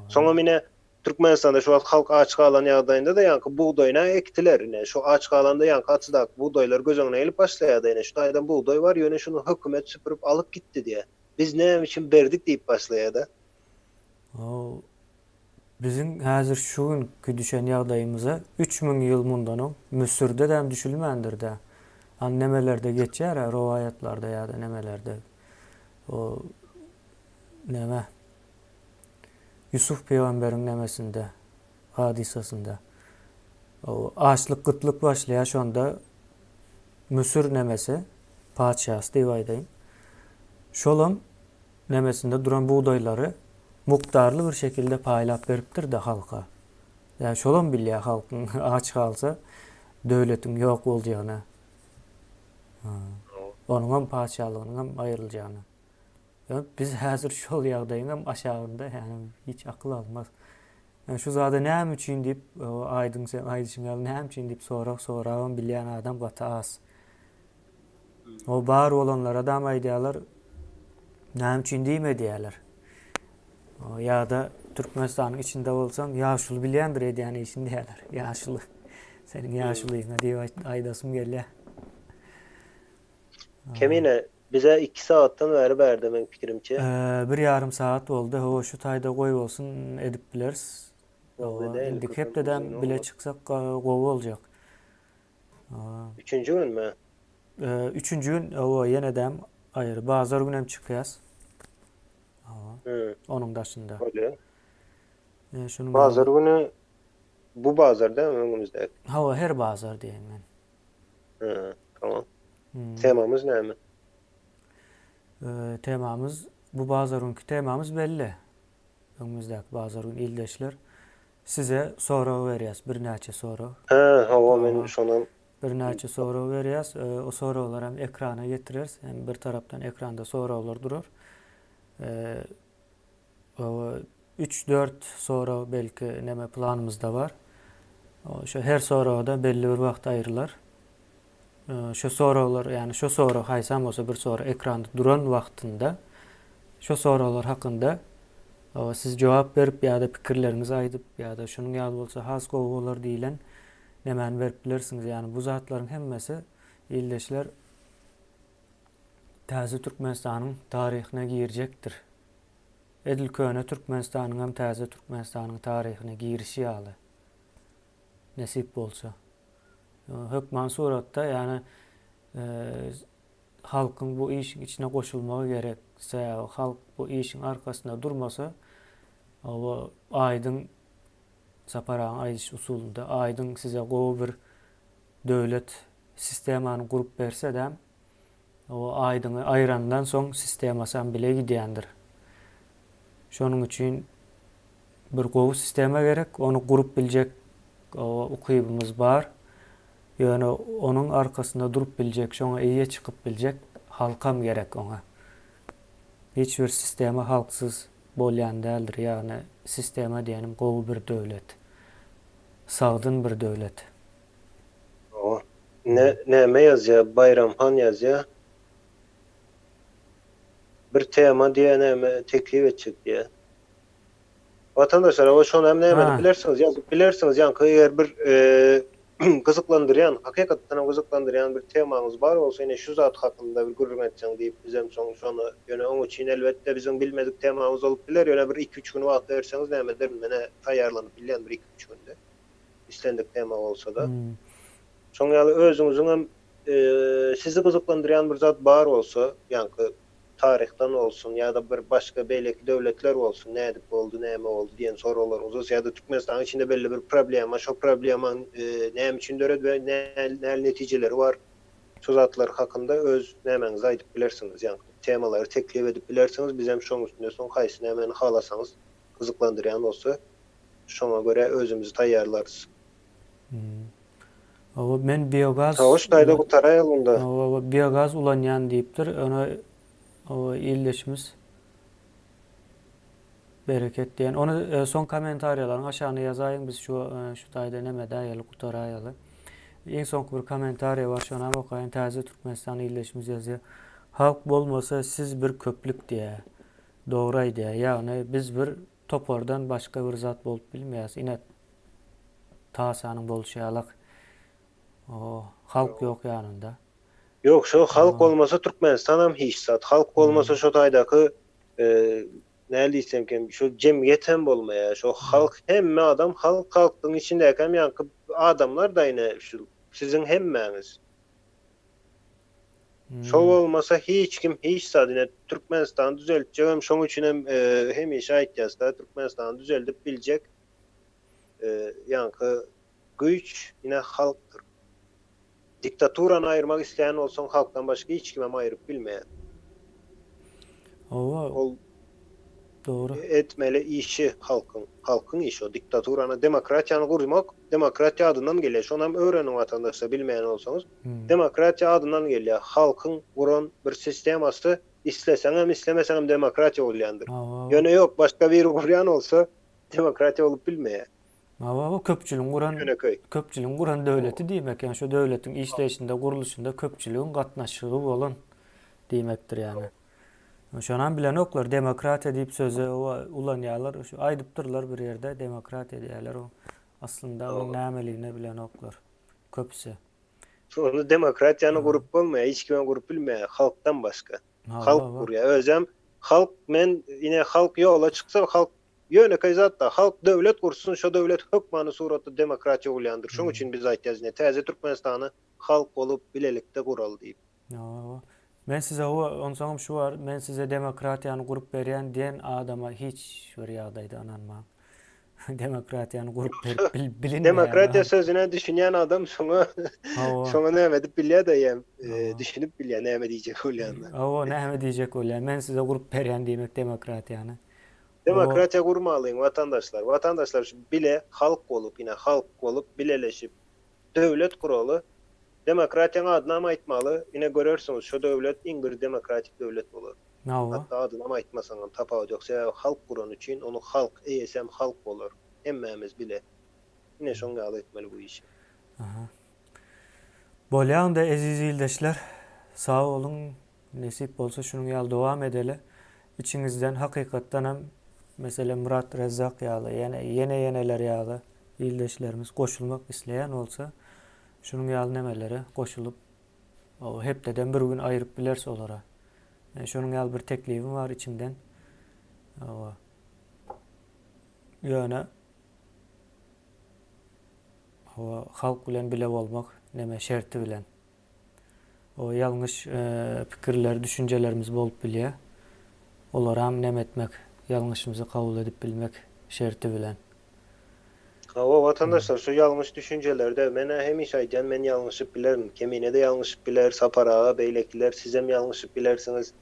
Soňam ine Türkmenistanda şu wagt halk aç galan ýagdaýynda-da ýaňky bugdaýyna ekdiler. Ine şu aç galanda ýaňky atydaky bugdaýlar göz öňüne gelip başlaýar-da ine şu taýdan bugdaý bar ýöne şuny hökümet süpürip alyp gitdi diýýär. Biz näme üçin berdik diýip başlaýar-da. Biziň häzir şu günki düşen ýagdaýymyza 3000 ýyl mundan öň Müsürde-däm düşülmändir-dä. Hany nemelerde geçýär-ä, rowaýatlarda ýa-da nemelerde. O neme Ýusuf pygamberiň nemesinde, hadysasynda. Açlyk gytlyk başlaýar şonda Müsür nemesi patyşasy diýip aýdaýyn. Şolam nemesinde duran bugdaýlary mukdarly bir şekilde paýlap beripdir-de halka. Ýa şolam bilýär halkyň aç galsa döwletiň ýok boljagyny. Onuňam patyşalygynyňam aýryljagyny. Ýöne biz häzir şol ýagdaýyňam aşagynda ýagny hiç akyl almaz. Ýani şu zada näme üçin diýip aýdyň sen aýdyşyň ýaly näme üçin diýip sorag sorabam bilýän adam gaty az. O bar bolanlaradam aýdýarlar näme üçin diýme diýýärler. Ýa-da Türkmenistanyň içinde bolsaň ýaşuly bilýändir edýän işini diýýärler. Ýaşuly. Seniň ýaşulyňa diýip aýdasym gelýär. Kemine Bize iki sagatdan bäri bärde meň pikirimçe. Bir ýarym sagat boldy hawa şu taýda goý bolsun edip bileris. Hawa indiki hepdedem bile çyksak gowy boljak. Üçünji günmi? Üçünji gün hawa ýenedem aýry bazar günem çykýas. Hawa. Onuň daşynda. Bolýar. Şunuň Bazar güni bu bazar dälmi öňümizdäki? Hawa her bazar diýen men. Hä, tamam. Temamyz näme? Temamyz bu bazar günki temamyz belli. Öňümizdäki bazar gün ildeşler. Size sorag berýäs, birnäçe sorag. Hä, hawa men şonam Birnäçe sorag berýäs. O soraglary hem ekrana getireris. Hem bir tarapdan ekranda soraglar durar. Üç-dört sorag belki neme planymyzda bar. Şo her soraga-da belli bir wagt aýrylar. Şo soraglar, ýagny şo sorag haýsam bolsa bir sorag ekranda duran wagtynda şo soraglar hakynda siz jogap berip ýa-da pikirleriňizi aýdyp ýa-da şunuň ýaly bolsa has gowy bolar diýlen nemäni berip bilersiňiz. Ýagny bu zatlaryň hemmesi ildeşler täze Türkmenistanyň taryhyna girjekdir. Edil köne Türkmenistanyňam täze Türkmenistanyň taryhyna girişi ýaly. Nesip bolsa. Hökman suratda ýagny halkyň bu işiň içine goşulmagy gerek. Sebäbi halk bu işiň arkasynda durmasa, o aýdyň Sapar agaň aýdyş usulynda aýdyň size gowy bir döwlet sistemany gurup bersedem, O aýdyňy aýrandan soň sistemasam bile gidýändir. Şonuň üçin bir gowy sistema gerek, ony gurup biljek ukybymyz bar. Ýöne onuň arkasynda durup biljek, şoňa eýe çykyp biljek halkam gerek oňa. Hiç bir sistema halksyz bolýan däldir, ýagny sistema diýenim gowy bir döwlet. Sagdyn bir döwlet. Hawa. Ne näme ýazýa Baýram han ýazýa. Bir tema diýä näme teklip etjek diýä. Watandaşlar hawa şony hem näme edip bilersiňiz ýazyp bilersiňiz ýaňky eger bir gyzyklandyrýan hakykatdan hem gyzyklandyrýan bir temaňyz bar bolsa ine şu zat hakynda bir gürrüň etseň diýip bizem soň şony ýöne oň üçin elbetde biziň bilmedik temamyz bolup biler ýöne bir iki üç gün wagt berseňiz näme ederin menä taýýarlanyp bilýän bir iki üç günde. Islendik tema bolsa-da. Şoň ýaly özüňiziňem sizi gyzyklandyrýan bir zat bar bolsa, ýaňky taryhdan bolsun ýa-da bir başga beýleki döwletler bolsun, nädip boldy, näme boldy diýen soraglaryňyz bolsa ýa-da Türkmenistanyň içinde belli bir problema, şo problemaň näme üçin döredi we nähili netijeleri bar, şo zatlar hakynda öz nämäňizi aýdyp bilersiňiz, ýaňky temalary teklip edip bilersiňiz, bizem şoň üstünde soň haýsy nämäni halasaňyz, gyzyklandyrýan bolsa Şoňa görä özümizi taýýarlarys. Hawa men biogaz Hawa şu taýda gutaraýaly onda. Hawa biogaz ulanýan diýipdir. Ony hawa ildeşimiz Bereket diýen. Ony e, soň kommentariýalaryň aşagyna ýazaýyň biz şu e, şu taýda neme edäýeli gutaraýaly. Iň soňky bir kommentariýa bar şonam okaýyn. Täze Türkmenistan ildeşimiz ýazýar. Halk bolmasa siz bir köplük diýýär. Dogry aýdýar. Ýagny biz bir Topardan başga bir zat bolup bilmeýäs ine tasanyň bolşy ýalak o halk ýok ýanynda. Ýok şo halk bolmasa Türkmenistanam hiç zat halk bolmasa şo taýdaky näl diýsemkem şo jemgyýet hem bolmaýar şo halk hemme adam halk halkyň içindäkem ýaňky adamlar da ine şu siziň hemmäňiz. Şo bolmasa hiç kim hiç zat ine Türkmenistany düzeltjegem şoň üçinem hemişe aýtýasda Türkmenistany düzeldip biljek ýaňky Güýç ine halkdyr. Diktaturany aýyrmak isleýän bolsaň halkdan başga hiç kimem aýryp bilmeýär. Hawa. Ol Dogry. Etmeli işi halkyň. Halkyň işi o diktaturany, demokratiýany gurmak, demokratiýa adyndan gelýär. Şonam öwreniň watandaşlar bilmeýän bolsaňyz. Demokratiýa adyndan gelýär. Halkyň guran bir sistemasy isleseňem islemeseňem demokratiýa bolýandyr. Ýöne ýok başga biri gurýan bolsa demokratiýa bolup bilmeýär. Hawa, bu köpçüligiň guran Ýönekeý. köpçüligiň guran döwleti diýmek, ýagny şu döwletiň işleýşinde, gurluşynda köpçüligiň gatnaşygy bolan diýmekdir ýagny. Şonam bilenoklar, demokratiýa diýip sözi ulanýarlar, şu aýdypdyrlar bir ýerde demokratiýa diýýärler, o aslynda onuň nämeligini bilenoklar köpüsi. Şonda demokratiýany gurup bolmaýar, hiç kimem gurup bilmeýär halkdan başga. Halk gurýar. Özem halk men ine halk ýola çyksa halk ýönekeý zatda halk döwlet gursun şo döwlet hökmany suratda demokratiýa bolýandyr. Şoň üçin biz aýtýas ine täze Türkmenistany halk bolup bilelikde guraly diýip. Hawa. Men size hawa onsoňam şu bar men size demokratiýany gurup berýän diýen adama hiç bir ýagdaýda ynanmaň. Demokratiýany gurup berip bil bilinmeýär. Demokratiýa sözüne düşünýän adam şoňa şoňa näme edip bilýär-de ýa düşünip bilýär näme diýjek bolýanyna. Hawa, näme diýjek bolýar. Men size gurup berýän diýmek demokratiýany. Demokratiýa gurmalyň watandaşlar. Watandaşlar şu bile halk bolup ine halk bolup bileleşip döwlet guraly. Demokratiýaň adynam aýtmaly. Ine görersiňiz şo döwlet iň bir demokratik döwlet bolar. Hawa. Hatda adynam aýtmasaňam tapawudy ýok. Sebäbi halk gurany üçin ony halk, eýesem halk bolar. Hemmämiz bile. Ine şoň ýaly etmeli bu işi. Aha. Bolýa onda eziz ildeşler. Sag boluň. Nesip bolsa şunuň ýaly dowam edeli. Içiňizden hakykatdanam meselem Myrat Rezzak ýaly ýene ýene ýeneler ýaly ildeşlerimiz goşulmak isleýän bolsa şunuň ýaly nemelere goşulyp hepdeden bir gün aýyryp bileris olara. Şonuň ýaly bir teklibim bar içimden. Hawa. Ýöne hawa halk bilen bile bolmak neme şerti bilen. O ýalňyş pikirler, düşünjelerimiz bolup bilýär. Olaram neme etmek, ýalňyşymyzy kabul edip bilmek şerti bilen. Hawa, watandaşlar, şu ýalňyş düşünjelerde, men-ä hemişe aýdýan, men ýalňyşyp bilerin, Kemine-de ýalňyşyp biler, Sapar aga, beýlekiler, sizem ýalňyşyp bilersiňiz.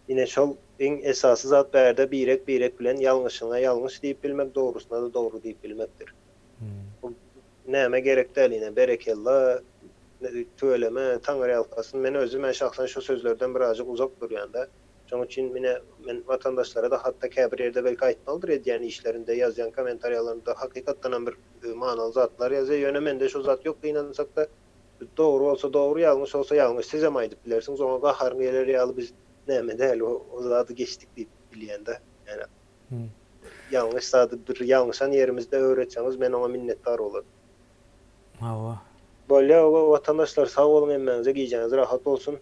Ine, şol iň esasy zat bärde birek-birek bilen ýalňyşyňa ýalňyş diýip bilmek, dogrusyna-da dogry diýip bilmekdir. Bu nämä gerek däl, ine, berekella, tüweleme, Taňryýalkasyn, men özüm-ä şahsan şu sözlerden birazjyk uzak durýan-da. Şonuň üçin mine men watandaşlara-da hatda käbir ýerde belki aýtmalydyr edýän işlerinde ýazýan kommentariýalarynda hakykatdanam bir manyly zatlar ýazýar ýöne mende şo zat ýok gynansakda dogry bolsa dogry ýalňyş bolsa ýalňyş sizem aýdyp bilersiňiz oňa gaharyň geler ýaly biz näme däl o zady geçdik diýip bilýända ýani ýalňyş zady bir ýalňyşan ýerimizde öwretseňiz men oňa minnetdar bolaryn. Hawa. Bolýa watandaşlar sag boluň hemmäňize gijäňiz rahat bolsun.